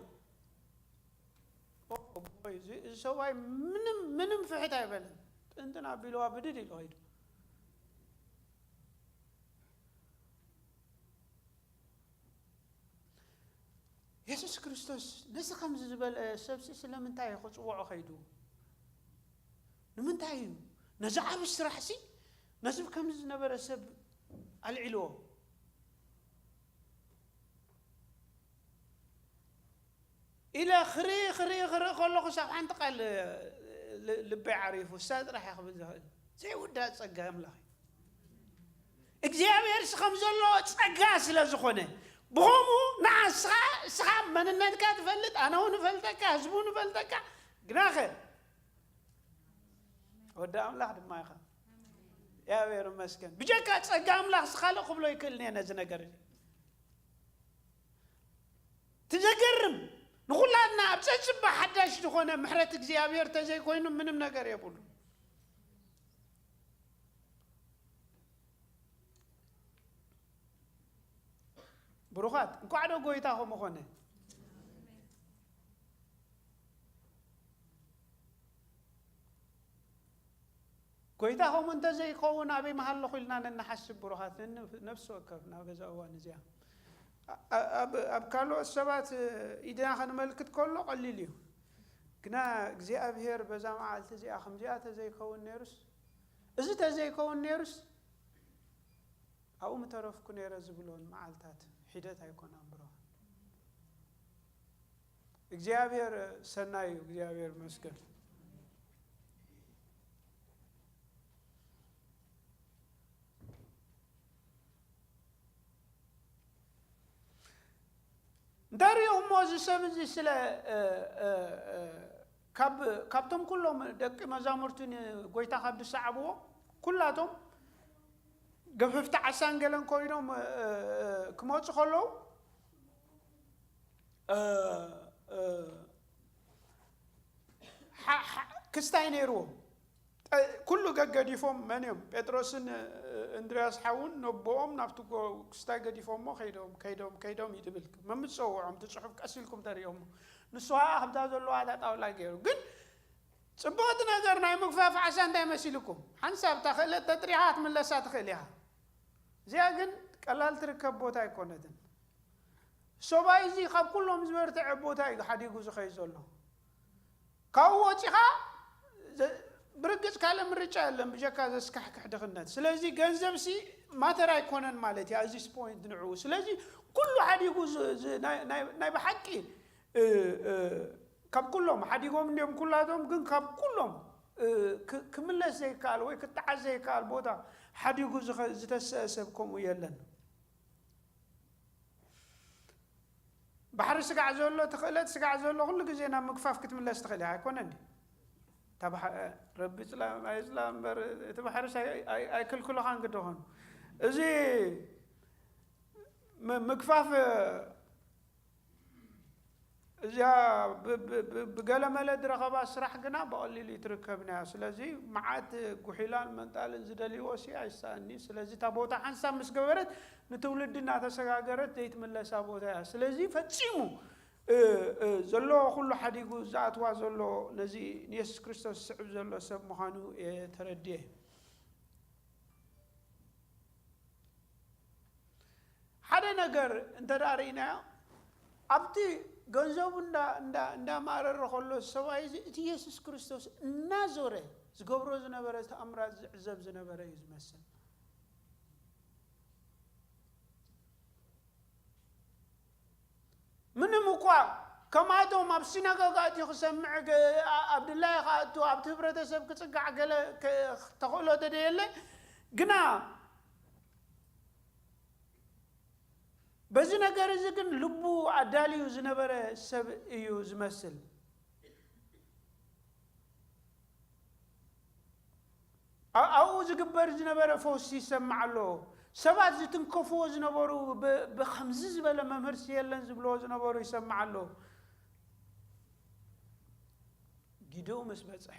እዚ ሰብኣይ ምንም ምንም ፍሕት ኣይበለን። ጥንጥን ኣቢልዋ ብድድ ኢሉ ኸይዱ። የሱስ ክርስቶስ ነዚ ከምዚ ዝበለ ሰብሲ ስለምንታይ እዩ ክፅውዖ ከይዱ? ንምንታይ እዩ ነዚ ዓብ ስራሕሲ ነዚ ከምዚ ዝነበረ ሰብ ኣልዒልዎ? ኢለ ክርኢ ክርኢ ክርኢ ከለኹ ሳብ ሓንቲ ቃል ልበይ ዓሪፉ እሳ ጥራሕ እያ ክብል ዝኽእል ዘይውዳእ ጸጋ ኣምላኽ እዩ። እግዚኣብሔር ሲ ከም ዘሎ ጸጋ ስለ ዝኾነ ብኸምኡ ንዓስኻ እስኻ መንነትካ ትፈልጥ ኣነ እውን እፈልጠካ ህዝቡ እውን እፈልጠካ ግናኸ ወዲ ኣምላኽ ድማ ኢኻ። እግዚኣብሔር ይመስገን ብጀካ ጸጋ ኣምላኽ ስኻልእ ክብሎ ይክእል እየ ነዚ ነገር እዚ። ትዘገርም ንኹላትና ኣብ ጸጽባ ሓዳሽ ዝኾነ ምሕረት እግዚኣብሔር ተዘይኮይኑ ምንም ነገር የብሉ። ብሩኻት እንኳዕ ዶ ጎይታ ከምኡ ኾነ። ጎይታ ከምኡ እንተዘይከውን ኣበይ ምሃለኹ ኢልና ነንሓስብ ብሩኻት ነፍሲ ወከፍ ናብ ገዛ እዋን እዚኣ ኣብ ካልኦት ሰባት ኢድና ከንመልክት ከሎ ቀሊል እዩ። ግና እግዚኣብሔር በዛ መዓልቲ እዚኣ ከምዚኣ ተዘይከውን ነይሩስ እዚ ተዘይከውን ነይሩስ ኣብኡ ምተረፍኩ ነይረ ዝብሎን መዓልታት ሒደት ኣይኮናን ብሩኻት። እግዚኣብሔር ሰናይ እዩ። እግዚኣብሔር ይመስገን። እንተሪኡ እሞ እዚ ሰብ እዚ ስለ ካብቶም ኩሎም ደቂ መዛሙርቲ ንጎይታ ካብ ዝሰዓብዎ ኩላቶም ገፍፍቲ ዓሳን ገለን ኮይኖም ክመፁ ከለዉ ክስታይ ነይርዎም። ኩሉ ገገዲፎም መን እዮም? ጴጥሮስን እንድርያስ ሓውን ነቦኦም ናብቲ ክስታይ ገዲፎሞ ከይዶም ከይዶም ከይዶም ይድብል መምፅፅውዖም እቲ ፅሑፍ ቀስ ኢልኩም ተሪኦሞ። ንሱ ከዓ ከምታ ዘለዋ እታ ጣውላ ገይሩ። ግን ፅቡቕቲ ነገር ናይ ምግፋፍ ዓሳ እንታይ መሲልኩም? ሓንሳብ እታ ክእለት ተጥሪኻ ክትምለሳ ትኽእል ኢኻ። እዚኣ ግን ቀላል ትርከብ ቦታ ኣይኮነትን። ሰብኣይ እዚ ካብ ኩሎም ዝበርትዐ ቦታ እዩ ሓዲጉ ዝኸይ ዘሎ። ካብኡ ወፂኻ ብርግፅ ካልእ ምርጫ የለን ብጀካ ዘስካሕክሕ ድኽነት። ስለዚ ገንዘብ ሲ ማተር ኣይኮነን ማለት እያ። እዚ ፖይንት ንዕኡ ስለዚ ኩሉ ሓዲጉ ናይ ብሓቂ ካብ ኩሎም ሓዲጎም እንዲም ኩላቶም ግን ካብ ኩሎም ክምለስ ዘይከኣል ወይ ክጠዓስ ዘይከኣል ቦታ ሓዲጉ ዝተሰአ ሰብ ከምኡ የለን። ባሕሪ ስጋዕ ዘሎ ትኽእለት ስጋዕ ዘሎ ኩሉ ግዜ ናብ ምግፋፍ ክትምለስ ትኽእል እያ ኣይኮነን። ረቢ ፅላ ኣይፅላ እምበር እቲ ባሕርስ ኣይክልክልኻን ግደኾን። እዚ ምግፋፍ እዚኣ ብገለመለ ዝረኸባ ስራሕ ግና ብቐሊሉ ይትርከብን እያ። ስለዚ መዓት ጉሒላን መንጣልን ዝደልይዎ ሲ ኣይሰኣኒ። ስለዚ እታ ቦታ ሓንሳብ ምስ ገበረት ንትውልዲ እናተሰጋገረት ዘይትምለሳ ቦታ እያ። ስለዚ ፈጺሙ ዘሎ ኩሉ ሓዲጉ ዝኣትዋ ዘሎ ነዚ ንየሱስ ክርስቶስ ዝስዕብ ዘሎ ሰብ ምዃኑ እየ ተረድየ። ሓደ ነገር እንተ ደኣ ርኢናዮ ኣብቲ ገንዘቡ እንዳማረረ ከሎ ሰብኣይ እዚ እቲ የሱስ ክርስቶስ እናዞረ ዝገብሮ ዝነበረ ተኣምራት ዝዕዘብ ዝነበረ እዩ ዝመስል። ምንም እኳ ከምኣቶም ኣብ ሲናጋጋ እቲ ክሰምዕ ኣብ ድላይ ክኣቱ ኣብቲ ህብረተሰብ ክፅጋዕ ገለ ተኽእሎ ተደየለ ግና በዚ ነገር እዚ ግን ልቡ ኣዳልዩ ዝነበረ ሰብ እዩ ዝመስል። ኣብኡ ዝግበር ዝነበረ ፈውሲ ይሰማዕ ኣሎ። ሰባት ዝትንከፍዎ ዝነበሩ ብከምዚ ዝበለ መምህርሲ የለን ዝብልዎ ዝነበሩ ይሰማዕ ኣሎ። ጊድኡ ምስ በፅሐ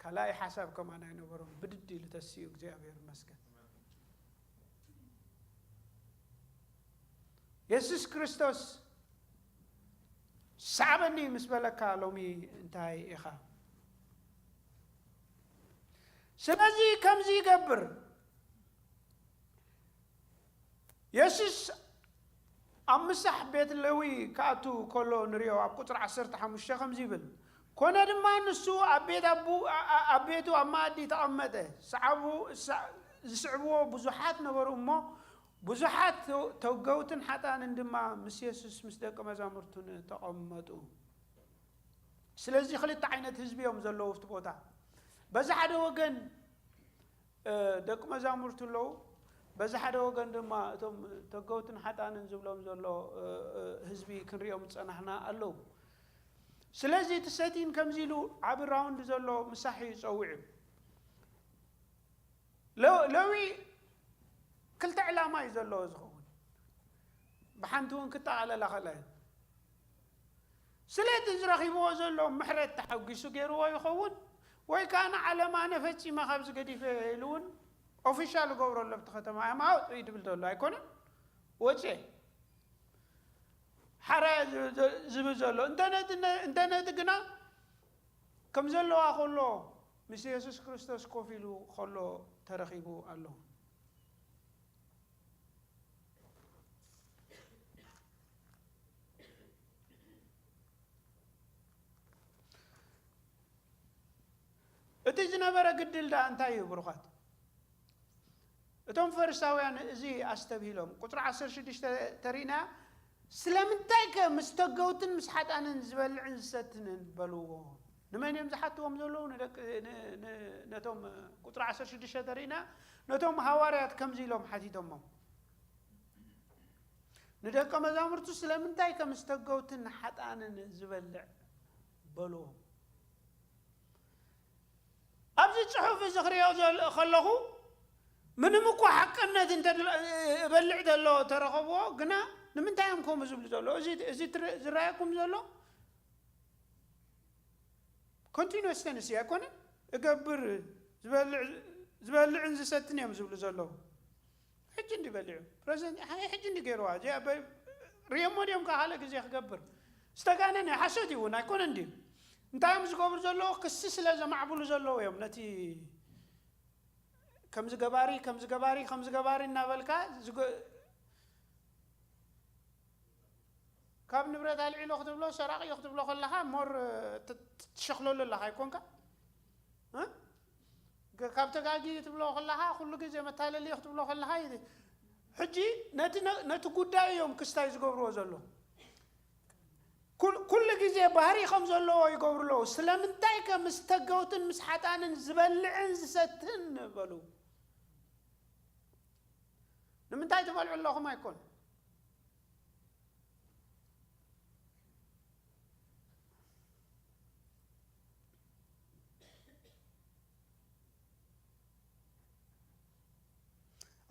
ካልኣይ ሓሳብ ከማን ኣይነበሮም ብድድ ኢሉ ተሲኡ እግዚኣብሔር ይመስገን። የሱስ ክርስቶስ ሰዓበኒ ምስ በለካ ሎሚ እንታይ ኢኻ? ስለዚ ከምዚ ይገብር። የሱስ ኣብ ምሳሕ ቤት ሌዊ ክኣቱ ከሎ ንሪኦ ኣብ ቁፅሪ ዓሰርተ ሓሙሽተ ከምዚ ይብል፣ ኮነ ድማ ንሱ ኣብ ቤት ኣቡ ኣብ ቤቱ ኣብ መኣዲ ተቐመጠ። ዝስዕብዎ ብዙሓት ነበሩ እሞ ብዙሓት ተውገውትን ሓጣንን ድማ ምስ የሱስ ምስ ደቂ መዛሙርቱን ተቐመጡ። ስለዚ ክልተ ዓይነት ህዝቢ እዮም ዘለዉ ኣብቲ ቦታ። በዚ ሓደ ወገን ደቂ መዛሙርቱ ኣለዉ፣ በዚ ሓደ ወገን ድማ እቶም ተገውትን ሓጣንን ዝብሎም ዘሎ ህዝቢ ክንሪኦም ዝጸናሕና ኣለዉ። ስለዚ እቲ ሰቲን ከምዚ ኢሉ ዓቢ ራውንድ ዘሎ ምሳሕ እዩ ጸዊዑ። ሌዊ ክልተ ዕላማ እዩ ዘለዎ ዝኸውን፣ ብሓንቲ እውን ክጠቓለላ ከላ እዩ። ስለቲ ዝረኺብዎ ዘሎ ምሕረት ተሓጒሱ ገይርዎ ይኸውን፣ ወይ ከዓ ንዓለም ኣነ ፈጺመ ካብዚ ገዲፈ ኢሉ እውን ኦፊሻል ገብሮ ኣሎ ኣብቲ ከተማ እያ ማውጥ እዩ ትብል ዘሎ ኣይኮነን። ወፀ ሓራያ ዝብል ዘሎ እንተነቲ ግና ከም ዘለዋ ከሎ ምስ የሱስ ክርስቶስ ኮፍ ኢሉ ከሎ ተረኺቡ ኣሎ። እቲ ዝነበረ ግድል ደኣ እንታይ እዩ ብሩኻት? እቶም ፈሪሳውያን እዚ ኣስተብሂሎም ቁፅሪ ዓሰርተ ሽዱሽተ ተሪእና ስለምንታይ ከ ምስ ተገውትን ምስ ሓጣንን ዝበልዕን ዝሰትንን በልዎ። ንመን እዮም ዝሓትዎም ዘለዉ? ነቶም ቁፅሪ ዓሰርተ ሽዱሽተ ተሪእና ነቶም ሃዋርያት ከምዚ ኢሎም ሓቲቶሞም ንደቀ መዛሙርቱ ስለምንታይ ከ ምስ ተገውትን ሓጣንን ዝበልዕ በልዎም። ኣብዚ ጽሑፍ እዚ ክሪኦ ዘል- ከለኹ ምንም እኳ ሓቅነት እንተ እበልዕ ዘሎ ተረኸብዎ፣ ግና ንምንታይ እዮም ከምኡ ዝብሉ ዘሎ? እዚ ዝረኣየኩም ዘሎ ኮንቲኒስ ቴንስ ኣይኮነን። እገብር ዝበልዕን ዝሰትን እዮም ዝብሉ ዘለዉ። ሕጂ እንዲ በሊዑ ፕረዚደንት ሕጂ እንዲ ገይርዋ ሪኦሞ ድዮም? ካልእ ግዜ ክገብር ዝተጋነነ ሓሶት ይውን ኣይኮነ እንዲ። እንታይ እዮም ዝገብሩ ዘለዉ? ክሲ ስለ ዘማዕብሉ ዘለዉ እዮም። ነቲ ከምዚ ገባሪ ከምዚ ገባሪ ከምዚ ገባሪ እናበልካ ካብ ንብረት ኣልዒሎ ክትብሎ ሰራቂ እዩ ክትብሎ ከለኻ ሞር ትሸክለሉ ኣለኻ ኣይኮንካ? ካብ ተጋጊ ትብሎ ከለኻ ኩሉ ግዜ መታለሊ እዩ ክትብሎ ከለኻ ሕጂ ነቲ ጉዳይ እዮም ክስታይ ዝገብርዎ ዘሎ። ኩሉ ግዜ ባህሪ ከም ዘለዎ ይገብሩ ኣለዉ። ስለምንታይ ከ ምስ ተገውትን ምስ ሓጣንን ዝበልዕን ዝሰትን በሉ? ንምንታይ ትበልዑ ኣለኹም ኣይኮን?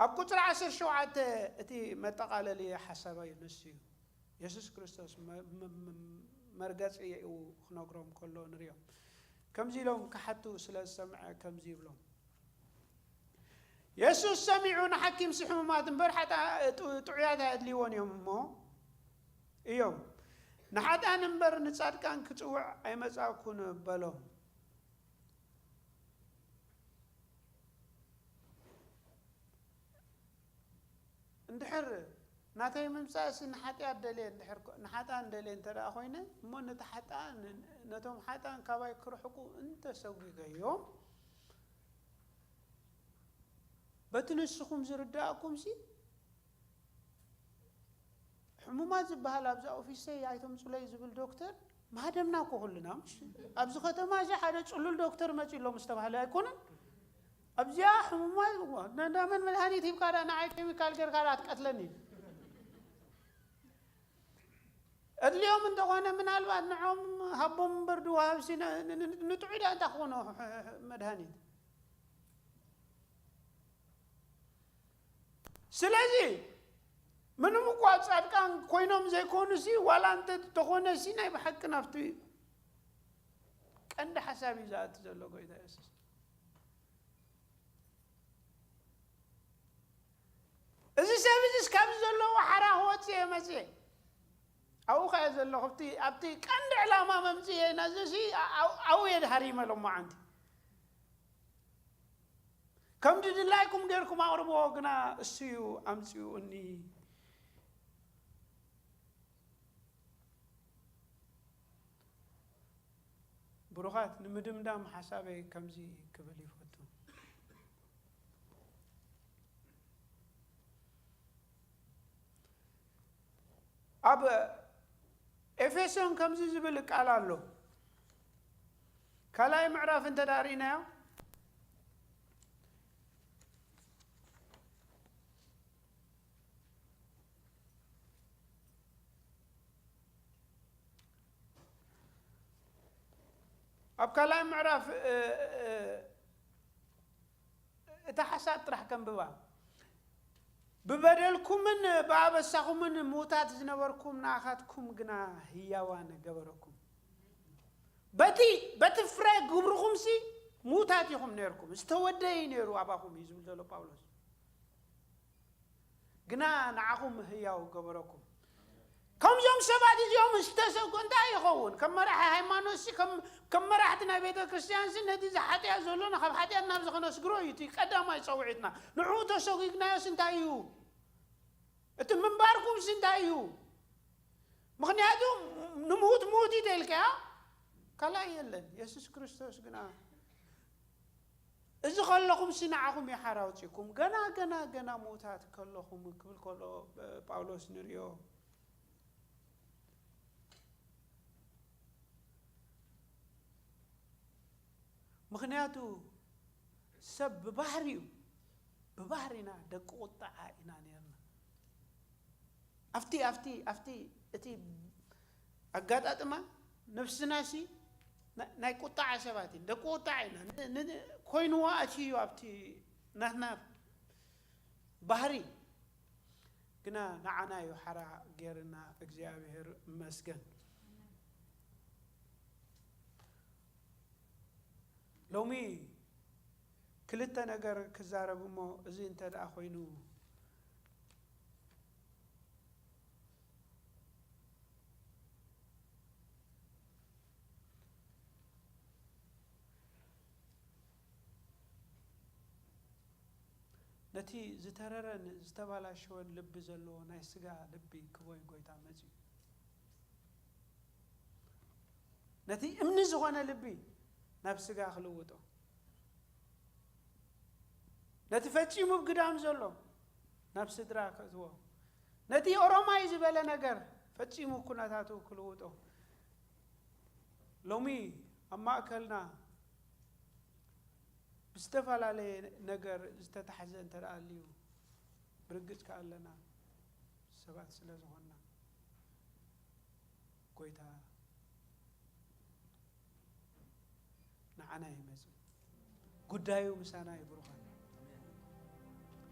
ኣብ ቁፅሪ ዓሰርተ ሸውዓተ እቲ መጠቓለሊ ሓሳባይ ንሱ እዩ። የሱስ ክርስቶስ መርገፂኡ ክነግሮም ከሎ ንሪኦም። ከምዚ ኢሎም ክሓቱ ስለ ዝሰምዐ ከምዚ ይብሎም። የሱስ ሰሚዑ ንሓኪምሲ ሕሙማት እምበር ጥዑያት ኣየድልይዎን እዮም እሞ እዮም። ንሓጣን እምበር ንጻድቃን ክጽውዕ ኣይመጻእኩን በሎም። እንድሕር ናተይ ምምጻእሲ ንሓጢኣት ደልየ እንድሕር ኮ- ንሓጥኣን ደልየ እንተ ደኣ ኮይነ እሞ ነቲ ሓጥኣን ነቶም ሓጥኣን ካባይ ክርሕቁ እንተ ሰጒገዮም በቲ ንስኹም ዝርዳእኩምሲ ሕሙማት ዝበሃል ኣብዛ ኦፊሰይ ኣይተምጹለይ ዝብል ዶክተር ማህደምና እኮ ኩልና ምሽ ኣብዚ ከተማ እዚ ሓደ ጽሉል ዶክተር መጺ ኣሎ ምስ ተባህለ ኣይኮነን ኣብዚኣ ሕሙማት እዋ ነዳመን መድሃኒት ሂብካ ዳ ንዓይ ኬሚካል ጌርካ ዳ ትቀትለኒ እድልዮም እንተኾነ ምናልባት ንዖም ሃቦም እምበር ድወሃብሲ ንጥዑይ ዳ እንታይ ክኾኖ መድሃኒት ስለዚ ምንም እኳ ጻድቃን ኮይኖም ዘይኮኑ ሲ ዋላ እንተ ተኾነ ሲ ናይ ብሓቂ ናብቲ ቀንዲ ሓሳብ እዩ ዝኣቲ ዘሎ ጎይታ የሱስ እዚ ሰብ እዚስ ካብዚ ዘለዎ ሓራ ክወፅእ እየ መፅየ ኣብኡ ከየ ዘለኹ ኣብቲ ቀንዲ ዕላማ መምፅእ እየ ናዚ ኣብኡ እየ ድሃር ይመሎም መዓንቲ ከም ድድላይኩም ጌርኩም ኣቕርብዎ ግና እሱ እዩ ኣምፅኡ እኒ ብሩኻት ንምድምዳም ሓሳበይ ከምዚ ክብል ይፈቱ ኣብ ኤፌሶን ከምዚ ዝብል ቃል ኣሎ ካልኣይ ምዕራፍ እንተ ዳርኢናዮ ኣብ ካልኣይ ምዕራፍ እታ ሓሳብ ጥራሕ ከንብባ ብበደልኩምን ብኣበሳኹምን ምዉታት ዝነበርኩም ንኣኻትኩም ግና ህያዋን ገበረኩም በቲ በቲ ፍረ ግብርኹምሲ ምዉታት ኢኹም ነርኩም ዝተወደይ ነይሩ ኣባኹም እዩ ዝብል ዘሎ ጳውሎስ ግና ንዓኹም ህያው ገበረኩም ከምዞም ሰባት እዚኦም ዝተሰጎ እንታይ ይኸውን ከም መራሒ ሃይማኖት ሲ ከም መራሕቲ ናይ ቤተ ክርስቲያን ሲ ነቲ ዝሓጢያ ዘሎና ካብ ሓጢኣት ናብ ዝኸነስግሮ እዩ እቲ ቀዳማይ ፀውዒትና ንዕኡ ተሰጒግናዮስ እንታይ እዩ እቲ ምንባርኩም ሲ እንታይ እዩ ምኽንያቱ ንምዉት ምዉት እዩ ተልከያ ካልኣይ የለን የሱስ ክርስቶስ ግና እዚ ከለኹም ሲ ንዓኹም ይሓር ኣውፂእኩም ገና ገና ገና ምዉታት ከለኹም ክብል ከሎ ጳውሎስ ንሪኦ ምኽንያቱ ሰብ ብባህሪኡ ብባህሪና ደቂ ቁጣዓ ኢና ነርና ኣብቲ ኣብቲ ኣብቲ እቲ ኣጋጣጥማ ነብስናሲ ናይ ቁጣዓ ሰባት እዩ ደቂ ቁጣዓ ኢና ኮይንዋ እቲ እዩ ኣብቲ ናትና ባህሪ ግና ንዓና እዩ ሓራ ጌርና። እግዚኣብሔር ይመስገን። ሎሚ ክልተ ነገር ክዛረብ እሞ፣ እዚ እንተ ደኣ ኮይኑ፣ ነቲ ዝተረረን ዝተባላሸወን ልቢ ዘለዎ ናይ ስጋ ልቢ ክቦይ ጎይታ መጺኡ። ነቲ እምኒ ዝኾነ ልቢ ናብ ስጋ ክልውጦ፣ ነቲ ፈጺሙ ኣብ ግዳም ዘሎ ናብ ስድራ ከእትዎ፣ ነቲ ኦሮማይ ዝበለ ነገር ፈጺሙ ኩነታቱ ክልውጦ፣ ሎሚ ኣብ ማእከልና ብዝተፈላለየ ነገር ዝተታሕዘ እንተ ደኣ ኣልዩ፣ ብርግጽ ከኣ ኣለና ሰባት ስለ ዝኾንና፣ ጎይታ ንዓና ይመጽእ። ጉዳዩ ምሳና እዩ ብሩኻት።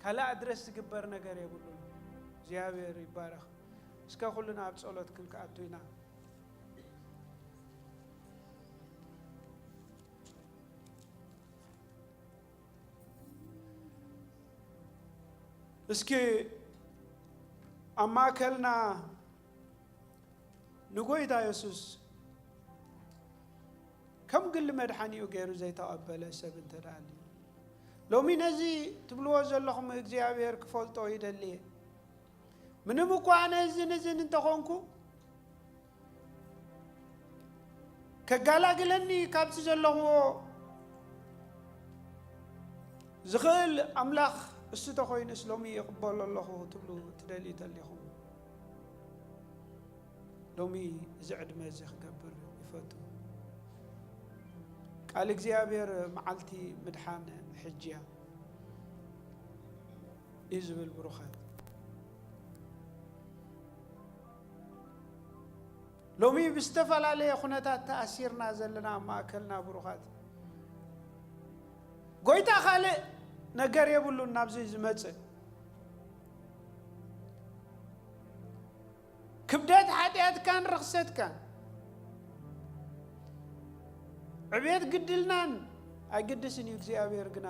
ካልእ ኣድረስ ዝግበር ነገር የብሉን። እግዚኣብሔር ይባረኽ። እስከ ኩልና ኣብ ጸሎት ክንክኣቱ ኢና። እስኪ ኣብ ማእከልና ንጎይታ የሱስ ከም ግሊ መድሓኒኡ ገይሩ ዘይተቐበለ ሰብ እንተ ደኣ ኣልዩ፣ ሎሚ ነዚ ትብልዎ ዘለኹም እግዚኣብሔር ክፈልጦ ይደሊ እየ። ምንም እኳ ኣነ እዝን እዝን እንተኾንኩ፣ ከጋላግለኒ ካብቲ ዘለኽዎ ዝኽእል ኣምላኽ እሱ ተኾይኑስ ሎሚ ይቕበሎ ኣለኹ ትብሉ ትደልዩ ተሊኹም፣ ሎሚ እዚ ዕድመ እዚ ክገብር ይፈቱ። ቃል እግዚኣብሔር መዓልቲ ምድሓን ሕጂ እያ እዩ ዝብል ብሩኻት። ሎሚ ብዝተፈላለየ ኩነታት ተኣሲርና ዘለና ኣብ ማእከልና ብሩኻት፣ ጎይታ ካልእ ነገር የብሉን ናብዚ ዝመጽእ። ክብደት ሓጢኣትካን ርኽሰትካን፣ ዕቤት ግድልናን ኣይግድስን እዩ። እግዚኣብሔር ግና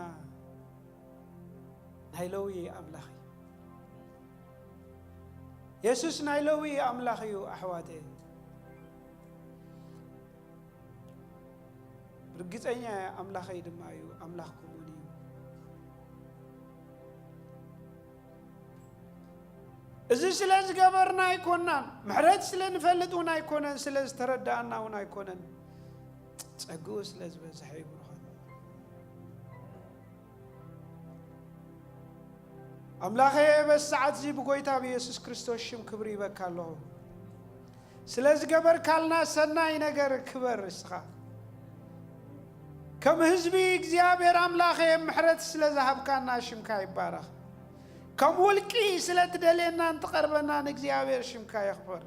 ናይ ለዊ ኣምላኽ እዩ። የሱስ ናይ ለዊ ኣምላኽ እዩ ኣሕዋተይ። ርግጸኛ እየ፣ ኣምላኸይ ድማ እዩ፣ ኣምላኽኩምን እዩ። እዚ ስለ ዝገበርና ኣይኮናን፣ ምሕረት ስለ ንፈልጥ እውን ኣይኮነን፣ ስለ ዝተረዳእና እውን ኣይኮነን፣ ጸግኡ ስለ ዝበዝሐ እዩ ብሩኻት። ኣምላኸ በዚ ሰዓት እዚ ብጎይታ ብየሱስ ክርስቶስ ሽም ክብሪ ይበካ ኣለኹ። ስለ ዝገበርካልና ሰናይ ነገር ክበር እስኻ። ከም ህዝቢ እግዚኣብሔር ኣምላኸ ምሕረት ስለ ዝሃብካና ሽምካ ይባረኽ። ከም ውልቂ ስለ ትደልየናን ትቐርበናን እግዚኣብሔር ሽምካ ይኽበር።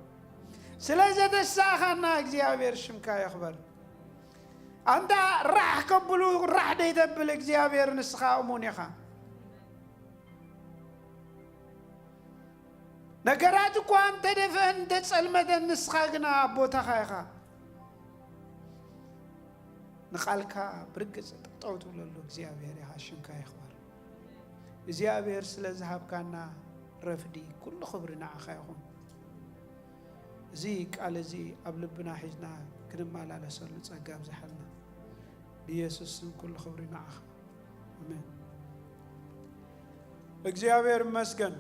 ስለ ዘተሳእኻና እግዚኣብሔር ሽምካ ይኽበር። ኣንታ ራሕ ከብሉ ራሕ ደይተብል እግዚኣብሔር ንስኻ እሙን ኢኻ። ነገራት እኳ እንተደፍአን እንተጸልመተን ንስኻ ግና ኣብ ቦታኻ ኢኻ። ንቓልካ ብርግጽ ጠጠው ትብለሉ እግዚኣብሔር ኢኻ። ሽምካ ይኽበር። እግዚኣብሔር ስለ ዝሃብካና ረፍዲ ኩሉ ክብሪ ንዓኻ ይኹን። እዚ ቃል እዚ ኣብ ልብና ሒዝና ክንመላለሰሉ ጸጋ ኣብዝሓልና። ብየሱስ ስም ኩሉ ክብሪ ንዓኻ። ኣሜን። እግዚኣብሔር ይመስገን።